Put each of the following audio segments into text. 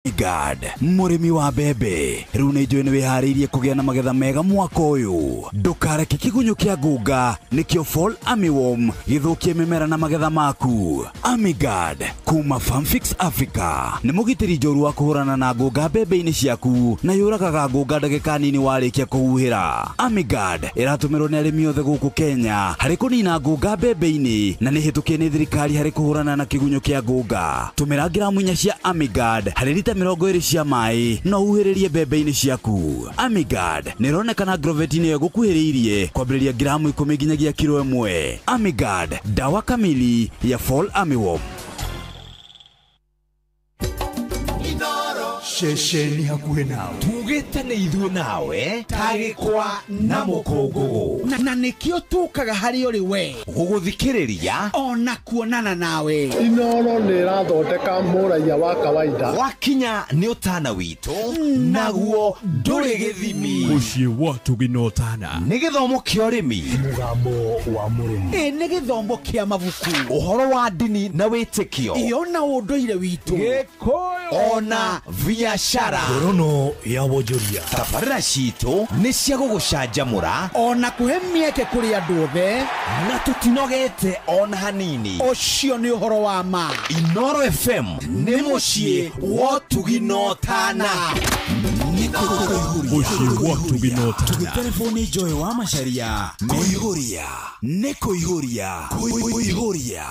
Guard mũrĩmi wa mbembe rĩu nĩ njũĩ nĩ wĩharĩirie kũgĩa na magetha mega mwaka ũyũ. Ndũkareke kĩgunyũ kĩa ngũnga nĩkĩo Fall Armyworm gĩthũkie mĩmera na magetha maku. Armyguard kuma Farmfix Africa nĩ mũgitĩri njoru wa kũhũrana na ngũnga mbembe-inĩ ciaku na yũragaga ngũnga ndagĩka nini warĩkia kũhuhĩra. Armyguard ĩratũmĩrwo nĩ arĩmi othe gũkũ Kenya harĩ kũnina ngũnga mbembe-inĩ na nĩ hĩtũkie nĩ thirikari harĩ kũhũrana na kĩgunyũ kĩa ngũnga. Tũmĩra ngiramu 4 cia Armyguard harĩ rita 20 cia maĩ no huhĩrĩrie mbembe-inĩ ciaku. Armyguard nĩ ĩronekana Agrovet-inĩ ĩyo ĩgũkuhĩrĩirie kwambĩrĩria ngiramu 10 nginyagia kiro 1. Armyguard, dawa kamili ya Fall Armyworm. Ceceni hakuhĩ nawe tugĩte nĩ ithuĩ nawe tagĩkwa na mũkũngũgũ na nĩkĩo tũkaga harĩ ũrĩ we gũgũthikĩrĩria ona kuonana nawe. Inoro nĩ ĩrathondeka mũraiya wa kawaida. Wakinya nĩ ũtana witũ naguo ndũrĩ gĩthimi. Mũciĩ wa Tũgĩ na Ũtana nĩ gĩthomo kĩa ũrĩmi, mũgambo wa mũrĩmi, ĩ nĩ gĩthomo kĩa mabuku, ũhoro wa ndini na wĩtĩkio, ĩ ona ũndũire witũ, Gĩkũyũ ona biashara, ngorono ya wonjoria. Tabarĩra citũ nĩ cia gũgũcanjamũra ona kũhe mĩeke kũrĩ andũ othe, na tũtinogete ona hanini. Ũcio nĩ ũhoro wa ma. Inoro FM nĩ mũciĩ wa Ũtugi na Ũtana. Mũciĩ wa Ũtugi na Ũtana. Tũgĩtelefoni Joy wa Macharia. Kũihũria nĩ kũihũria, kũihũria.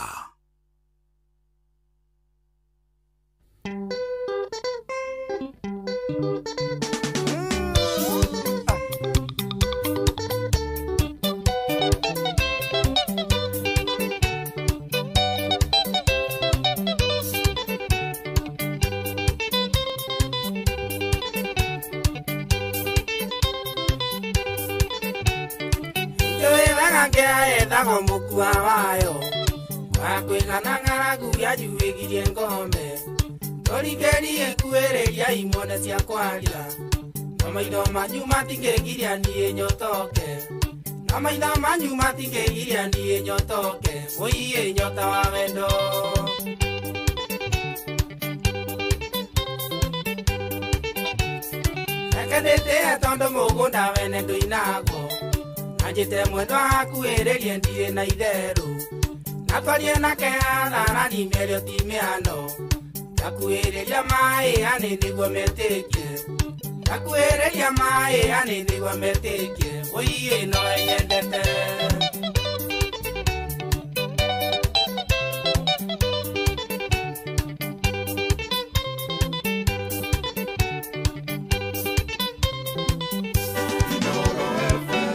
Ethago mũkua wayo wakwĩgana ng'aragu yanjuĩgirie ngombe tũrikĩrie kuĩrĩria imone cia kwaria no maitho manyu matingĩgiria niĩ nyotoke, no maitho manyu matingĩgiria niĩ nyotoke, ũiĩ nyota wa wendo. Reke ndĩtĩe tondũ mũgũnda wene ndũinagwo anjĩte mwendwa akuhĩrĩrie ndirĩ na itherũ na twarie nake atharani mĩario ti mĩano ndakuhĩrĩria maĩ anĩ nĩguo metĩkie, ndakuhĩrĩria maĩ anĩ nĩguo metĩkie, ũiĩ no enyendete. Inoro FM.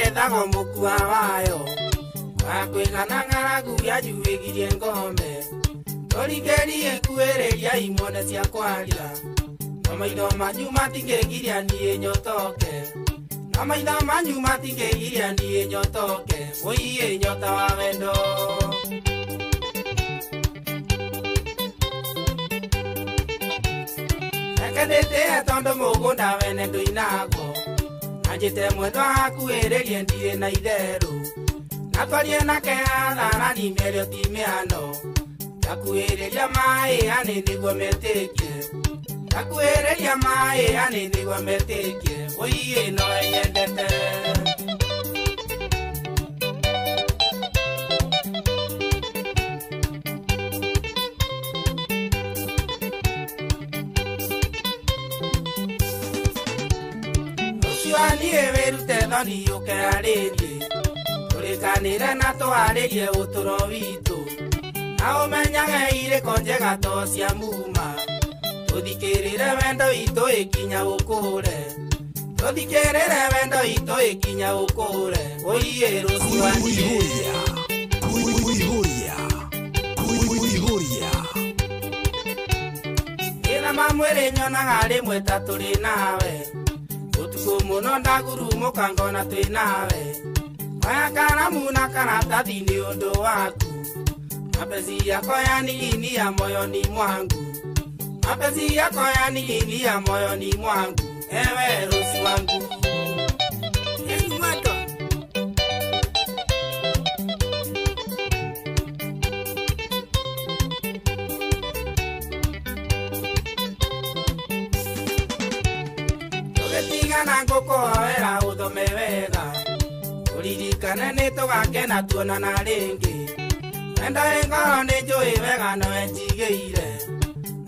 Ethago mũkua wayo wakwĩgana ng'aragu yanjuĩgirie ngombe tũrikĩrie kuĩrĩria imone cia kwaria no maitho manyu matingĩgiria niĩ nyotoke, no maitho manyu matingĩgiria niĩ nyotoke, ũiĩ nyota wa wendo. Reke ndĩtĩe tondũ mũgũnda wene ndũinagwo anjĩte mwendwa akuhĩrĩrie ndirĩ na itherũ na twarie nake atharani mĩario ti mĩano ndakuhĩrĩria maĩ anĩ nĩguo metĩkie, ndakuhĩrĩria maĩ anĩ nĩguo metĩkie, ũiĩ no enyendete. Niĩ wĩrute thoni ũkearĩrie tũrĩkanĩre na twarĩrie ũtũro witũ na ũmenyage irĩko njega to cia muma tũthikĩrĩre wendo witũ ĩkinya ũkũre, tũthikĩrĩre wendo witũ ĩkinya ũkũre, ũiĩ rũciũ niĩ. Kũihũria, kũihũria, kũihũria. Mathĩna ma mwĩrĩ nyonaga rĩmwe ta tũrĩ nawe. Ũtukũ mũno ndagurumũka ngona twĩ nawe. Oya karamu na karatathi nĩ ũndũ waku. Mapenzi yako yaniingia moyoni mwangu. Mapenzi yako yaniingia moyoni mwangu. Ewe Rosi wangu. Yesu mwako. Tũgĩtigana ngũkũhoera ũthome wega. Ũririkane nĩ tũgakena tuonana rĩngĩ. Wendo wĩ ngoro nĩ njũĩ wega nowe njigĩire.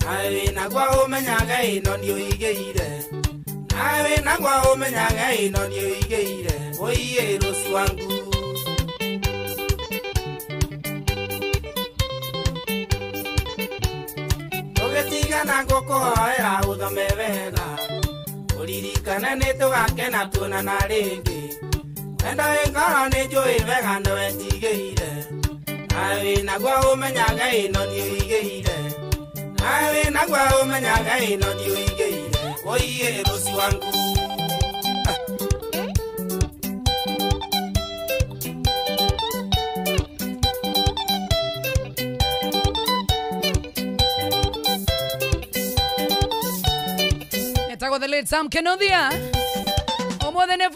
Nawe wĩnaguo ũmenyage ĩno nĩũigĩire. Nawe wĩnaguo ũmenyage ĩno nĩũigĩire. Ũiĩ Rosi wangu. Tũgĩtigana ngũkũhoera ũthome wega. Ũririkane nĩ tũgakena tuonana rĩngĩ. Wendo wĩ ngoro nĩ njũĩ wega nowe njigĩire. Nawe wĩnaguo ũmenyage ĩno nĩũigĩire. Nawe wĩnaguo ũmenyage ĩno nĩũigĩire. Ũiĩ Rosi wangu. Etagwo the late Sam Kenothia. Ũmũthĩ nĩ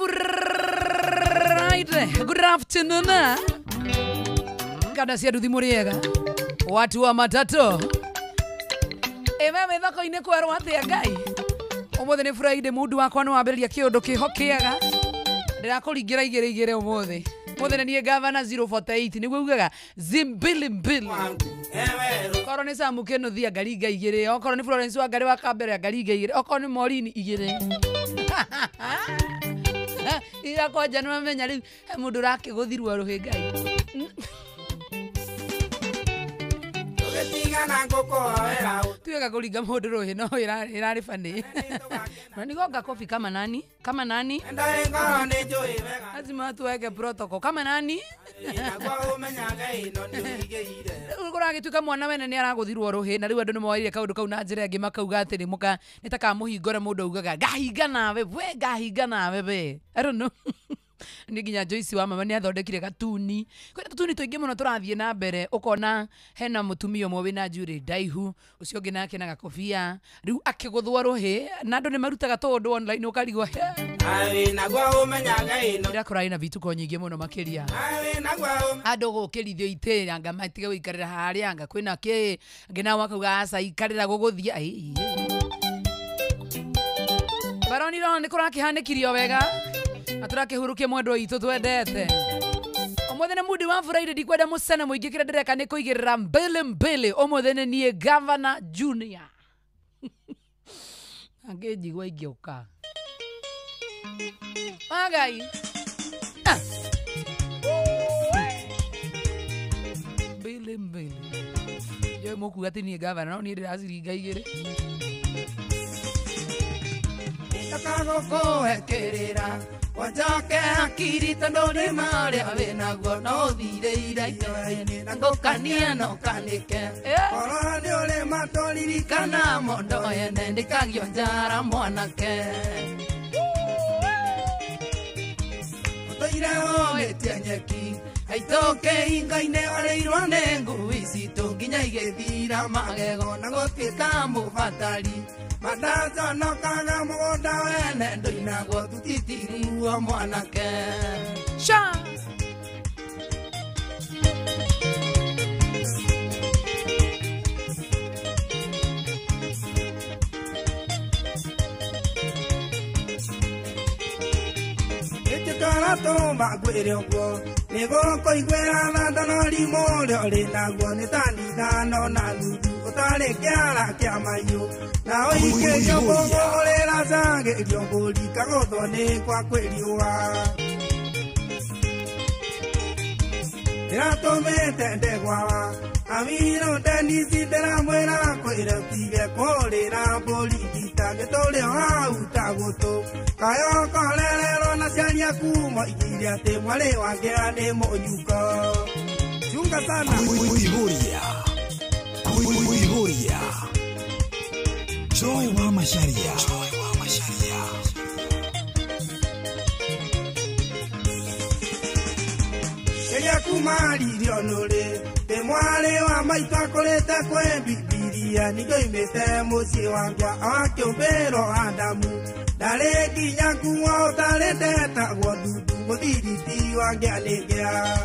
Friday. Good afternoon. Kada cia nduthi mũrĩega. Watu wa matatu. Ĩme mĩthako-inĩ kwerwo atĩa Ngai. Ũmũthĩ nĩ Friday mũndũ wakwa nĩ wambĩrĩria kĩũndũ kĩho kĩega. Ndĩrakũringĩra igĩrĩ igĩrĩ ũmũthĩ. Ũmũthĩ nĩ niĩ Gavana 048 nĩguo ugaga zimbili mbili. Okorwo nĩ Sam Kenothia ngaringa igĩrĩ, okorwo nĩ Florence Wangari wa Kambere ngaringa igĩrĩ, okorwo nĩ Maureen igĩrĩ. Ira kwanja nĩ mamenya rĩu he mũndũ ũrakĩgũthirwo rũhĩ Ngai. Tuweka kulinga mũndũ rũhĩ no ĩrarĩ funny. Unanigonga kofi kama nani? Kama nani? Lazima tuweke protocol. Kama nani? Rĩu kũragĩtuĩka mwana wene nĩ aragũthirwo rũhĩ na rĩu andũ nĩ moire kaũndũ kau na njĩra ĩngĩ makauga atĩ nĩ mũka nĩ ta kamũhingũre mũndũ augaga ngahinga nawe we ngahinga nawe we. I don't know. Nĩ nginya Joyce wa mama nĩ athondekire gatuni. Kwĩna tũtuni tũingĩ mũno tũrathiĩ na mbere ũkona hena mũtumia ũmwe wĩna njuĩrĩ ndaihu ũcio ũngĩ nake na gakobia rĩu akĩgũthwo rũhĩ na andũ nĩ marutaga tũũndũ online ũkarigwo ĩrakora ĩna vituko nyingĩ mũno makĩria andũ gũkĩrithio itĩ anga matige gũikarĩra harĩa anga kwĩna kĩ angĩ nao makauga aca ikarĩra gũgũthiĩ. Baroni rona nĩ kũrakĩhanĩkirio wega na tũrakĩhurukia mwendwa witũ twendete. Ũmũthĩ nĩ mundi wa Friday ndikwenda mũcene mũingĩ kĩrĩa ndĩreka nĩ kũigĩrĩra mbili mbili. Ũmũthĩ nĩ niĩ Gavana Junior. Angĩnjigua ingĩũka. Magai. Mbili mbili. Njũĩ mũkuga atĩ niĩ Gavana no niĩ ndĩraciringa igĩrĩ. Ndakagũkũhekĩrĩra wanjoke hakiri tondũ nĩ marĩa wĩnaguo no ũthirĩire itũra-inĩ na ngũkanie no ũkanĩke. Korwo nĩ ũrĩ matũririkana mondo ene ndĩkagio njara mwanake. Ũtũire ũmĩtie nyeki aitũke hingo-inĩ warĩirwo nĩ ngui citũ nginya igĩthira magego na gũtuĩka mũbatari. Madazonokaga mũgũnda wene ndũinagwo tutitiguo mwanake. Sha! Ĩtĩkara tũma ngwĩre ũguo nĩgũkũiguĩra tha ndonori mũrĩa ũrĩ naguo nĩ tani ithano na nuthu ũtarĩ kĩara kĩa mahiũ na ũikĩrio mbũgũ ũrĩracagĩrio mbũri kagũthwo nĩ kwa kwĩriũa. Ndĩratũmĩte ndegwa wa Awiro Denisi ndĩramwĩra kwĩre ũtige kũrĩra mbũri ngita gĩtũrĩ hau ta gũtũ kayo korererwo na ciari aku moigire atĩ mwarĩ wake nĩ mũnyuko. Chunga sana. Kuihuria. Kuihuria. Joy wa Macharia. Joy wa Macharia. Rĩrĩa kumaririo nũrĩ ndĩ mwarĩ wa maitũ akũrĩte kwĩ Bibilia ningĩoimĩte mũciĩ wa ngwa wakĩũmbĩrwo Adamu ndarĩ nginya nguo ũtarĩ ndetagwo ndundu mũthiriti wa ngĩa nĩ ngĩa.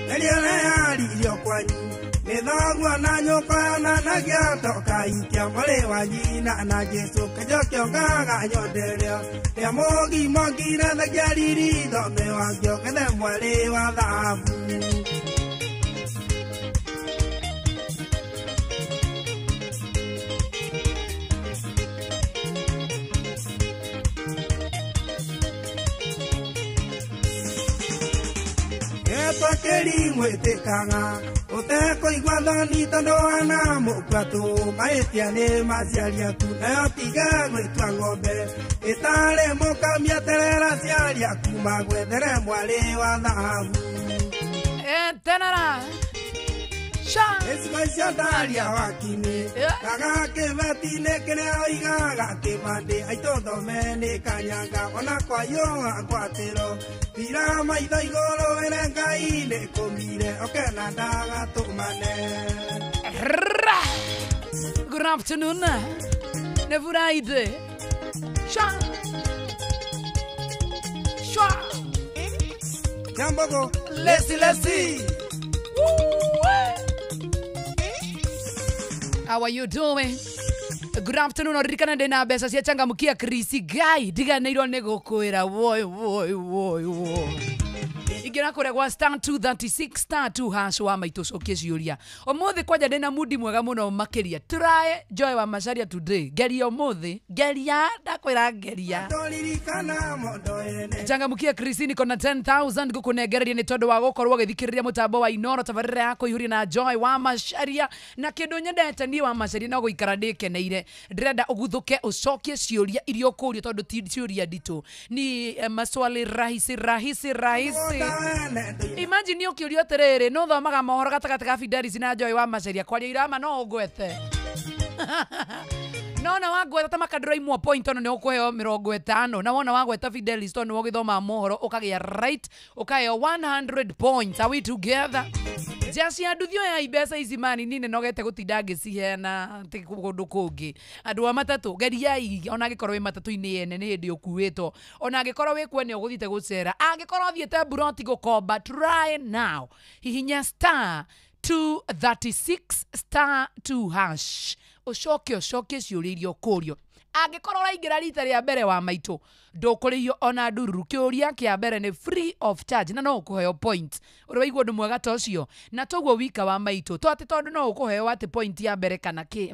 Rĩrĩa ũreyaririo kwanyu nĩ thoguo na nyũkwa yonanagia toka ikia mwarĩ wa nyina na Jesũ kĩnjokio ngaga nyonderio rĩa mũgimo ngirathagia riri thome wakĩo gethe mwarĩ wa thahabu. Etwakĩri mwĩtĩkaga ũtekũigua thoni tondũ wana mũkua tũ mahĩtia nĩ maciari aku nayo tiga gwĩtua ng'ombe ĩtarĩ mũkamia terera aciari aku magwethere mwarĩ wa thahabu. Tenara sha icigo icio ndaria wakinĩ kaga kĩbeti-inĩ kĩrĩa oigaga kĩbandĩ aitũ thome nĩ kanyanga ona kwayũa ngwatĩro tira maitho igũrũ wĩre Ngai nĩ kũmire okena ndagatũmane. Good afternoon. Nĩ Friday. Sha sha Jambogo lesi lesi. How are you doing? Good afternoon. Oririkana ndina mbeca cia changamukia Chris Guy ndiganĩirwo nĩ gũkwĩra woi woi woi woi. Ingĩra kũrĩa gwa star 236 star 2 hash wa maitũ cokie ciũria. Ũmũthĩ kwanja ndĩna mudi mwega mũno makĩria. Try Joy wa Macharia today. Geria ũmũthĩ. Geria ndakwĩra geria. Changamukia Chris niko na 10,000 gũkũnengereria nĩ tondũ wa gũkorwo ũgĩthikĩrĩria mũtambo wa Inoro tabarĩra ya kũihũria na Joy wa Macharia. Na kĩndũ nyendete niĩ wa Macharia no gũikara ndĩkeneire. Ndĩrenda ũguthũke ũcokie ciũria iria ũkũrio tondũ ti ciũria nditũ. Ni maswali rahisi rahisi rahisi. Imagine ũkĩũrio atĩrĩrĩ no thomaga mohoro gatagatĩ ka Fidelis na Joy wa Macharia kwaria irama no ũngwete. No na wagweta ta makadro imwe point ono nĩ ũkũheo 50 na wona wagweta Fidelis tondũ nĩ ũgĩthoma mohoro ũkagĩa right ũkaheo 100 points. Are we together? Jaci andu thio ya mbeca ici mani nini nogete gutinda ngĩciheana atĩ kũndũ kũngĩ. Andũ a matatũ geriai ona angĩkorwo wĩ matatũ-inĩ yene nĩ hĩndĩ ũkuĩtwo ona angĩkorwo wĩ kwene ũgũthiĩte gũcera angĩkorwo ũthiĩte mburoti gũkomba try now. Hihinya star 236 star 2 hash ũcoke ũcokie ciũria iria ũkũrio. Angĩkorwo ũraingĩra rita rĩa mbere wa maitũ ndũkũrĩhio ona ndururu. Kĩũria kĩa mbere nĩ free of charge na no ũkũheo point. Ũrĩ waigua ũndũ mwega ta ũcio? Na toguo wika wa maitũ to atĩ tondũ no ũkũheo atĩ point ya mbere kana kĩ.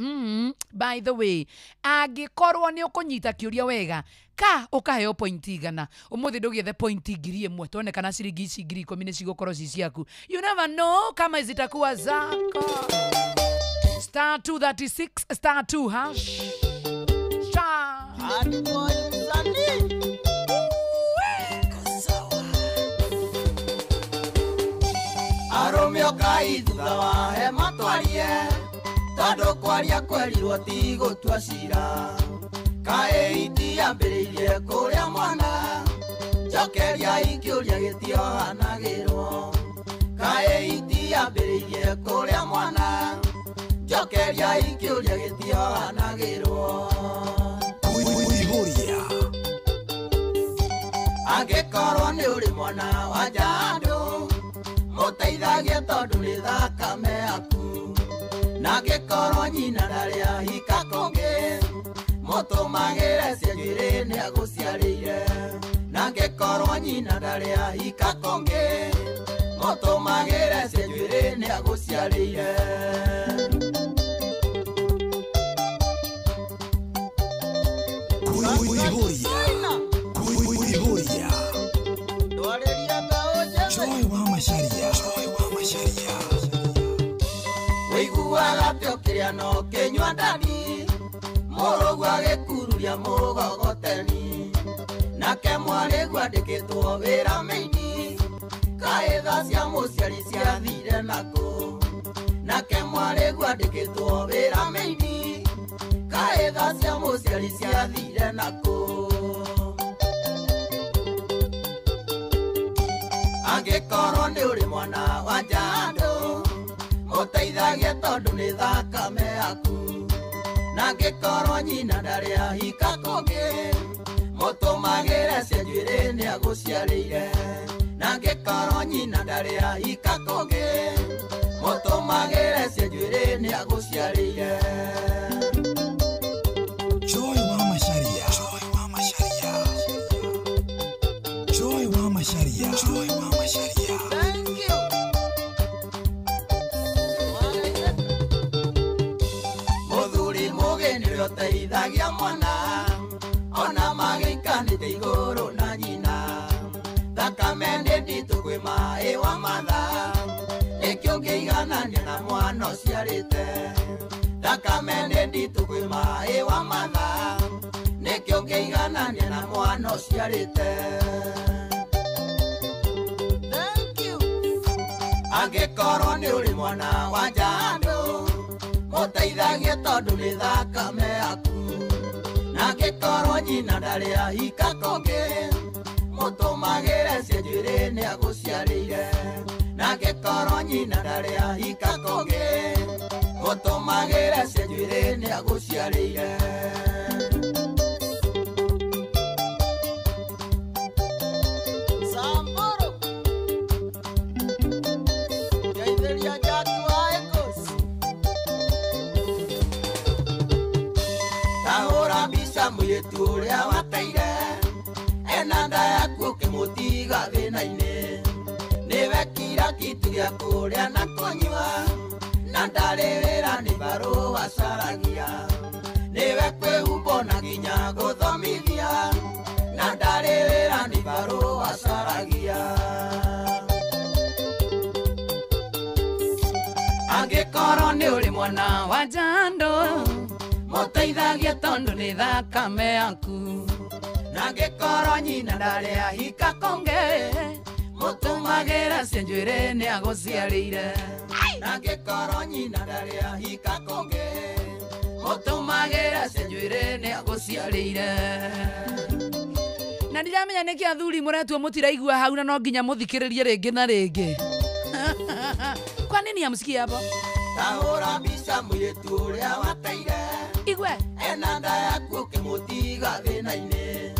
By the way angĩkorwo nĩ ũkũnyita kĩũria wega ka ũkaheo point 100 ũmũthĩ ndũgĩethe point 1000 tuone kana ciringi ici 10,000 nĩ cigũkorwo ci ciaku. You never know kama zitakuwa zako. Star 236 star 2 hash. Arũme ũkai thutha wa hema twarie tondũ kwaria kwerirwo ti gũtua cira kaĩ itiambĩrĩirie kũrĩa mwana njokeria ikĩũria gĩtiohanagĩrwo kaĩ itiambĩrĩirie kũrĩa mwana njokeria ikĩũria gĩtiohanagĩrwo. Angĩkorwo nĩ ũrĩ mwana wa njandũ mũteithagie tondũ nĩ thakame yaku na angĩkorwo nyina ndarĩ ahika kũngĩ mũtũmagĩre cia njuĩrĩ nĩ agũciarĩire na angĩkorwo nyina ndarĩ ahika kũngĩ mũtũmagĩre cia njuĩrĩ nĩ agũciarĩire. Joy wa Macharia. Joy wa Macharia. Wĩiguaga atĩ ũkĩrĩa no ũkĩnyua ndani mũrũguo agĩkururia mũgogoteni nake mwarĩguo andĩkĩtwo wĩra mĩini kaĩ tha cia mũciari ciathire nakũ Nake mwarĩ gwandĩkĩtwo wĩra mĩini kaĩ tha cia mũciari ciathire nakũ. Angĩkorwo nĩ ũrĩ mwana wa njandũ mũteithagie tondũ nĩ thakame yaku. Na angĩkorwo nyina ndarĩ ahika kũngĩ mũtũmagĩre cia njuĩrĩ nĩagũciarĩire. Na angĩkorwo nyina ndarĩ ahika kũngĩ mũtũmagĩre cia njuĩrĩ nĩagũciarĩire. Joy wa Macharia. Joy wa Macharia. Joy wa Macharia. Joy wa Macharia. Thank you. Mũthuri mũgĩ nĩwe ũteithagia mwana ona magĩikanĩte igũrũ na nyina. Thakame nĩ nditũ kwĩ maĩ wa matha nĩkĩo ũngĩiganania na mwana ũciarĩte. Thakame nĩ nditũ kwĩ maĩ wa matha nĩkĩo ũngĩiganania na mwana ũciarĩte. Thank you. Angĩkorwo nĩ ũrĩ mwana wa njandũ mũteithagie tondũ nĩ thakame yaku. Na angĩkorwo nyina ndarĩ ahika kũngĩ mũtũmagĩre cia njuĩrĩ nĩagũciarĩire. Na angĩkorwo nyina ndarĩ ahika kũngĩ mũtũmagĩre cia njuĩrĩ nĩagũciarĩire. Samburu Ngeithĩria Jackie wa Echoes. Ta hũra mbica mũirĩtu ũrĩa wateire ena nda yaku ũkĩmũtiga thĩna-inĩ. Nĩwe kira kitu gĩa kũrĩa na kũnyua na ndarĩ wĩra nĩ barũa acaragia. Nĩwe kwĩhumbo na nginya gũthomithia na ndarĩ wĩra nĩ barũa acaragia. Angĩkorwo nĩ ũrĩ mwana wa njandũ mũteithagie tondũ nĩ thakame yaku. Na angĩkorwo nyina ndarĩ ahika kũngĩ mũtũmagĩre cia njuĩrĩ nĩagũciarĩire. Na angĩkorwo nyina ndarĩ ahika kũngĩ mũtũmagĩre cia njuĩrĩ nĩagũciarĩire. Na ndiramenya nĩkĩ athuri mũretua mũtiraigua hau na no nginya mũthikĩrĩrie rĩngĩ na rĩngĩ. Kwa nini hamsikii hapo? Ta hũra mbica mũirĩtu ũrĩa wateire Igwe ena nda yaku ũkĩmũtiga thĩna-inĩ.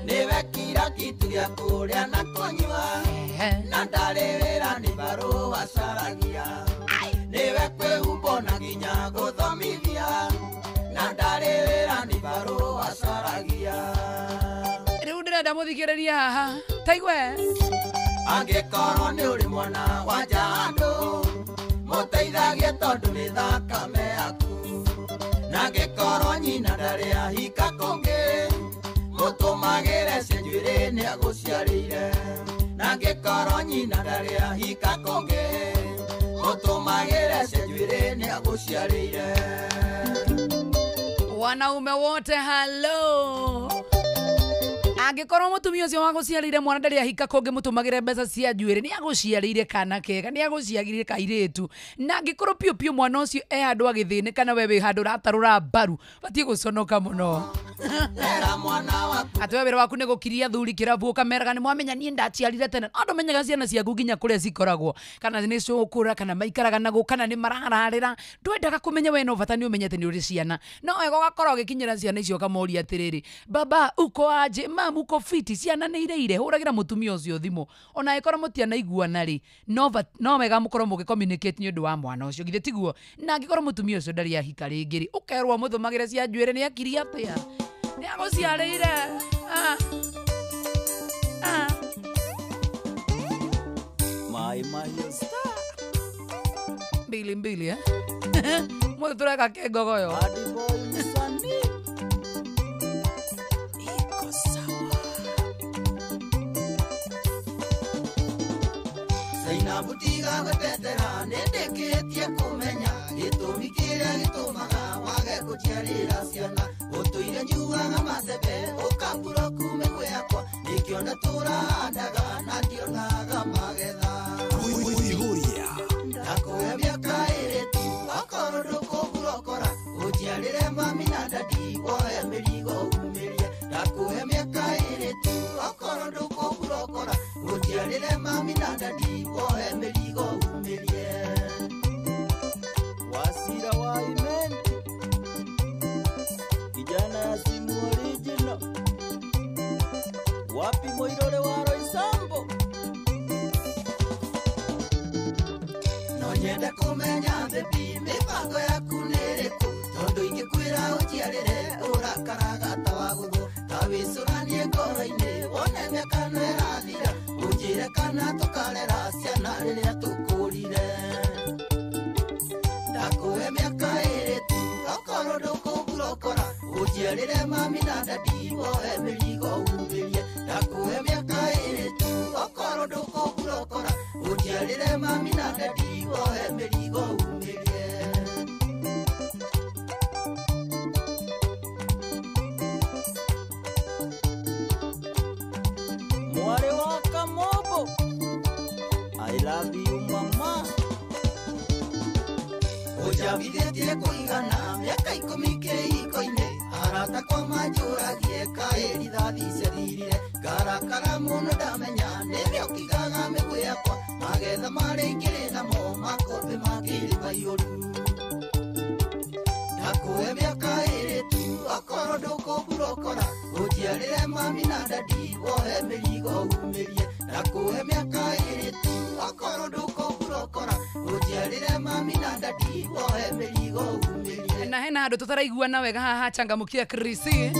Nĩwe kira kitu gĩa kũrĩa na kũnyua na ndarĩ wĩra nĩ barũa acaragia. Nĩwe kwĩhumbo na nginya gũthomithia na ndarĩ wĩra nĩ barũa acaragia. Rĩu ndĩrenda mũthikĩrĩrie haha ta igwe. Angĩkorwo nĩ ũrĩ mwana wa njandũ mũteithagie tondũ nĩ thakame yaku. Na angĩkorwo nyina ndarĩ ahika kũngĩ mũtũmagĩre cia njuĩrĩ nĩagũciarĩire. Na angĩkorwo nyina ndarĩ ahika kũngĩ mũtũmagĩre cia njuĩrĩ nĩagũciarĩire. Wanaume wote hello. Angĩkorwo mũtumia ũcio wagũciarĩire mwana ndarĩ ahika kũngĩ mũtũmagĩre mbeca cia njuĩrĩ nĩagũciarĩire kana kega nĩagũciarĩire kairĩtu. Na angĩkorwo piũ piũ mwana ũcio e handũ agĩthĩnĩka na we wĩ handũ ũratarũra mbaru batiĩ gũconoka mũno. Atĩ we wĩra waku nĩ gũkiria athuri kĩrabu ũkameraga nĩ mwamenya niĩ ndaciarire tene. No ndũmenyaga ciana ciaku nginya kũrĩa cikoragwo kana nĩ cũkũra kana maikaraga naguo kana nĩ marararĩra. Ndwendaga kũmenya we no bata nĩ ũmenye atĩ nĩ ũrĩ ciana. No wega ũgakorwo ũgĩkinyĩra ciana icio ũkamoria atĩrĩrĩ, baba uko aje, mam uko fiti, ciana nĩ ireire. Hũragĩra mũtumia ũcio thimũ ona angĩkorwo mũtianaiguana rĩ no wega mũkorwo mũgĩ communicate nĩ ũndũ wa mwana ũcio githĩ tiguo. Na angĩkorwo mũtumia ũcio ndarĩ ahika rĩngĩ rĩ ũkerwo mũtũmagĩre cia njuĩrĩ nĩ akirie atĩa nĩagũciarĩire. Maĩ mahiũ star. Mbili mbili eh. Mũthĩ tũreka kĩngogoyo. Iko sawa. Zainabu tiga gwetetera nĩndĩkĩtie kũmenya gĩtũmi kĩrĩa gĩtũmaga wage gũciarĩra ciana. Ũtũire nyuaga macembe ũkambura kume gwakwa nĩkĩo ndatũrahandaga na ndionaga magetha. Wĩihũria Ndakũhe mĩaka ĩrĩ mami na dadi woe mĩrigo umĩrie ndakũhe mĩaka ĩrĩ tu okorwo ndũkũmburokora ũnjiarĩre mami na dadi woe mĩrigo umĩrie. Wasira wa Imenti, kijana ya simu original, wapi moirore wa Roysambu. No nyende kũmenya baby mĩbango yaku nĩ ĩrĩkũ tondũ ingĩkwĩra ũnjiarĩre ũrakaraga ta wagũthwo ta wĩcũranie ngoro-inĩ wone mĩaka no ĩrathira ũnjĩre kana tũkarera ciana rĩrĩa tũkũrire. Ndakũhe mĩaka ĩrĩ tu okorwo ndũkũmburokora ũnjiarĩre mami na dadi woe mĩrigo umĩrie ndakũhe mĩaka ĩrĩ tu okorwo ndũkũmburokora ũnjiarĩre mami na dadi woe mĩrigo umĩrie. Mwari wa Kamobo, I love you mama. Ũnjambithĩtie kũigana mĩaka 10 kĩhiko-inĩ arata kwa manjũragie kaĩ rithathi ciathirire ngarakara mũno ndamenya nĩrĩo kigaga mĩguĩ yakwa magetha marĩa ingĩrĩ namo makũmbĩ makĩrĩ maiyũru. Ndakũhe mĩaka ĩrĩ tu okorwo ndũkũmburokora ũnjiarĩre mami na dadi woe mĩrigo umĩrie ndakũhe mĩaka ĩrĩ tu okorwo ndũkũmburokora ũnjiarĩre mami na dadi woe mĩrigo umĩrie. Na hena handũ tutaraiguana wega haha changamukia Krisi,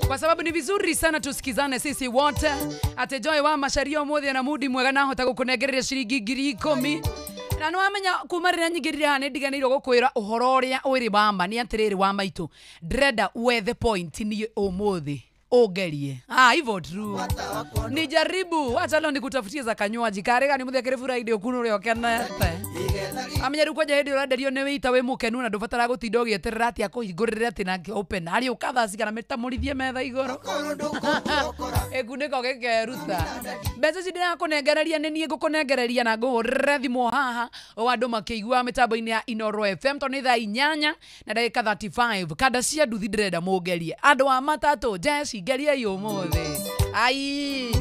kwa sababu ni vizuri sana tusikizane sisi wote. Ate Joy wa Macharia umuthi na mudi mwega na hota gukunengereria ciringi 10,000 na nĩwamenya kuma rĩrĩa nyingĩrire haha nĩndiganĩirwo gũkwĩra ũhoro ũrĩa ũrĩ wa ma nĩ atĩrĩrĩ wa maitũ ndĩrenda wethe point niĩ ũmũthĩ ũngerie. Ah, hivyo true. Nijaribu wacha leo nikutafutie za kanywaji karega ni muthia kiri Friday okunu ria ukenete amenya riu kwanja hindi urenderio ni wita wi mukenu na ndubatara gutinda ugieterera ati akuhingurire ati na open ari uka thaa cigana mitamurithie metha iguru ikuniko gikeruta mbeca ici ndirakunengereria ni nie ngukunengereria na nguhurire thimu haha o andu makiigua mitambo-ini ya Inoro FM to ni thaa 8 na ndagika 35 kanda cia nduthi ndirenda mungerie andu a matatu jeci ngerie umuthi ai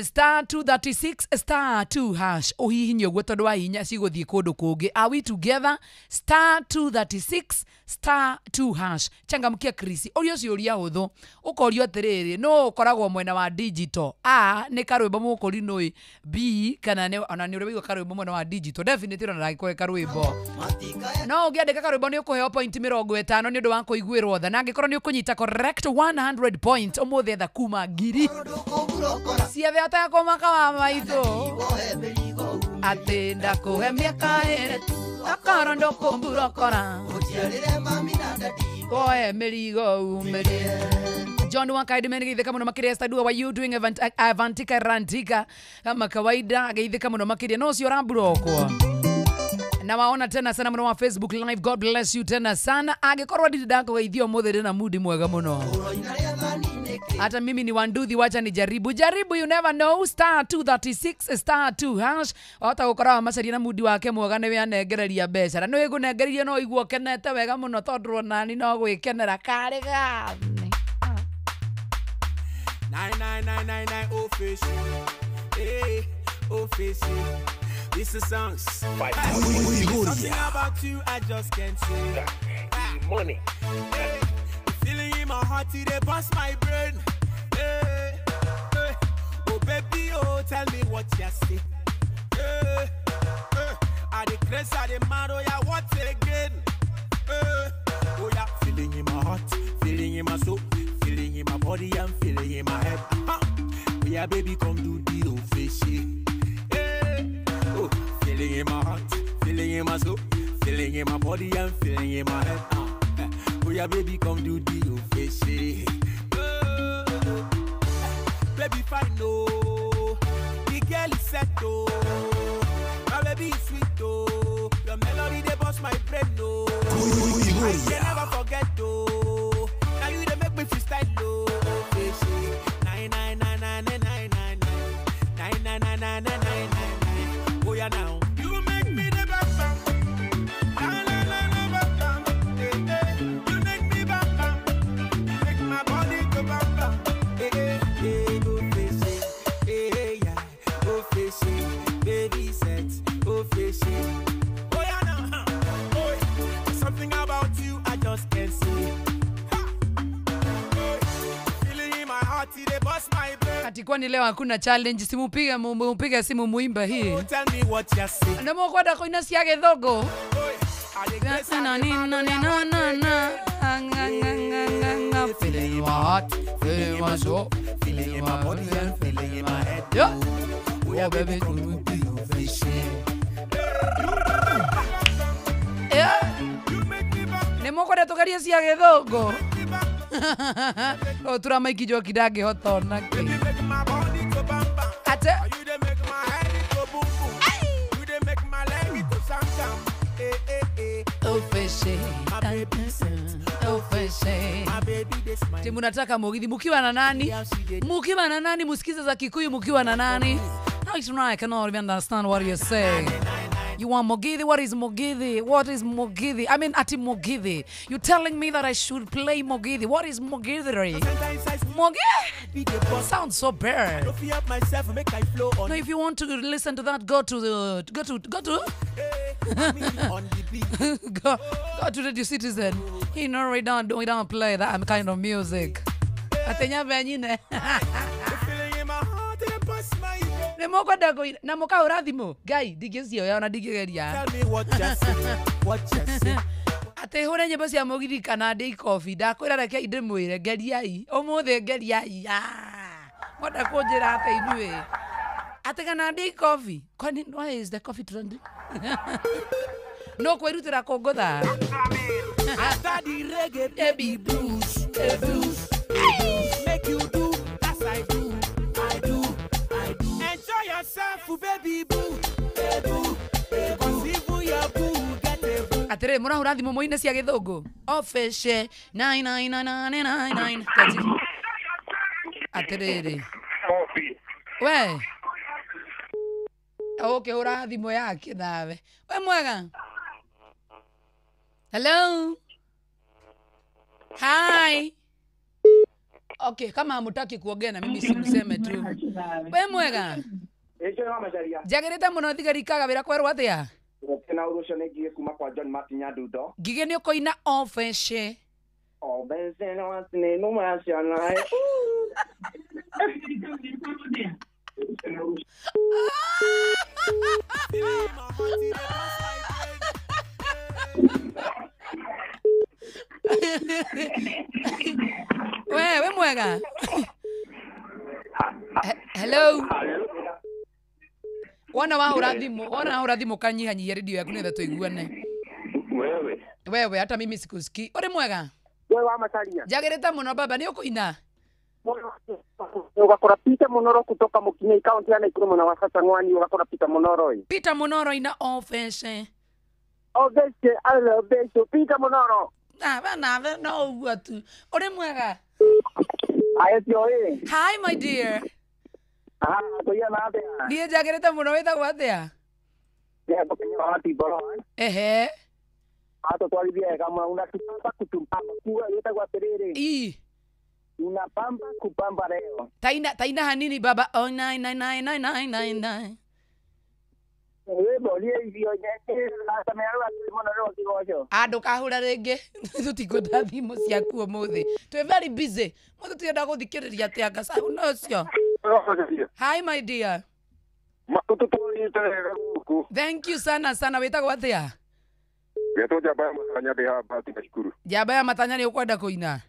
star 236 star 2 hash uhihinye uguo tondu wahihinya ciguthie kundu kungi. Are we together? Star 236 star 2 hash. Changamkia Krisi uria ciuria huthu ukorio atiriri no ukoragwo mwena wa digital A ni karwimbo mukurinui B kana ni ona ni uri karwimbo mwena wa digital definitely ona ndagikwe karwimbo no ungiandika karwimbo ni ukuheo point 50 ni undu wa kuiguirwo tha na angikorwo ni ukunyita correct 100 point umuthi etha kuma ngiri ciathe atakũmaka wa maitũ atĩ ndakũhe mĩaka ĩrĩ akorwo ndũkũmburokora woe mĩrigo umĩrie. John Wakaidi mengeithĩka mũno makĩria Esther Dua, you doing Avantika Rantika kama kawaida ageithĩka mũno makĩria no ũcio ũramburokwo na waona tena sana muno wa Facebook live. God bless you tena sana angikorwo ndiri ndakũgeithia ũmũthĩ ndĩ na mudi mwega mũno. Hata mimi ni wanduthi, wacha ni jaribu jaribu, you never know. Star 236 star 2 hash wahota gukora wa Macharia na mudi wake mwega niwe anengereria mbeca na niwe ngũnengereria no igua ũkenete wega mũno tondũ onani no gwĩkenera karĩ gani. 99999 oh fish, hey, oh fish. This is songs. Something about you I just can't say. Money. Hey, feeling in my heart, it bust my brain. Hey, hey. Oh baby, oh tell me what you see. Hey, hey. I the craze, I the mad, oh yeah, what again? Hey, oh yeah, feeling in my heart, feeling in my soul, feeling in my body, I'm feeling in my head. Oh yeah, baby, come do the old fishy. Hey, oh, feeling in my heart, feeling in my soul, feeling in my body, I'm feeling in my head. Oh yeah, baby, come do the old fishy. Oh, baby, fine, no. The girl is set, oh. My baby is sweet, oh. Your melody, they bust my brain, no. I can never forget, oh. Now you they make me freestyle, oh. 9 9 9 9 9 9 9 9 9 9 9 9 9 9. Oh yeah, now you make me the back bam. Na na na na back bam. Hey, hey. You Kwani leo hakuna challenge? Simupige mupige simu muimbe hii. Na mukwenda kuina cia githungu. Na na na na na na. Feeling in my heart, feeling in my soul, feeling in my body and feeling in my head. Yeah. Yeah, baby, yeah. Nĩ mũkwenda tũgerie cia gĩthũngũ. Tura maiki njoki ndangĩhota ona kĩ. Ate Timu nataka mugithi mukiwa na nani? Mukiwa na nani? Musikize za Kikuyu mukiwa na nani? I cannot even understand what you say. You want Mugithi? What is Mugithi? What is Mugithi? I mean, ati Mugithi. You're telling me that I should play Mugithi. What is Mugithi? Mugithi sounds so bad. No, if you want to listen to that, go to the go to go to Radio Citizen. You know, we don't play that kind of music. Atenya benyine. Nĩmũkwenda na mũkahũra thimũ ngai ndingĩcioya ona ndingĩgeria atĩ hũre nyĩmbo cia mũgithi kana ndĩ ikobi ndakwĩra reke ndĩmwĩre ngeriai ũmũthĩ ngeriai mwenda kũnjĩra atĩ inyuĩ atĩ kana ndĩ ikobi kwani why is the coffee trending? No kwĩrutĩra kũngũtha baby blues blues make you do as I do I do enjoy yourself, baby boo, boo, boo, your boo, get a boo. Atere murahura thimu muine cia githungu. Office 99999. Aterere. We. Okay, hura thimu yake nawe. We mwega. Hello. Hi. Okay, kama hamutaki kuongea na mimi simseme tu. We mwega. Njagĩrĩte mũno thigari kagawĩra kwerwo atĩa? Na ũcio nĩ Ngigĩ kuma kwa John Martin Nyadundo. Ngigĩ nĩ ũkũina Ofece. Ofece no atine no maciana. We mwega. Hello. Wana wahũra thimũ, wana wahũra thimũ kanyihanyihia redio yaku nĩgetha tũiguane. Wewe. Wewe hata mimi sikusikii. Uri mwega? Wewe wa Macharia. Njagĩrĩte mũno baba, nĩ ũkũina? Ugakora Peter Monoro kutoka Mukinyei kaunti ya Nakuru mwena wa Sasang'wani, ugakora Peter Monoro. Peter Monoro ina ofece. Ofece, ale ofece, Peter Monoro. Ah, bana, no ũguo tu. Uri mwega? Aye tioĩ. Hi my dear. Ah, tuya na atia. Niĩ njagĩrĩte mũno wĩtagwo atĩa? Ehe. Atũtwarithia wega mũno unatupamba kutumpamba kuga wĩtagwo atĩrĩrĩ. Ii. Unapamba kupamba leo. Taina taina hanini baba. Oh 9999999. Wĩmbo niĩ irio Ah, ndũkahũra rĩngĩ tũtikwenda thimũ ciaku ũmũthĩ twĩ very busy mũthĩ tũrenda gũthikĩrĩria atĩ anga cauna ũcio. Hi my dear. Thank you sana sana. Wĩtagwo atĩa? Getwo Njamba ya Matanya ndĩ haha Bahati na cukuru. Njamba ya Matanya nĩ ũkwenda kũina?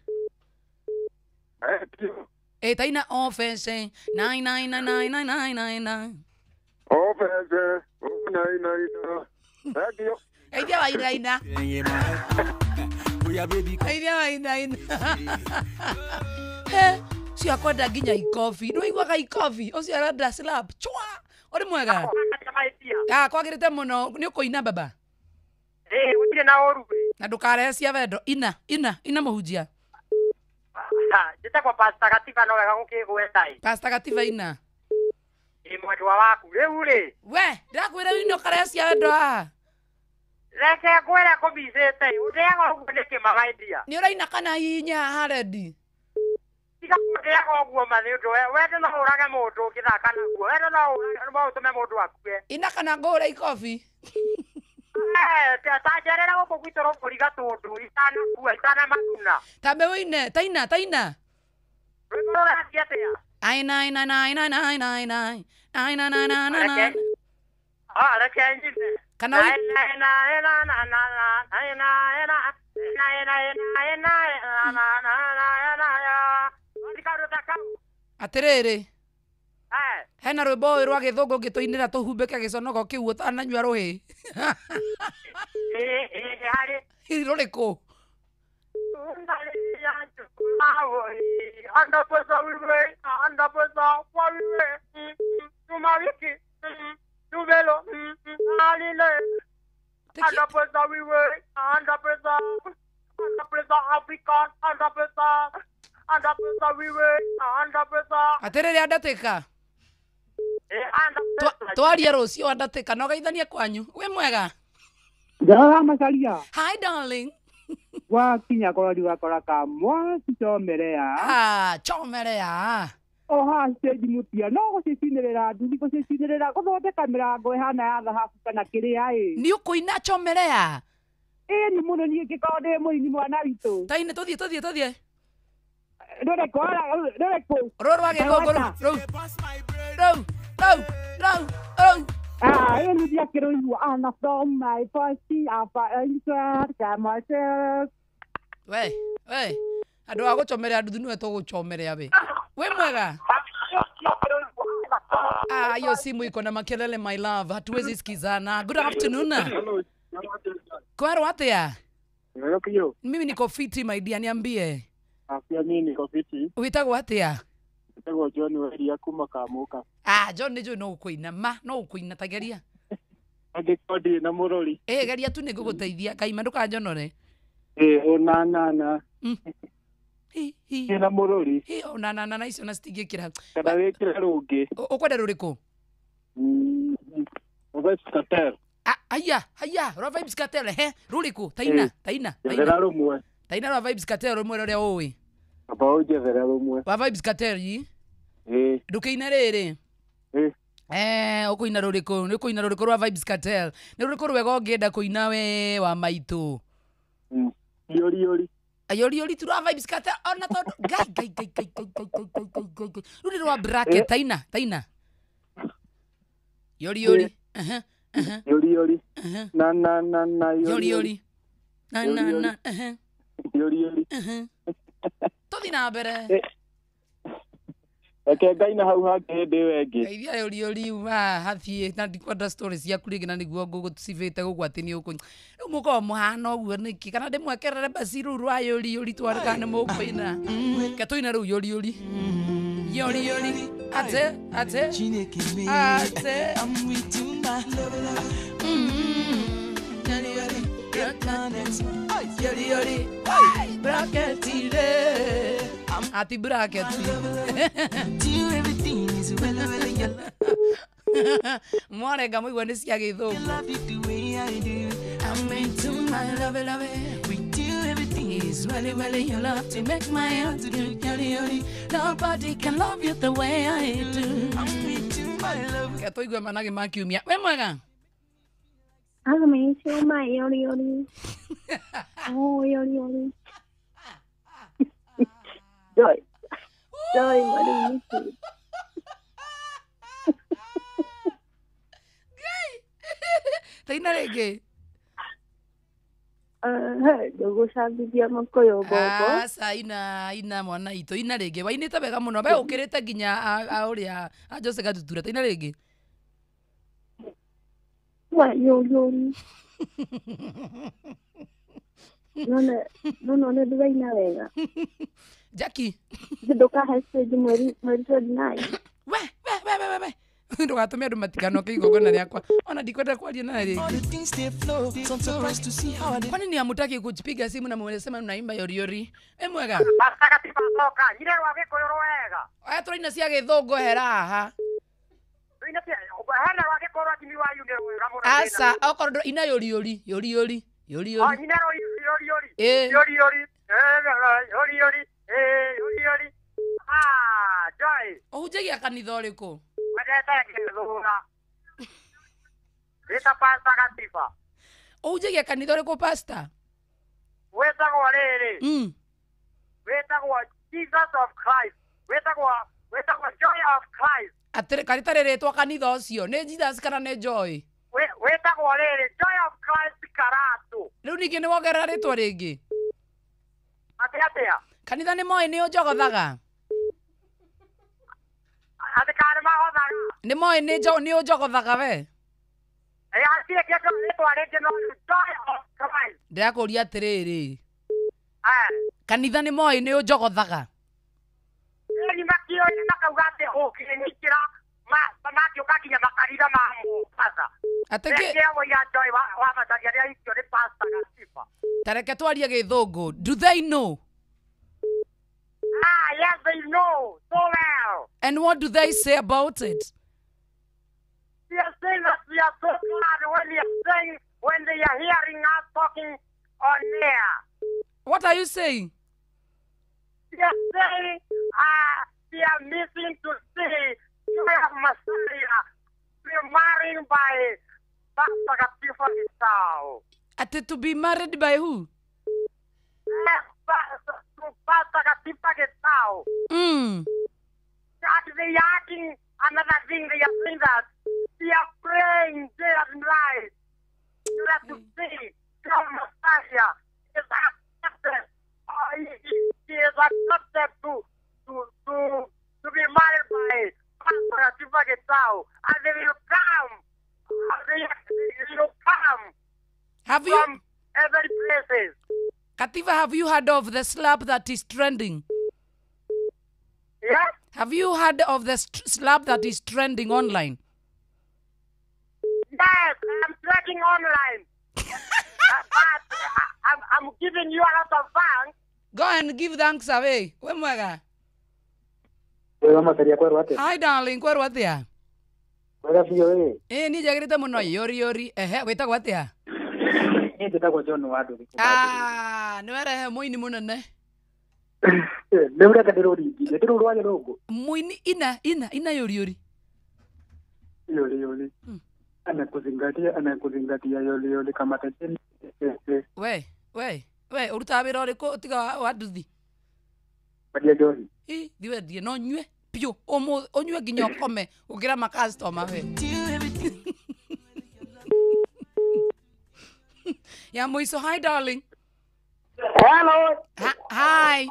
Eh, taina ofece 9999999. Ofece 999. Thank you. Aithia wainaina. Aithia wainaina. He, cio akwenda nginya ikobi. Nĩwaiguaga ikobi? Ũcio arenda slap. Chwa. Ũrĩ mwega? Ah, kwagĩrĩte mũno. Nĩ ũkũina baba? Ĩĩ, gũtirĩ na ũru. Na ndũkarehe cia wendo. Ina, ina, ina mũhunjia. Njĩtagwo Pastor Gatiba no wega gũkĩgweta ĩ. Pastor Gatiba ina. Ĩ mwendwa waku rĩu rĩ. We, ndĩrakwĩra wĩine ũkarehe cia wendo haha. Reke ngwĩre kũmicĩte ũndĩaga ũguo nĩkĩ mawaidia. Nĩ ũraina kana hihinya haha rendi? Tiga kũndĩaga ũguo ma nĩ ũndũ wendo no ũrage mũndũ ũngĩthaka naguo. Wendo no ũtũme mũndũ akue. Ina kana ngũre ikobi. Ta njerera gũkũ gwitũ rũbũri Gatũndũ itanakua itanamatuna. Tambe wĩine, taina, taina. Rwĩmbo rũrathiĩ atĩa? Ai nai nai nai nai nai nai nai nai nai nai nai nai nai. Ah, reke nyine. Kana nai nai nai na na na na nai nai na nai nai nai nai na na na na na ya. Atiriri. Hena rwimbo rwa githungu ngituinira tuhumbike giconoko kiu utananyua ruhi. Ruriku? Atiriri andatĩka. Twaria rũciũ andatĩka no geithanie kwanyu. Wĩ mwega? Njara Macaria. Hi darling. Wakinya kũrori wakora kamwaki chomerea. Ah, chomerea. Oha stage mutia no gũcicinĩrĩra nduthi gũcicinĩrĩra gũthondeka mĩrango ĩhana ya thahabu kana kĩrĩa ĩ. Nĩ ũkũina chomerea? Ĩ nĩ mũno niĩ ngĩkorwo ndĩ mũini mwana witũ. Taine tũthiĩ tũthiĩ tũthiĩ. Rũrĩkũ rũrĩkũ? Rũrũ rwa gĩthũngũ rũu rũu rũu rũu rũu rũu. Ah, ĩyo nĩ ndiakĩrũigua ana from my party apa myself. We we andũ a gũchomerea nduthi nĩwe tũgũchomerea we. Wĩ mwega? Ah, hiyo simu iko na makelele my love, hatuwezi sikizana. Good afternoon. Kwaro atia? Mimi niko fiti my dear, niambie. Afya mimi niko fiti. Witagwo atia? Witagwo John Weria kuma Kamuka. Ah, John nĩ njũĩ no ũkũina ma, no ũkũina ta geria. Angĩkorwo ndirĩ na mũrori. Eh, geria tu nĩngũgũteithia. Kaima ndũkanjonore. Eh, ona na na. Hi hi. Ndĩ na mũrori. Hi ona na na na icio na citingĩkĩra. Kana wĩkĩre rũngĩ. Ũkwenda rũrĩkũ? Vybz Kartel. Ah, haya, haya, rwa Vybz Kartel he, rũrĩkũ? Taina, taina. Njethera rũmwe. Taina rwa Vybz Kartel rũmwe rũrĩa ũĩ. Amba ũnjethere rũmwe. Wa Vybz Kartel yi? Ĩĩ. Ndũkĩine rĩrĩ. Ĩĩ. Eh, ũkũina rũrĩkũ? Nĩ ũkũina rũrĩkũ rwa Vybz Kartel? Nĩ rũrĩkũ rwega ũngĩenda kũina we wa maitũ? Yori yori. Yori yori tu rwa Vybz Kartel ona tondũ ngai ngai ngai ngai ngai ngai ngai ngai ngai ngai. Rũu nĩ rwa bracket taina taina. Yori yori. Aha. Aha. Yori yori. Na na na na yori yori. Na na na. Aha. Yori yori. Aha. Tũthiĩ na mbere. Reke ngaina hau hangĩ hĩndĩ ĩyo ĩngĩ. Geithia yori yori wa hathiĩ na ndikwenda stories ciaku rĩngĩ na nĩguo ngũgũcibĩte gũkũ atĩ nĩ ũkũnya. Rĩu mũkoragwo mũhana ũguo nĩkĩ? Kana ndĩmwekerere basi rũu rwa yori yori tware kana nĩ mũkũina. Reke tũine rũu yori yori. Yori yori. Ate ate. Ate. Yori yori. Bracket ile. Ati bracket. Mwarenga mũigua nĩ cia gĩthũngũ. I'm into my love, love. We do everything is really, really your love to make my heart to do yori yori. Nobody can love you the way I do. I'm into my love. Ke tũigue managĩ ma kiumia. Wĩ mwega? I'm into my yori yori. Oh, yori yori. Joy. Joy, what do you Taina rĩngĩ. Ndũgũcambithia mũkũyũ mbombo. Aca ina ina mwana itũ ina rĩngĩ. Wainĩte wega mũno. We ũkĩrĩte nginya a ũrĩa a Jose Gatutura. Taina rĩngĩ. Wa yori yori. No no ndĩraina wega. Jackie. Ndũkahe stage mweri 29. We we we we we. Ndũgatũme andũ matikanoke igongona rĩakwa. Ona ndikwenda kwaria nawe rĩngĩ. Kwani ni hamutaki kujipiga simu na mnasema mnaimba yori yori? Ĩ mwega? Gatibathoka, nyine rwa gĩkũyũ rwega. Aya tũraina cia gĩthũngũ hera haha. Tũine cia hena rwa gĩkũyũ rwa Jimmy wa Yune rwega mũno. Aca, okorwo ina yori yori, yori yori, yori yori. Oh, nyine yori yori. Yori yori. Yori yori. Yori yori. Ah, Joy. Ũhunjagia kanitha ũrĩkũ? Wendete gĩthũra. Wĩta Pastor Gatiba. Ũhunjagia kanitha ũrĩkũ pastor? Wĩtagwo rĩrĩ. Wĩtagwo Jesus of Christ. Wĩtagwo Wĩtagwo Joy of Christ. Atĩrĩ karĩ tarĩ rĩtwa kanitha ũcio nĩ Jesus kana nĩ Joy? Wĩtagwo rĩrĩ Joy of Christ Karatu. Rĩu ningĩ nĩ wongerera rĩtwa rĩngĩ. Atĩ atĩa? Kanitha nĩ moĩ nĩ ũnjogothaga. Atĩ kana nĩ mahothaga? Nĩ moĩ nĩ ũnjogothaga we. Ĩ hatirĩ kĩndũ rĩtwa rĩngĩ no nĩ Joy of Christ. Ndĩrakũria atĩrĩrĩ. Kanitha nĩ moĩ nĩ ũnjogothaga. Nĩ makĩoĩ makauga atĩ ũkĩnyitĩra makĩũka nginya makanitha ma Mombasa. Atĩ kĩ- Kĩago ya Joy wa Macharia rĩa icio nĩ Pastor Gatiba. Ta reke twarie gĩthũngũ. Do they know? Ah, yes, they know so well. And what do they say about it? They are saying that we are so glad when they are saying, when they are hearing us talking on air. What are you saying? They are saying they are missing to see Joy of Macharia be married by Pastor Gatiba Gitau. Ati to be married by who? Yes, to Pastor Gatiba Gitau. That they are asking another thing. They are saying that they are praying day and night in order to see Joy of Macharia is accepted. He is accepted to be married by Pastor Gatiba Gitau, and they will come. They will come. Have you from every places? Katiba, have you heard of the slap that is trending? Yes. Have you heard of the slap that is trending online? Yes, I'm trending online. But I'm giving you a lot of thanks. Go and give thanks away. We mwega. Wega Macharia kwerwo atĩa? Hi darling, kwerwo atĩa? Wega biũ ĩ. Ĩ niĩ njagĩrĩte mũno yori yori. Ehe, wĩtagwo atĩa? Niĩ njĩtagwo John wa Ndũri. Ah, nĩ werehe mũini mũnene. Nĩ ũreka ndĩrũringi, ndĩrũrwa gĩthũngũ. Mũini ina ina ina yori yori. Yori yori. Anakuzingatia anakuzingatia yori yori kama tajiri. We, we, we ũrutaga wĩra ũrĩkũ tiga wa nduthi? Wendia njohi. Ĩ, thiĩ wendie no nyue biũ ũmũthĩ ũnyue nginya ũkome gũkĩra makastoma we. Ya mũico, hi darling. Hello. Hi.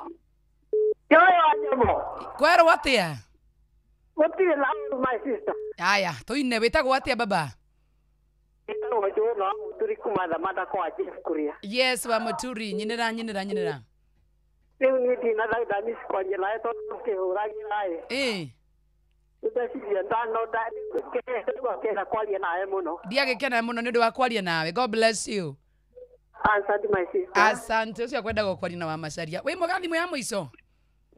Joy wa Njomo. Kwerwo atĩa? Gũtirĩ na ũru, my sister. Aya, tũine wĩtagwo atĩa baba? Wĩtagwo John wa Mũturi kuma Thamata kwa Jeff Kuria. Yes, wa Mũturi, nyinĩra nyinĩra nyinĩra. Rĩu niĩ ndinathaitha miss kwaria nawe tondũ ũkĩhũragĩra ĩ. Ĩ. Ndeciria ndano ndagĩkenda kwaria nawe mũno. Ndiagĩkena mũno nĩ ũndũ wa kwaria nawe. God bless you. Asante my sister. Asante, ũcio akwendaga kwaria na wa Macharia. Wĩ mwega thimũ ya mũico?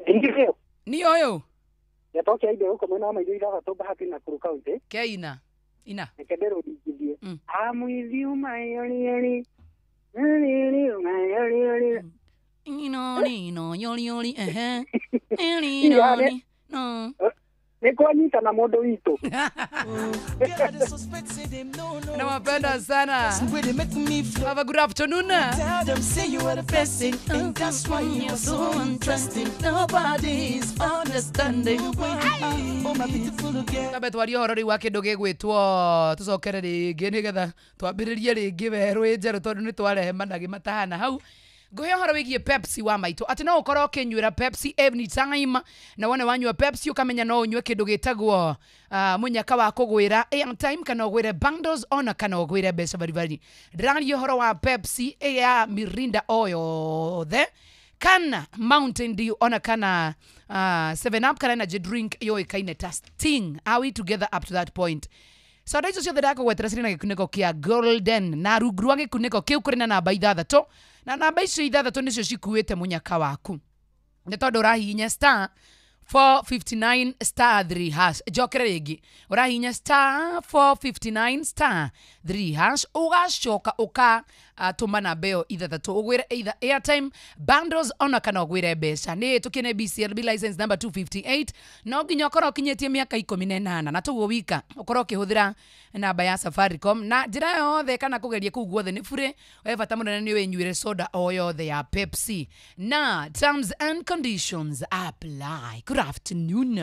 Ndiyo. Ni ũyũ? Gĩtokia inde gũkũ mwena wa maitho ithathatũ Bahati Nakuru County. Ke ina. Ina. Reke ndĩrũringithie. I'm with you my yori yori. Yori yori my yori yori. Ino nino yori yori ehe. Ino no. Nĩ kwanyitana mũndũ witũ. Nawapenda sana. Have a good afternoon. Tell them say you are the best thing, and that's why you're so interesting. Nobody's understanding. Oh my beautiful girl. Tambe twarie ũhoro rĩu wa kĩndũ gĩgwĩtwo tũcokere rĩngĩ nĩgetha twambĩrĩrie rĩngĩ werũ ĩ njerũ tondũ nĩ twarehe managĩ matahana hau. Ngũhe ũhoro wĩgiĩ Pepsi wa maitũ atĩ no ũkorwo ũkĩnyuĩra Pepsi anytime na wone wanyua Pepsi ũkamenya no ũnyue kĩndũ gĩtagwo mũnyaka wa kũgwĩra airtime kana ũgwĩre bundles ona kana ũgwĩre mbeca baribari. Ndĩraria ũhoro wa Pepsi ya Mirinda o yothe kana Mountain Dew ona kana 7 Up kana energy drink yũĩkaine ta Sting. Are we together up to that point? Soda icio ciothe ndakũgwetera cirĩ na gĩkunĩko kĩa golden na rungu rwa gĩkunĩko kĩu kũrĩ na namba ithathatũ na namba icio ithathatũ nĩcio cikuĩte mũnyaka waku nĩ tondũ ũrahihinya star 459 star 3 hash. Njokere rĩngĩ, ũrahihinya star 459 star 3 hash ugacoka uka tuma namba ĩyo ithathatũ ũgwĩre either airtime bundles ona kana ũgwĩre mbeca. Nĩ tũkĩne BCLB license number 258 no nginya ũkorwo ũkinyĩtie mĩaka 18 na toguo wika ũkorwo ũkĩhũthĩra namba ya Safaricom na njĩra yothe kana kũgeria kũu guothe nĩ bure. We bata mũnene nĩ wĩnyuĩre soda o yothe ya Pepsi na terms and conditions apply. Good afternoon.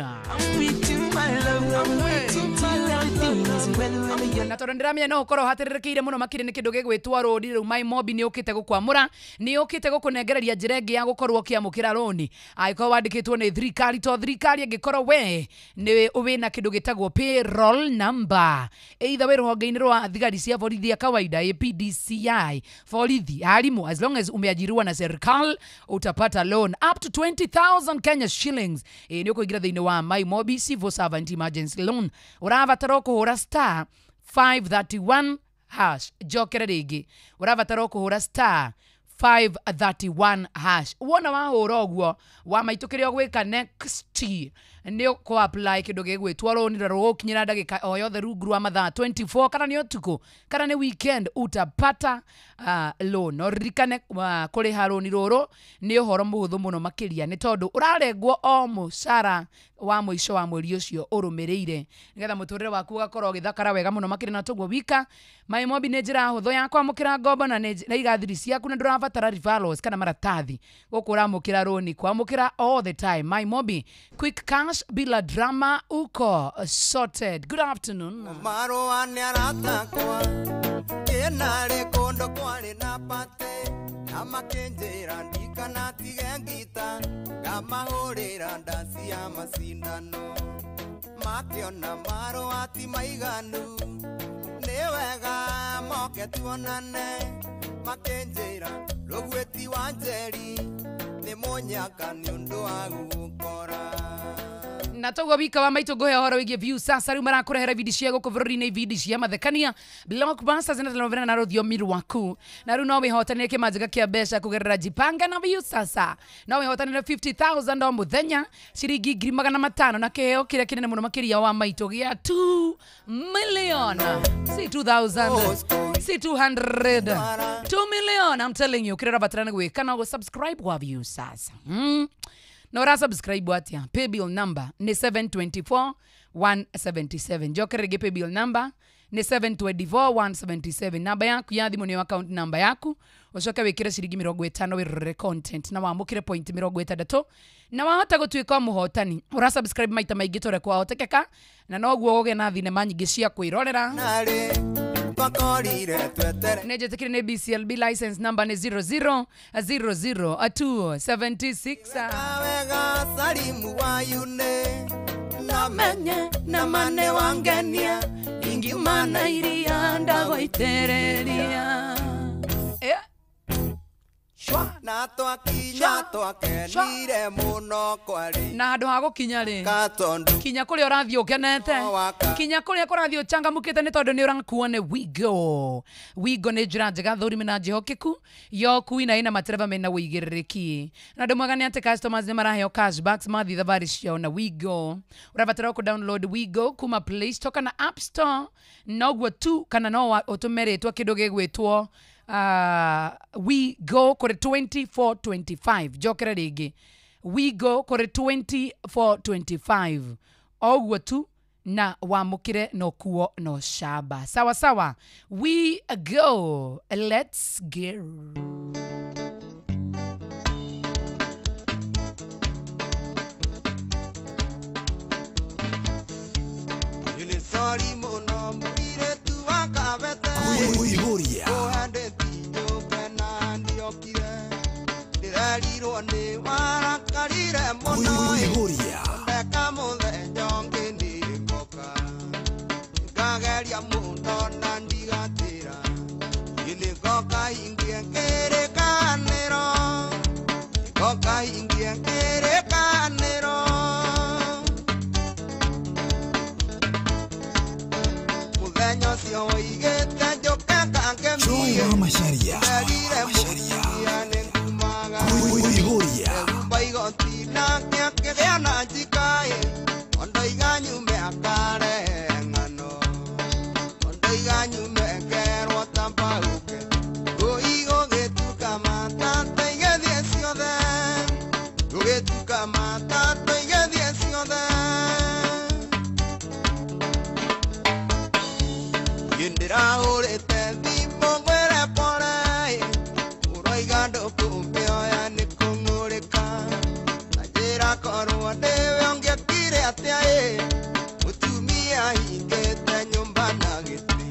Na tondũ ndĩramenya no ũkorwo ũhatĩrĩrĩkĩire mũno makĩria nĩ kĩndũ gĩgwĩtwo rũni rĩu MyMobi nĩ ũkĩte gũkwamũra, nĩ ũkĩte gũkũnengereria njĩra ĩngĩ ya gũkorwo ũkĩamũkĩra rũni angĩkorwo wandĩkĩtwo nĩ thirikari to thirikari angĩkorwo we nĩ wĩna kĩndũ gĩtagwo payroll number either wĩ rũhonge-inĩ rwa thigari cia borithi ya kawaida APDCI borithi arimũ, as long as umeajiriwa na serikali utapata loan up to 20,000 Kenya shillings. Nĩ ũkũingĩra thĩinĩ wa MyMobi Civil Servant Emergency Loan ũrabatara kũhũra star 531 hash. Njokere rĩngĩ ũrabatara kũhũra star 531 hash. Wona wahũra ũguo wa maitũ kĩrĩa ũgwĩka next nĩ ũkũ apply kĩndũ gĩgwĩtwo rũni na rũgũkinyĩra ndagĩka o yothe rungu rwa mathaa 24 kana nĩ ũtukũ kana nĩ weekend utapata loan. No ririkane kũrĩha rũni rũrũ nĩ ũhoro mũhũthũ mũno makĩria nĩ tondũ ũrarengwo o mũcara wa mũico wa mweri ũcio ũrũmĩrĩire nĩgetha mũtũrĩre waku ũgakorwo ũgĩthakara wega mũno makĩria. Na toguo wika MyMobi nĩ njĩra hũthũ ya kwamũkĩra ngombo na nĩ igathiri ciaku na ndũrabatara referrals kana maratathi gũkũ ũramũkĩra rũni kwamũkĩra all the time. MyMobi quick cash bila drama uko sorted. Good afternoon. Marũa nĩ aratakwa kĩnarĩ kũndũ kwarĩ na pate na makĩnjĩra ndikanatige ngita ngamahũrĩra ndaci ya macindano makĩona marũa ti maiganu nĩ wega moke tuonane makĩnjĩra rũgwĩti wa Njeri nĩ mũnyaka nĩ ũndũ wa gũkora. Na toguo wika wa maitũ ngũhe ũhoro wĩgiĩ view sasa rĩu marakũrehera ibindi cia gũkũ bũrũri-inĩ ibindi cia mathekania blockbusters na telenovela na rũthiomi rwaku na rĩu no wĩhotanĩre kĩmanjĩka kĩa mbeca kũgerera Jipanga na view sasa no wĩhotanĩre 50,000 o mũthenya ciringi 500,000 na kĩheo kĩrĩa kĩnene mũno makĩria wa maitũ gĩa 2 million si 2,000 si 200 2 million. I'm telling you kĩrĩa ũrabatara nĩ gwĩka no gũ-subscribe kwa view sasa. Na ura subscribe atia pay bill number ni 724 177. Njokere rĩngĩ pay bill number ni 724 177. Namba yaku ya thimũ nĩyo account number yaku ũcoke wĩkĩre ciringi 50 wĩrorere content na wamũkĩre point 60 na wahota gũtuĩka mũhotani. Ura subscribe maita maingĩ ta ũrĩa kwahotekeka na noguo ũgĩe na thinema nyingĩ cia kwĩrorera. Nĩ njĩtĩkĩre nĩ BCLB license number nĩ 0000276. Wega salimu wayune namenye na mane wangenia ingiumana iria ndagoitereria. Na twakinya twakenire mũno kwarĩ na handũ ha gũkinya rĩ kinya kũrĩa ũrathiĩ ũkenete kinya kũrĩa kũrathiĩ ũcangamũkĩte nĩ tondũ nĩ ũrakuo nĩ Wigo. Wigo nĩ njĩra njega thũrime na njĩhokeku ya ũkui na ĩna matereba mena ũigĩrĩrĩki na ũndũ mwega nĩ atĩ customers nĩ maraheo cashbacks mathiĩ thabarĩ ciao na Wigo. Ũrabatara kũ download Wigo kuma Play Store kana App Store noguo tu kana no ũtũme rĩtwa kĩndũ gĩgwĩtwo we go kore 2425. Njokere rĩngĩ we go kore 2425 oguo tu na wamũkĩre no kuo no shaba sawa sawa. We go, let's go. Sorry mũno mũirĩtu wa Kabete Kũihũria ndĩrerirwo nĩ warakarire mũno Kũihũria ndeka mũthenya ũngĩ nĩngoka ngageria mũno na ndigatĩra nĩngoka ingie kĩrĩkanĩro ngoka ingie kĩrĩkanĩro mũthenya ũcio woigĩte njũke Joy wa Macharia Kũihũria Ondoiga nyume akare ng'ano Ondoiga nyume. Kando kũmĩoya nĩ kũng'ũrĩka Anjĩra korwo ndĩwe ũngĩekire atĩa ĩ Mũtumia ahingĩte nyũmba na gĩtĩ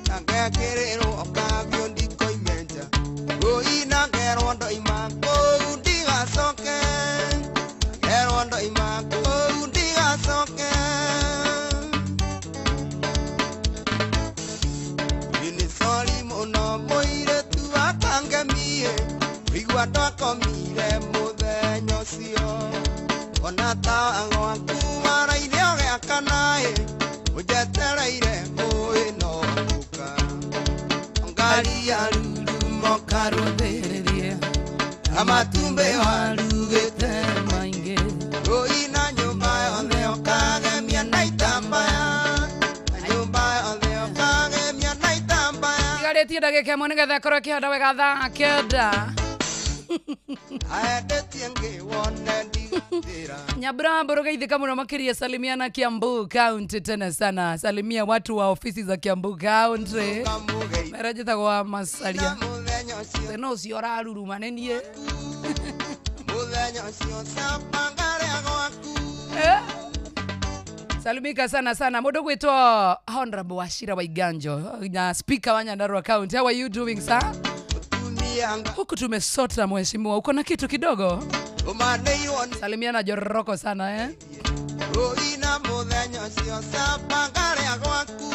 Na ngekĩrĩrwo kagio ndikoime nja Ngũi na ngerwo ndoima kũu ndigacoke Ngerwo ndoima kũu ndigacoke Nĩ sori mũno mũirĩtu akangemie Igua ndakomire mũthenya ũcio Ona tawa gwaku waraire ũgĩakana ĩ Ũnjetereire ngũĩ no gũka Ngari ya rurumo karũthĩrĩrie Na matumbĩ warugĩte maingĩ Ngũi na nyũmba yothe ũkagemia na itambaya Na nyũmba yothe ũkagemia na itambaya Tigarĩtie ndagĩka ĩmwe nĩgetha ĩkorwo ĩkĩhanda wega thaa 9. Aendetie ngĩwone ndigatĩra Nyabra Mburuga muno makiria salimiana Kiambu County tena sana. Salimia watu wa ofisi za Kiambu County. Merejeta masalia. Tena ucio ũraruruma nĩ niĩ. Mũthenya ũcio capangarĩa gwaku Salimika sana sana. Mũndũ gwĩtwo Honorable Wachira Waiganjo na Speaker wa Nyandarua County. How are you doing, sir? Huku tumesota mheshimiwa. Uko na kitu kidogo? Salimiana Joroko sana eh. Ina mũthenya ũcio capangarĩa gwaku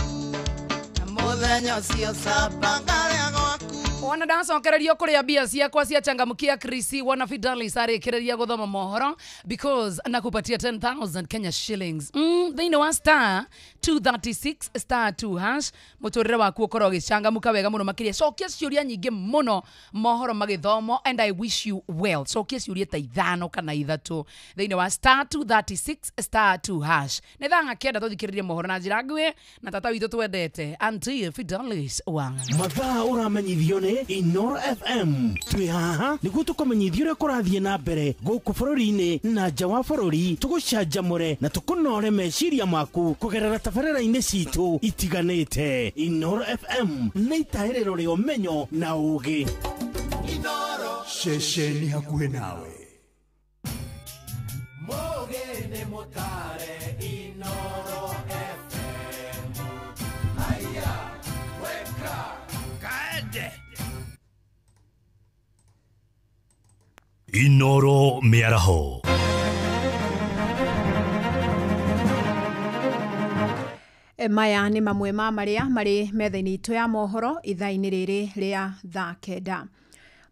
Mũthenya ũcio capangarĩa gwaku Wana ndacokererio kuria mbia ciakwa cia changamkia Krisi wana Fidelis arĩkĩrĩria gũthoma mohoro because nakupatia 10,000 Kenya shillings thĩinĩ wa star 236 star 2 hash mũtũrĩre waku ũkorwo ũgĩcangamũka wega mũno makĩria. Cokia ciũria nyingĩ mũno mohoro magĩthomo and I wish you well. Cokia ciũria ta 5 kana 3 thĩinĩ wa star 236 star 2 hash. Nĩ thaa 9 tũthikĩrĩrie mohoro na njĩra nguhĩ na tata witũ twendete Auntie Fidelis Wanga. Mathaa ũramenyithio nĩ Inoro FM. Twĩ haha nĩguo tũkũmenyithia ũrĩa kũrathiĩ na mbere gũkũ bũrũri-inĩ na nja wa bũrũri, tũgũcanjamũre na tũkũnore meciria maku kũgerera tabarĩra-inĩ citũ itiganĩte. Inoro FM nĩ itahĩrĩro rĩa ũmenyo na ũũgĩ. Ceceni hakuhĩ nawe. Mũgĩ mũtare Inoro FM. Haya, weka kaende. Inoro mĩaraho. Maya nĩ mamwe ma marĩa marĩ metha-inĩ itũ ya mohoro ithaa-inĩ rĩrĩ rĩa thaa 9.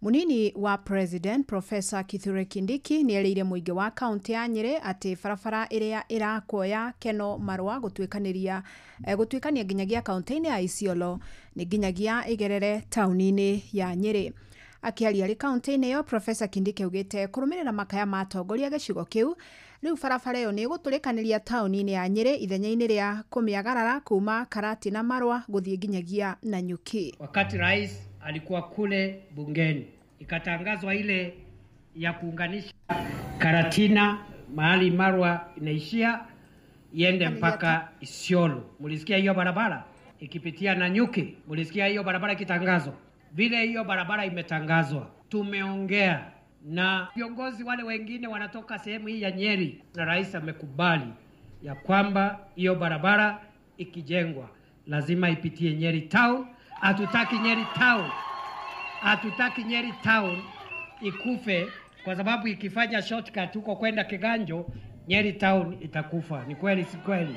Munini wa President Professor Kithure Kindiki nĩ erĩire mũingĩ wa kaunti ya Nyĩrĩ atĩ barabara ĩrĩa ĩrakwo ya Keno Marũa gũtuĩkania nginyagia kaunti-inĩ ya Isiolo nĩ nginyagia ĩgerere taũni-inĩ ya Nyĩrĩ. Akĩaria arĩ kaunti-inĩ ĩyo, Professor Kindiki augĩte kũrũmĩrĩra makaya ma atongoria gĩcigo kĩu rĩu barabara ĩyo nĩ ĩgũtũrĩkanĩria taũni-inĩ ya Nyĩrĩ ithenya-inĩ rĩa kũmĩagarara kuma Karati na Marũa gũthiĩ nginyagia Nanyuki. Wakati rais alikuwa kule bungeni, ikatangazwa ile ya kuunganisha Karatina mahali Marwa inaishia iende mpaka Isiolo. Mulisikia hiyo barabara ikipitia Nanyuki? Mulisikia hiyo barabara ikitangazwa? Vile hiyo barabara imetangazwa, tumeongea na viongozi wale wengine wanatoka sehemu hii ya Nyeri, na rais amekubali ya kwamba hiyo barabara ikijengwa lazima ipitie Nyeri town. Hatutaki Nyeri town, hatutaki Nyeri town ikufe, kwa sababu ikifanya shortcut huko kwenda Kiganjo, Nyeri town itakufa. Ni kweli si kweli?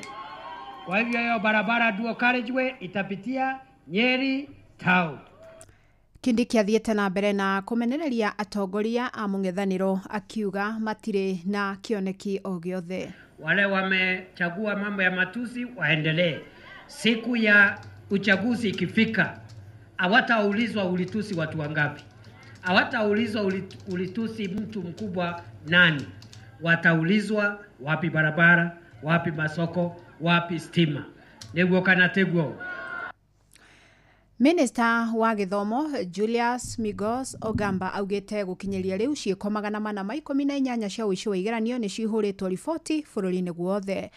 Kwa hivyo hiyo barabara dual carriageway itapitia Nyeri town. Kindiki athiĩte na mbere na kũmenereria atongoria a mũng'ethanĩro akiuga matirĩ na kĩoneki o gĩothe. Wale wamechagua mambo ya matusi waendelee. Siku ya uchaguzi ikifika, hawataulizwa ulitusi watu wangapi, hawataulizwa ulitusi mtu mkubwa nani, wataulizwa wapi barabara, wapi masoko, wapi stima. Nĩguo kana tiguo? Minister wa gĩthomo Julius Migos Ogamba augĩte gũkinyĩria rĩu ciĩko 418 cia ũici wa igeranio nĩ cihũrĩtwo riboti bũrũri-inĩ guothe.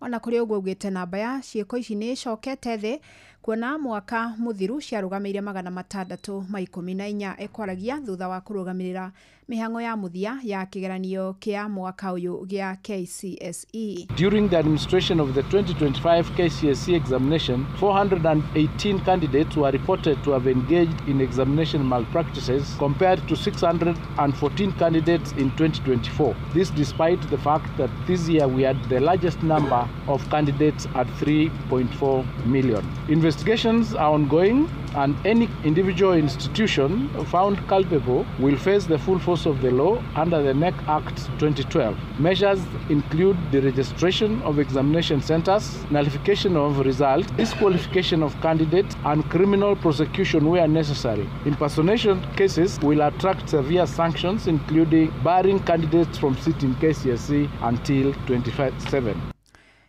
Ona kũrĩ ũguo augĩte namba ya ciĩko ici nĩ icokete thĩ Kuona mwaka muthiru ciarũgamĩire 614. Ekwaragia thutha wa kũrũgamĩrĩra mĩhang'o ya mũthia ya kĩgeranio kĩa mwaka ũyũ gĩa KCSE. During the administration of the 2025 KCSE examination, 418 candidates were reported to have engaged in examination malpractices compared to 614 candidates in 2024. This despite the fact that this year we had the largest number of candidates at 3.4 million. Investigations are ongoing, and any individual institution found culpable will face the full force of the law under the NEC Act 2012. Measures include the registration of examination centers, nullification of results, disqualification of candidates, and criminal prosecution where necessary. Impersonation cases will attract severe sanctions, including barring candidates from sitting KCSE until 2027.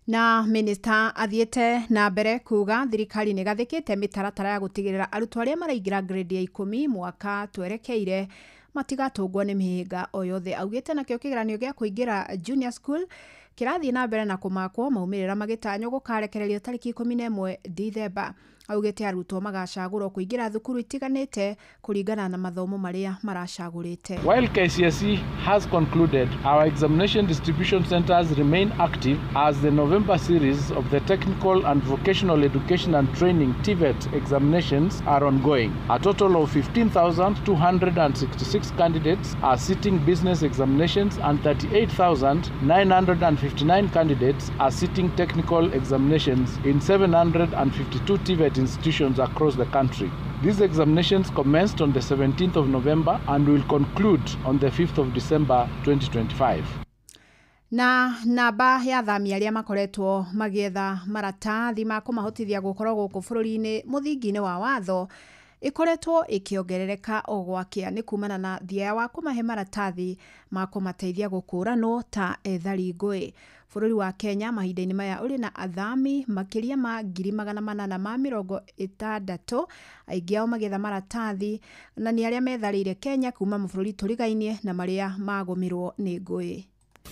Na minista athiĩte na mbere kuga thirikari nĩ gathĩkĩte mĩtaratara ya gũtigĩrĩra arutwo arĩa maraingĩra grade ya 10 mwaka twerekeire matigatũngwo nĩ mĩhĩnga o yothe. Augĩte nakĩo kĩgeranio gĩa kũingĩra junior school kĩrathiĩ na mbere na kũmakwo, maumĩrĩra magĩtanywo gũkarekererio tarĩki 11 Dithemba. Augĩte arutwo magacagũrwo kũingĩra thukuru itiganĩte kũringana na mathomo marĩa maracagũrĩte. While KCSE has concluded, our examination distribution centers remain active as the November series of the Technical and Vocational Education and Training TVET examinations are ongoing. A total of 15,266 candidates are sitting business examinations and 38,959 candidates are sitting technical examinations in 752 TVET institutions across the country. These examinations commenced on the 17th of November and will conclude on the 5th of December 2025. Na namba ya athami arĩa makoretwo magĩetha maratathi ma kũmahotithia gũkorwo gũkũ bũrũri-inĩ mũthingi-inĩ wa watho ĩkoretwo ĩkĩongerereka o gwakĩa nĩ kumana na thia wa kũmahe maratathi ma kũmateithia gũkũranwo ta ethari ngũĩ. Bũrũri wa Kenya mahinda-inĩ maya ũrĩ na athami makĩria ma 860,000, aingĩ ao magĩetha maratathi na nĩ arĩa metharĩire Kenya kuma mabũrũri tũrigainie na marĩa magũmĩrwo nĩ ngũĩ.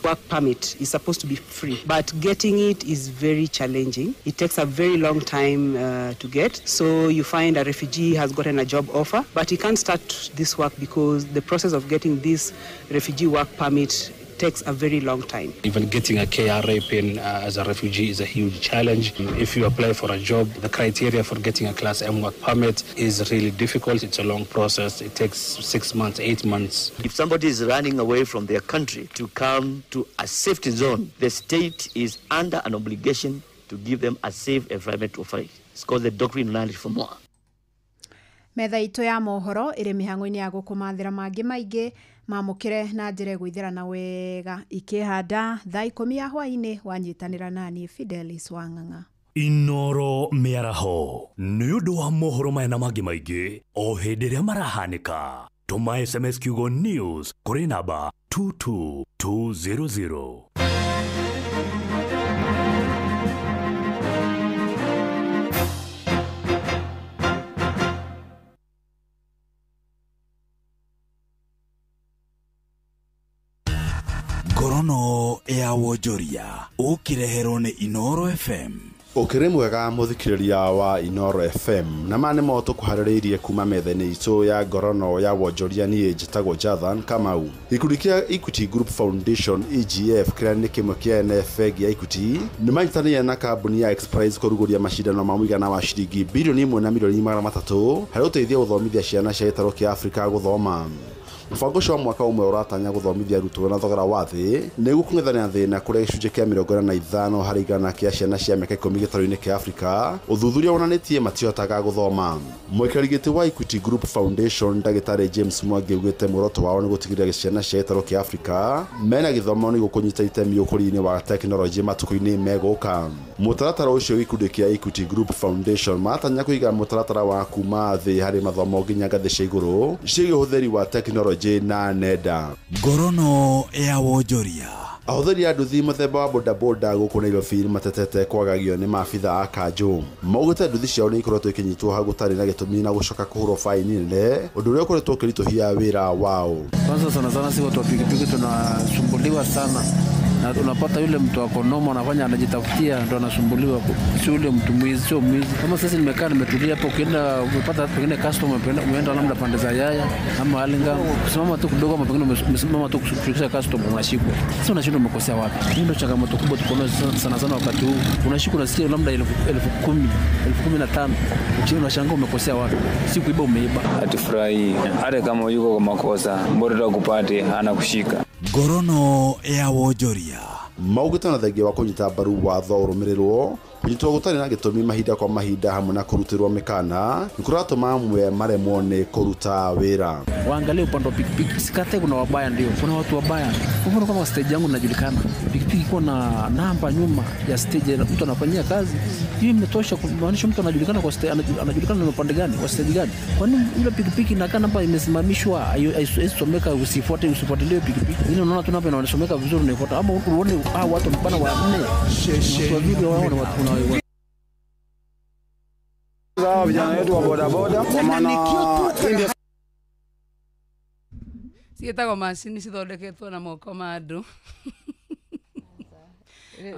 Work permit is supposed to be free, but getting it is very challenging. It takes a very long time to get. So you find a refugee has gotten a job offer, but he can't start this work because the process of getting this refugee work permit takes a very long time. Even getting a KRA pin as a refugee is a huge challenge. If you apply for a job, the criteria for getting a Class M work permit is really difficult. It's a long process. It takes 6 months, 8 months. If somebody is running away from their country to come to a safety zone, the state is under an obligation to give them a safe environment to operate. It's called the doctrine of non-refoulement. Metha itũ ya mohoro ĩrĩ mĩhang'o-inĩ ya gũkũmathĩra mangĩ maingĩ mamũkĩre na njĩra ĩgũithĩrana wega ikĩhanda thaa 10 ya hwaĩ-inĩ wanyitanĩra nani Fidelis Wang'ang'a. Inoro mĩaraho nĩ ũndũ wa mohoro maya na mangĩ maingĩ o hĩndĩ ĩrĩa marahanĩka. Tũma SMS kiugo news kũrĩ namba 22200. Ngorono ya wonjoria ũkĩreherwo nĩ Inoro FM. Ũkĩrĩ mwega mũthikĩrĩria wa Inoro FM na ma nĩmo tũkũharĩrĩirie kuma metha-inĩ itũ ya ngorono ya wonjoria. Niĩ njĩtagwo Jathan Kamau. Gĩkundi kĩa Equity Group Foundation EGF kĩrĩa nĩ kĩmwe kĩa ene bengi ya Equity nĩ manyitanĩire na kambuni ya Xprize kũrugũria macindano ma mũigana wa ciringi bilioni 1 na milioni 300 harĩ ũteithio gũthomithia ciana cia gĩtarũ kĩa Afrika gũthoma. Mũbango ũcio wa mwaka ũmwe ũratanya gũthomithia arutwo na thogora wa thĩ nĩguo kũng'ethanĩra thĩna kũrĩa gĩcunjĩ kĩa 45 harĩ igana kĩa ciana cia mĩaka 10 gĩtarũ-inĩ kĩa Afrika ũthuthuria wonanĩtie matihotaga gũthoma. Mũikarĩri gĩtĩ wa Equity Group Foundation Ndagĩtarĩ James Mwangi augĩte muoroto wao nĩ gũtigĩrĩra ciana cia gĩtarũ kĩa Afrika mena gĩthomo nĩguo kũnyita itemi ũkũria-inĩ wa tekinoronjĩ matukũ-inĩ megũka. Mũtaratara ũcio gĩkundi kĩa Equity Group Foundation maratanya kũiga mũtaratara wa kuma thĩ harĩ mathomo nginya ngathĩ cia igũrũ ciĩgiĩ ũhũthĩri wa tekinoronjĩ na nenda. Ngorono ya wonjoria. Ahũthĩri a nduthi mũthemba wa bodaboda gũkũ Nairobi matetete kwagagio nĩ maabitha a kanjũ. Maugĩte nduthi ciao nĩ ikoretwo ikinyitwo hau gũtarĩ na gĩtũmi na gũcoka kũhũrwo faini nene, ũndũ ũrĩa ũkoretwo ũkĩritũhia wĩra wao. Kwanza sana sana si watu wa pikipiki tunasumbuliwa sana Na unapata yule mtu ako noma anafanya anajitafutia ndo anasumbuliwa, sio yule mtu mwizi, sio mwizi. Kama sasa nimekaa nimetulia hapo, ukienda umepata pengine customer umeenda labda pande za Yaya ama Alinga, kusimama tu kidogo ama pengine umesimama tu kushughulikia customer unashikwa. Sasa unashindwa umekosea wapi? Hii ndio changamoto kubwa tuko nayo sana sana wakati huu. Unashikwa unasikia labda 10,000, 15,000. Uchini unashangaa umekosea wapi? Si kuiba umeiba. Hatufurahi hata kama yuko kwa makosa, bora tukupate anakushika. Ngorono ya wonjoria maugĩte na thengia wa kũnyita mbaru watho ũrũmĩrĩrwo kũnyitwo gũtarĩ na gĩtũmi mahinda kwa mahinda hamwe na kũrutĩrwo mĩkana nĩ kũratũma amwe maremwo nĩ kũruta wĩra. Waangalie upande wa pikipiki, sikatai kuna wabaya, ndio kuna watu wabaya. Kwa mfano kama stage yangu inajulikana, pikipiki iko na namba nyuma ya stage mtu anafanyia kazi, hiyo imetosha kumaanisha mtu anajulikana kwa stage, anajulikana na upande gani, kwa stage gani. Kwa nini ile pikipiki inakaa namba imesimamishwa haisomeka, usifuate usifuatilie pikipiki ile, unaona tu namba inaoneshomeka vizuri unaifuata, ama uone watu mpana wa nne watu wawili wao na watu kuna vijana wetu wa boda boda kwa maana ndio ciĩtagwo macini cithondeketwo na moko ma andũ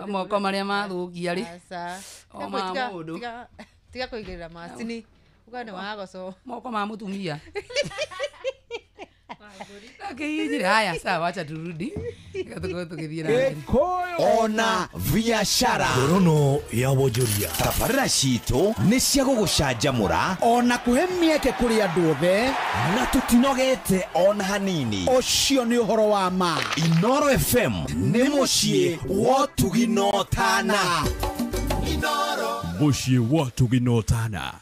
moko marĩa mathũkia rĩ o ma mũndũ tiga kũigĩrĩra macini uga nĩ wagoco moko ma mũtumia akihinyire. Haya, sawa, wacha turudi tukorwo tũgĩthiĩ na mbere. Ona biashara Ngorono ya wonjoria tabarĩra citũ nĩ cia gũgũcanjamũra ona kũhe mĩeke kũrĩ andũ othe na tũtinogete ona hanini. Ũcio nĩ ũhoro wa ma. Inoro FM nĩ mũciĩ wa ũtugi na ũtana. Mũciĩ wa ũtugi na ũtana.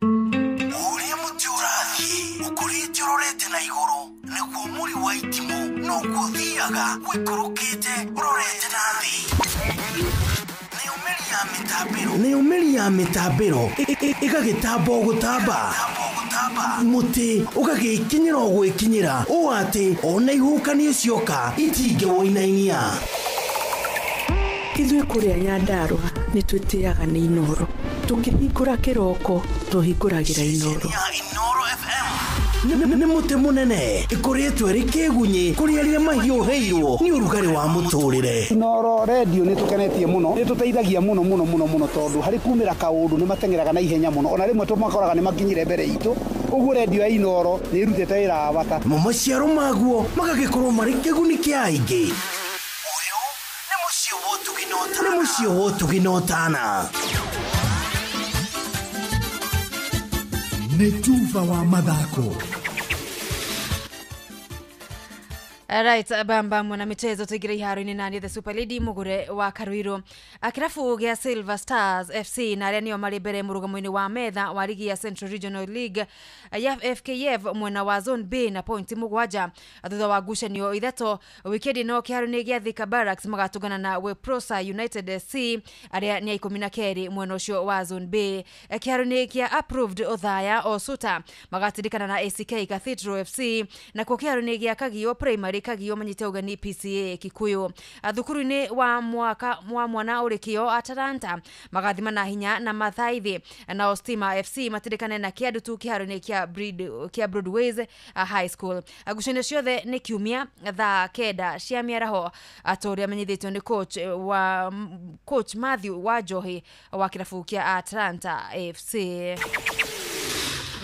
Ũrĩa mũtĩ ũrathiĩ ũkũrĩte ũrorete na igũrũ nĩguo mũri wa itimũ noguo ũthiaga ũikũrũkĩte ũrorete na thĩ. Nayo mĩri ya mĩtambĩro ĩgagĩtamba o gũtamba, mũtĩ ũgagĩkinyĩra o gwĩkinyĩra ũũ atĩ ona ihuhũkanio cioka itingĩwũinainia. Ithuĩ kũrĩa Nyandarũa nĩ twĩtĩaga nĩ Inoro, tũkĩhingũra kĩroko tũhingũragĩra Inoro. Nĩ mũtĩ mũnene ĩkũrĩtwo ĩrĩ kĩgunyĩ kũrĩ arĩa mahiũhĩirwo nĩ ũrugarĩ wa mũtũrĩre. Inoro radio nĩ tũkenetie mũno, nĩ tũteithagia mũno mũno mũno mũno tondũ harĩ kumĩra kaũndũ nĩ mateng'eraga na ihenya mũno, ona rĩmwe tũmakoraga nĩ makinyire mbere itũ. Ũguo radio ya Inoro nĩ ĩrutĩte wĩra wa bata. Mo maciaro maguo magagĩkorwo marĩ kĩguni kĩa aingĩ. Nĩ mũciĩ wa ũtugi na ũtana. Nĩ tuba wa mathako. Right, bamba mwana michezo tuingire iharo-inĩ nani the Super Lady Mugure wa Karuiru. Kirabu gĩa Silver Stars FC na arĩa nĩo marĩ mbere mũrũgamo-inĩ wa metha wa ligi ya Central Regional League ya FKF mwena wa Zone B na pointi 7 thutha wa ngucanio 3 wikendi no kĩharo-inĩ gĩa Thika Barracks magatũngana na Weprosa United SC arĩa nĩ a 12 mwena ũcio wa Zone B. Kĩharo-inĩ kĩa Approved Othaya Osuta magatindĩkana na ACK Cathedral FC na kuo kĩharo-inĩ gĩa Kagio Primary Kagio manyite ũgeni PCA Kikuyu. Thukuru-inĩ wa mwaka wa mwana ũrĩkĩo Atalanta magathima na hinya na Mathaithi na Stima FC matindĩkane na Kĩandutu kĩharo-inĩ kĩa Broadways High School. Ngucanio ciothe nĩ kiumia thaa 9 cia mĩaraho atũrĩa amenyithĩtio nĩ coach Matthew wa Njohi wa kĩrabu kĩa Atalanta FC.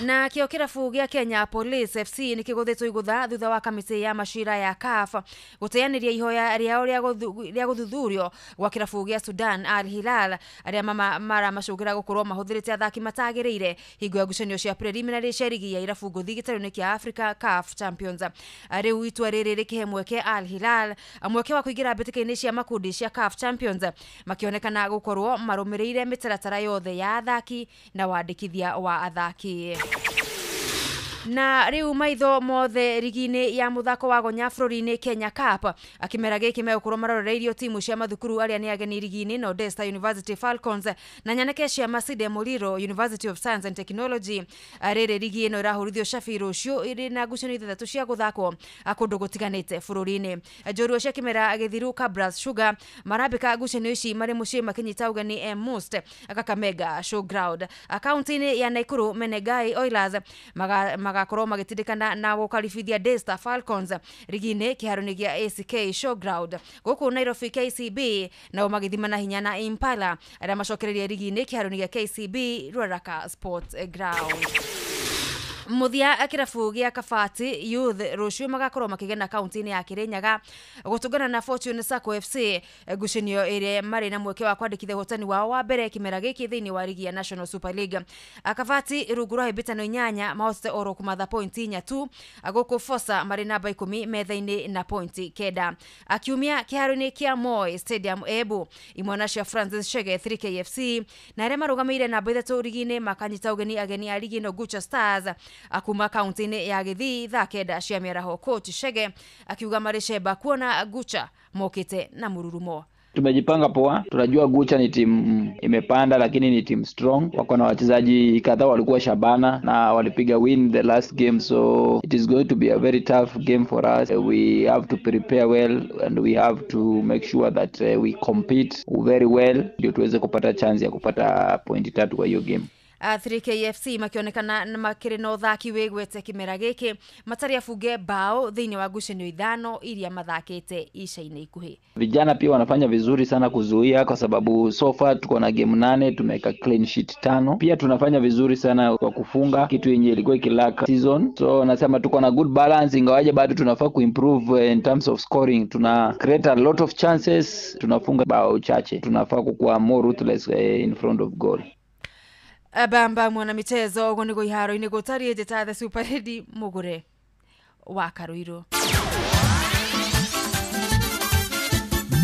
Na kĩo kĩrabu gĩa Kenya Police FC nĩ kĩgũthĩtwo igũtha thutha wa kamĩtĩ ya macira ya CAF gũteanĩria ihoya rĩao rĩa gũthuthurio gwa kĩrabu gĩa Sudan Al Hilal arĩa maramacũngĩra gũkorwo mahũthĩrĩte athaki matagĩrĩire hingo ya ngucanio cia preliminary cia ligi ya irabu ngũthi gĩtarũ-inĩ kĩa Africa CAF Champions. Rĩu itua rĩrĩ rĩkĩhe mweke Al Hilal mweke wa kũingĩra mbĩtĩka-inĩ cia makundi cia CAF Champions makĩonekana gũkorwo marũmĩrĩire mĩtaratara yothe ya athaki na wandĩkithia wa athaki. Na riu maitho mothe rigi-inĩ ya muthako wa gonya bũrũri-inĩ Kenya Cup akimera gĩkĩ megũkorwo marorereirio timu cia mathukuru arĩa nĩ ageni rigi-inĩ Nordesta University Falcons na nyanake cia Masinde Muliro University of Science and Technology. Rĩrĩ rigi ĩno ĩrahũrithio cabi rũciũ ĩrĩ na ngucanio 6 cia gũthakwo kũndũ gũtiganĩte bũrũri-inĩ. Njorua cia kĩmera gĩthiru Kabras Sugar marambĩka ngucanio ici marĩ mũciĩ makĩnyita ũgeni Most Kakamega Showground. Kaunti-inĩ ya Nakuru Menegai Oilers magakorwo magĩtindĩkana na gũkaribithia Daystar Falcons rigi-inĩ kĩharo-inĩ gĩa ACK Showground. Gũkũ Nairobi KCB nao magĩthima na hinya na Impala arĩa macokereria rigi-inĩ kĩharo-inĩ gĩa KCB Ruaraka Sports Ground. Muthia kĩrabu gĩa Kabati Youth rũciũ magakorwo makĩgena kaunti-inĩ ya Kirinyaga gũtũngana na Fortune Sacco FC ngucanio ĩrĩa marĩ na mweke wa kwandĩkithia ũhotani wao wa mbere kĩmera gĩkĩ thĩinĩ wa rigi ya National Super League. Kabati rungu rwa hĩmbĩtano 8 mahotete oro kũmatha pointi 4 tu, gũkũ Fosa marĩ namba 10 metha-inĩ na pointi 9. Akiumia kĩharo-inĩ kĩa Moi Stadium Embu, imwana cia Francis Chege 3KFC na arĩa marũgamĩire namba 3 rigi-inĩ makanyita ũgeni ageni a rigi ĩno Gucha Stars akuma kaunti-inĩ ya Gĩthii thaa 9 cia mĩaraho. Coach Chege akiuga marĩ cemba kuona Gucha mokĩte na mũrurumo. Tumejipanga poa, tunajua Gucha ni timu imepanda lakini ni team strong. Wako na wachezaji kadhaa walikuwa Shabana na walipiga win the last game, so it is going to be a very tough game for us. We have to prepare well and we have to make sure that we compete very well ndio tuweze kupata chance ya kupata pointi 3 kwa hiyo game. 3KFC makionekana na makĩrĩ na ũthaki wĩgwete kĩmera gĩkĩ matarĩ abunge bao thĩinĩ wa ngucanio 5 iria mathakĩte ica-inĩ ikuhĩ. Vijana pia wanafanya vizuri sana kuzuia kwa sababu so far tuko na game 8 tumeweka clean sheet 5. Pia tunafanya vizuri sana kwa kufunga, kitu yenye ilikuwa ikilaka season. So nasema tuko na good balance, ingawaje bado tunafaa kuimprove in terms of scoring. Tuna create a lot of chances, tunafunga bao chache. Tunafaa kukuwa more ruthless in front of goal. Bamba mwana michezo ũguo nĩguo iharo-inĩ gũtariĩ njĩta the Super Lady Mũgũre wa Karuiru.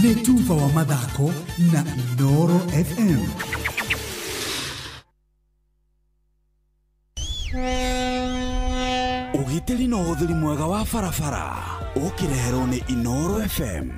Nĩ tuba wa mathako na Inooro FM. Ũgitĩri na ũhũthĩri mwega wa barabara ũkĩreherwo nĩ Inooro FM.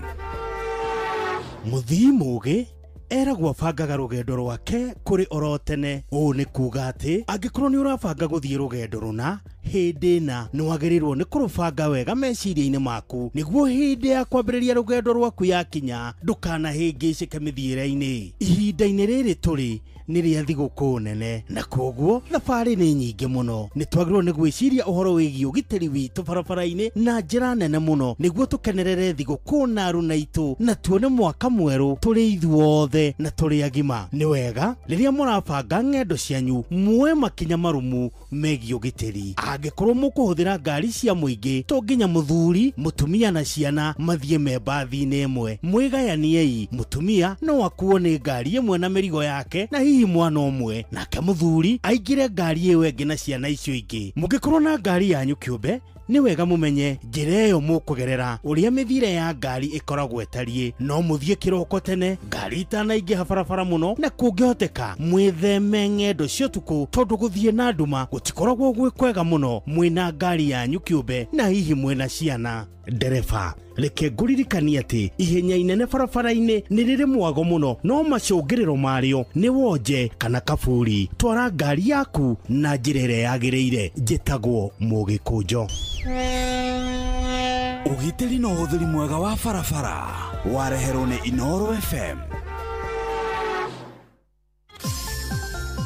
Mũthii mũgĩ eragwo abangaga rũgendo rwake kũrĩ oro tene. Ũũ nĩ kuga atĩ angĩkorwo nĩ ũrabanga gũthiĩ rũgendo rũna hĩndĩ na nĩ wagĩrĩirwo nĩ kũrũbanga wega meciria-inĩ maku nĩguo hĩndĩ ya kwambĩrĩria rũgendo rwaku yakinya ndũkanahĩngĩcĩke mĩthiĩre-inĩ. Ihinda-inĩ rĩrĩ tũrĩ nĩ rĩa thigũkũ nene na kwoguo thabarĩ nĩ nyingĩ mũno. Nĩ twagĩrĩirwo nĩ gwĩciria ũhoro wĩgiĩ ũgitĩri witũ barabara-inĩ na njĩra nene mũno nĩguo tũkenerere thigũkũ na aruna itũ na tuone mwaka mwerũ tũrĩ ithuothe na tũrĩ agima. Nĩ wega rĩrĩa mũrabanga ng'endo cianyu muoe makinya marumu megiĩ ũgitĩri. Angĩkorwo mũkũhũthĩra ngari cia mũingĩ to nginya mũthuri, mũtumia na ciana mathiĩ me mbathi-inĩ ĩmwe. Mwĩgayaniei, mũtumia no akuo nĩ ngari ĩmwe na mĩrigo yake na hihi mwana ũmwe, nake mũthuri aingĩre ngari ĩyo ĩngĩ na ciana icio ingĩ. Mũngĩkorwo na ngari yanyu kĩũmbe nĩ wega mũmenye njĩra ĩyo mũkũgerera ũrĩa mĩthiĩre ya ngari ĩkoragwo ĩtariĩ. No mũthiĩ kĩroko tene ngari itanaingĩha barabara mũno, na kũngĩhoteka mwĩtheme ng'endo cia ũtukũ tondũ gũthiĩ na nduma gũtikoragwo gwĩ kwega mũno mwĩna ngari yanyu kĩũmbe na hihi mwĩna ciana. Ndereba, reke ngũririkanie atĩ ihenya inene barabara-inĩ nĩ rĩrĩ mwago mũno no macũngĩrĩro marĩo nĩ wonje kana kaburi. Twara ngari yaku na njĩra ĩrĩa yagĩrĩire. Njĩtagwo Mũgĩkũnjo. Ũgitĩri na ũhũthĩri mwega wa barabara wareherwo nĩ Inooro FM.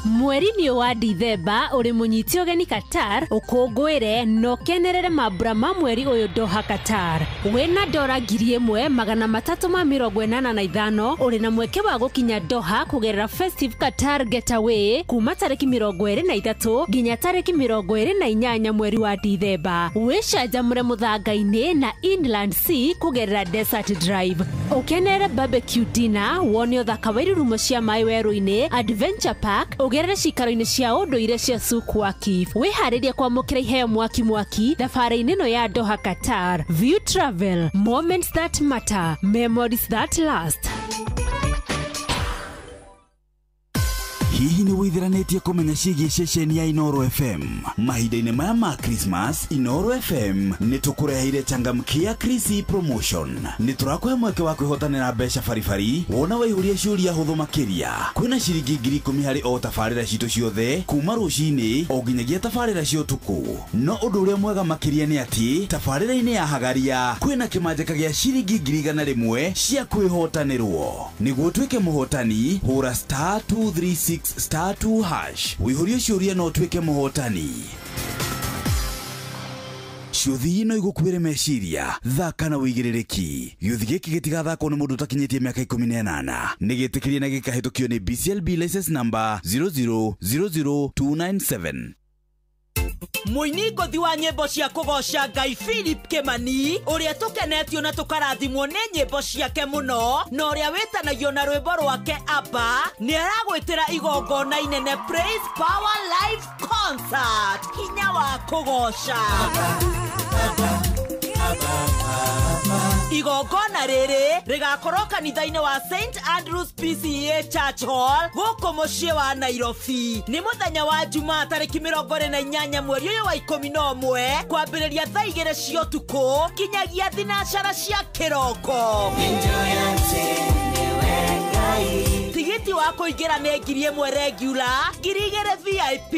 Mweri-inĩ wa Dithemba ũrĩ mũnyiti ũgeni Qatar ũkũngũĩre na ũkenerere mambura ma mweri ũyũ Doha Qatar. Wĩna dora 1385 ũrĩ na mweke wa gũkinya Doha kũgerera Festive Qatar Getaway kuma tarĩki 23 nginya tarĩki 28 mweri wa Dithemba. Wĩcanjamũre mũthanga-inĩ na Inland Sea kũgerera Desert Drive. Ũkenerere barbecue dinner, wone ũthaka wa irurumo cia maĩ werũ-inĩ, Adventure Park, ũgerere cikaro-inĩ cia ũndũire cia Souk Waqif. Wĩharĩrie kwamũkĩra iheo mwaki mwaki thabarĩ-inĩ ĩno ya Doha Qatar. View Travel, moments that matter, memories that last. Hihi nĩ wĩthiranĩtie kũmenya ciĩgiĩ ceceni ya Inooro FM? Mahinda-inĩ maya ma Christmas, Inooro FM nĩ tũkũreheire changamkia Chrissy promotion. Nĩ tũrakũhe mweke wa kwĩhotanĩra mbeca baribari wona waihũria ciũria hũthũ makĩria. Kwĩna ciringi 10,000 harĩ o tabarĩra citũ ciothe kuma rũcinĩ o nginyagia tabarĩra cia ũtukũ. No ũndũ ũrĩa mwega makĩria nĩ atĩ tabarĩra-inĩ ya Hagaria kwĩna kĩmanjĩka gĩa ciringi 100,000 cia kwĩhotanĩrwo. Nĩguo ũtuĩke mũhotani, hũra *236 *2# wĩihũrie ciũria na ũtuĩke mũhotani. Ciũthi no igũkuĩre meciria, thaka na wĩigĩrĩrĩki. Gĩũthi gĩkĩ gĩtigathakwo nĩ mũndũ ũtakinyĩtie mĩaka 18. Nĩ gĩtĩkĩrie na gĩkahĩtũkio nĩ BCLB license number 0000297. Mũini ngũthi wa nyĩmbo cia kũgoca Ngai Philip Kimani ũrĩa tũkenetio na tũkarathimwo nĩ nyĩmbo ciake mũno na ũrĩa wĩtanagio na rwĩmbo rwake Abba nĩ aragwĩtĩra igongona inene Praise Power Live Concert hinya wa kũgoca. Igongona rĩrĩ rĩgakorwo kanitha-inĩ wa St Andrews PCEA Church Hall gũkũ mũciĩ wa Nairobi. Nĩ mũthenya wa Jumaa tarĩki 28 mweri ũyũ wa 11 kwambĩrĩria thaa 2 cia ũtukũ kinyagia 4 cia kĩroko. Tigiti wa kũingĩra nĩ 1,000 regular, 2,000 VIP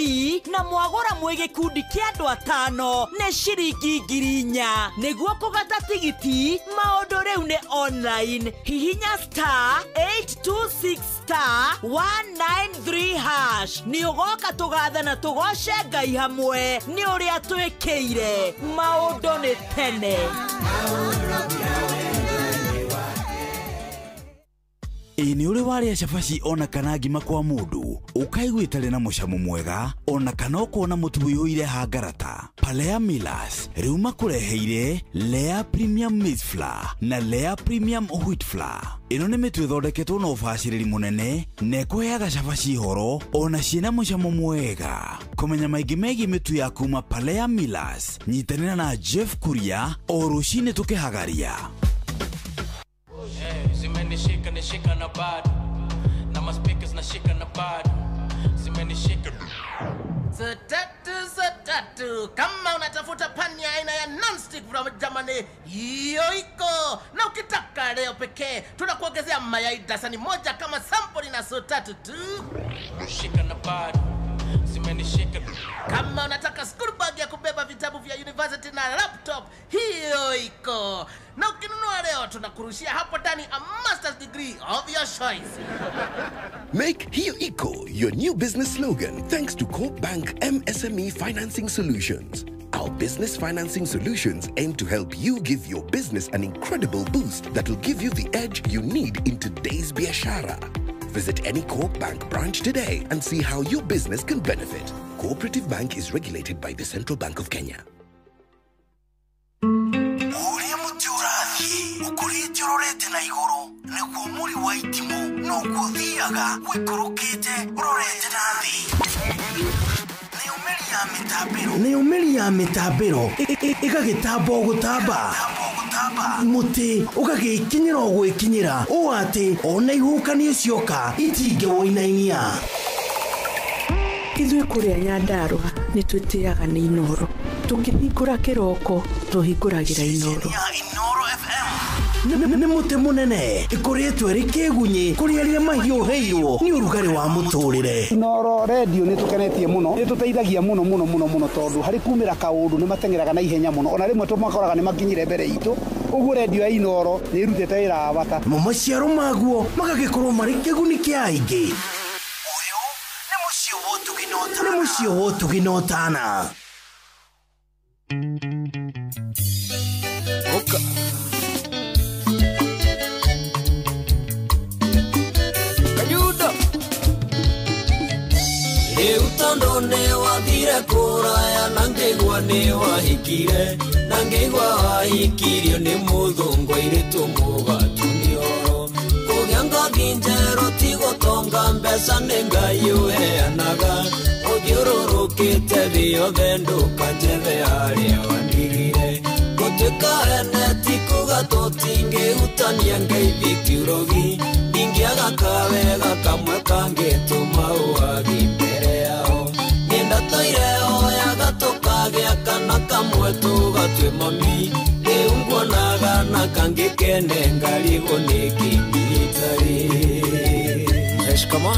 na mwagũra mwĩ gĩkundi kĩa andũ 5 nĩ ciringi 4,000. Nĩguo kũgata tigiti maũndũ rĩu nĩ online. Hihinya *826 *193# nĩ ũgoka tũgathe na tũgoce Ngai hamwe nĩ ũrĩa twĩkĩire. Maũndũ nĩ tene. Ĩ nĩ ũrĩ warĩa cabaci ona kana ngima kwa mũndũ ũkaigua ĩtarĩ na mũcamo mwega ona kana ũkona mũtu ũiyũire hangarata. Palea Millers rĩu makũreheire Lea Premium Maize Flour na Lea Premium Wheat Flour. Ĩno nĩ mĩtu ĩthondeketwo na ũbacĩrĩri mũnene na ĩkũheaga cabaci horo ona ciĩna mũcamo mwega. Kũmenya maingĩ megiĩ mĩtu ya kuma Palea Millers, nyitanĩra na Jeff Kuria o rũcinĩ tũkĩhagaria. Zimenishika nishika na bado na maspeakers nashika na bado zimenishika. Satatu, kama unatafuta pani ya aina ya non-stick from Germany, hiyo iko. Na ukitaka leo pekee tunakuongezea mayai dasani moja kama sample na sotatu tu. Shika na bado zimenishika. Kama unataka school bag ya kubeba vitabu vya university na laptop, hiyo iko. Na ukinunua leo tunakurushia hapo ndani a master's degree of your choice. Make Hiyo Iko your new business slogan thanks to Coop Bank MSME Financing Solutions. Our business financing solutions aim to help you give your business an incredible boost that will give you the edge you need in today's biashara. Visit any Coop Bank branch today and see how your business can benefit. Cooperative Bank is regulated by the Central Bank of Kenya. Nĩ ũmĩri ya mĩtambĩro ĩgagĩtamba ũgũtamba mũtĩ ũgagĩkinyĩra ũgwĩkinyĩra ũũ atĩ ona ihuhũkanio cioka itingĩwũinainia. Ithuĩ kũrĩa Nyandarũa nĩ twĩtĩaga nĩ Inooro. Tũkĩhingũra kĩroko tũhingũragĩra Inooro. Nĩ mũtĩ mũnene ĩkũrĩtwo ĩrĩ kĩgunyĩ kũrĩ arĩa mahiũhĩirwo nĩ ũrugarĩ wa mũtũrĩre. Inooro redio nĩ tũkenetie mũno, nĩ tũteithagia mũno mũno mũno mũno tondũ harĩ kumĩra kaũndũ nĩ mateng'eraga na ihenya mũno ona rĩmwe tũmakoraga nĩ makinyire mbere itũ. Ũguo redio ya Inooro nĩ ĩrutĩte wĩra wa bata. Mo maciaro maguo magagĩkorwo marĩ kĩguni kĩa aingĩ. Ũyũ nĩ mũciĩ wa ũtugi na ũtana. Nĩ mũciĩ wa ũtugi na ũtana. Rĩu tondũ nĩwathire kũraya na ngĩigua nĩwahikire na ngĩigua wahikirio nĩ mũthũngũ airĩtu mũgatunio kũgĩa ngothi njerũ ti gũtonga mbeca nĩ Ngai ũheanaga ũthiũrũrũkĩte thĩ yothe ndũkanjethe harĩa wandigire gũtuĩka ene ti kuga tũtingĩhutania ngeithi ti ũrogi ndingĩaga kawega kamwe kangĩtũma ũwagi mbere yao nĩndatoire oyaga tũkagĩa kana kamwe tũgatue mami rĩu nguonaga na kangĩ kene ngarigwo nĩkĩ itarĩ. Shikamoo.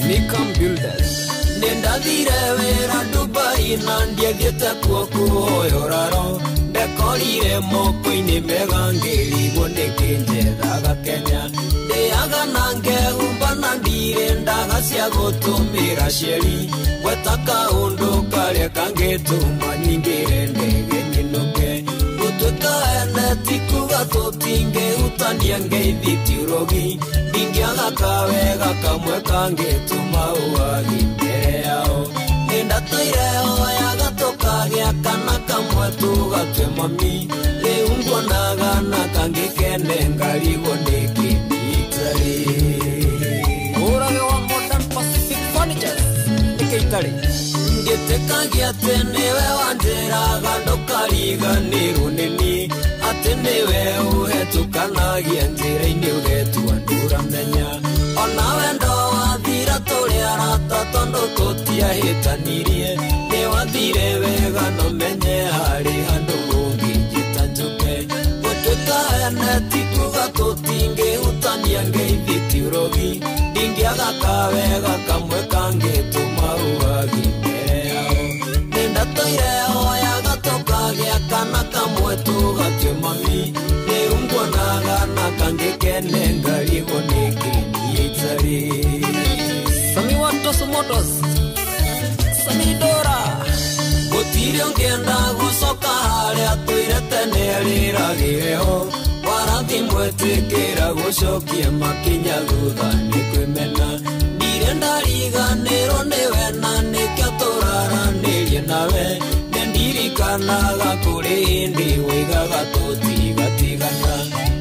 Nikam Builders. Nĩndathire wĩra Dubai na ndiathiĩte kuo kũhoya ũraro ndekorire moko-inĩ mega ngĩrigwo nĩkĩ njethaga Kenya ndĩaga na ngehumba na ndirĩ ndaga cia gũtũmĩra cieri gweta kaũndũ karĩa kangĩtũma nyingĩre ndege nyinũke gũtuĩka ene ti kuga tũtingĩhutania ngeithi ti ũrogi ndingĩaga kawega kamwe kangĩtũma ũwagi mbere yao nĩndatũire hoyaga tũkagĩa kana kamwe tũgatue mami rĩu nguonaga na kangĩkene ngarigwo nĩkĩ itarĩ ũrage wa Modern Pacific Furnitures nĩkĩ itarĩ ngĩtĩkagia atĩ nĩwe wanjĩraga ndũkariganĩrwo nĩ niĩ atĩ nĩwe ũhetũkanagia njĩra-inĩ ũgetua ndũramenya ona wendo wathira tũrĩ arata tondũ tũtiahĩtanirie nĩ wathire wega no menye harĩ handũ ũngĩnjĩta njũke gũtuĩka ene ti kuga tũtingĩhutania ngeithi ti ũrogi ndingĩaga kawega kamwe kangĩtũma ũwagi mbere yao nĩndatũire hoyaga tũkagĩa kana kamwe tũgatue mami rĩu nguonaga na kangĩkene ngarigwo nĩkĩ niĩ itarĩ Sami wa Toso Motors Sami Dora gũtirĩ ũngĩenda gũcoka harĩa tũire tene rĩragĩre ho warathi mwetĩkĩra gũcokia makinya thutha nĩ kwĩmena ndirĩ ndariganĩrwo nĩwe na nĩkĩo tũraranĩrie nawe nĩndirikanaga kũrĩ hĩndĩ woigaga tũtigatigana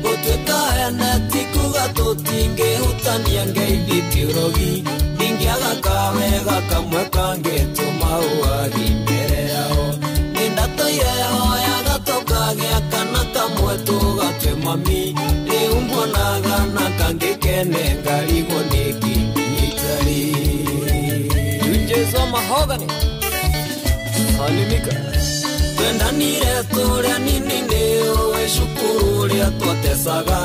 gũtuĩka ene ti kuga tũtingĩhutania ngeithi ti ũrogi ndingĩaga kawega kamwe kangĩtũma ũwagi mbere yao nĩndatũire hoyaga tũkagĩa kana kamwe tũgatue mami rĩu nguonaga na kangĩkene ngarigwo nĩkĩ niĩ itarĩ Tunjezo Mahogany Salimika twendanire tũrĩa nini nĩũĩ cukuru ũrĩa twatecaga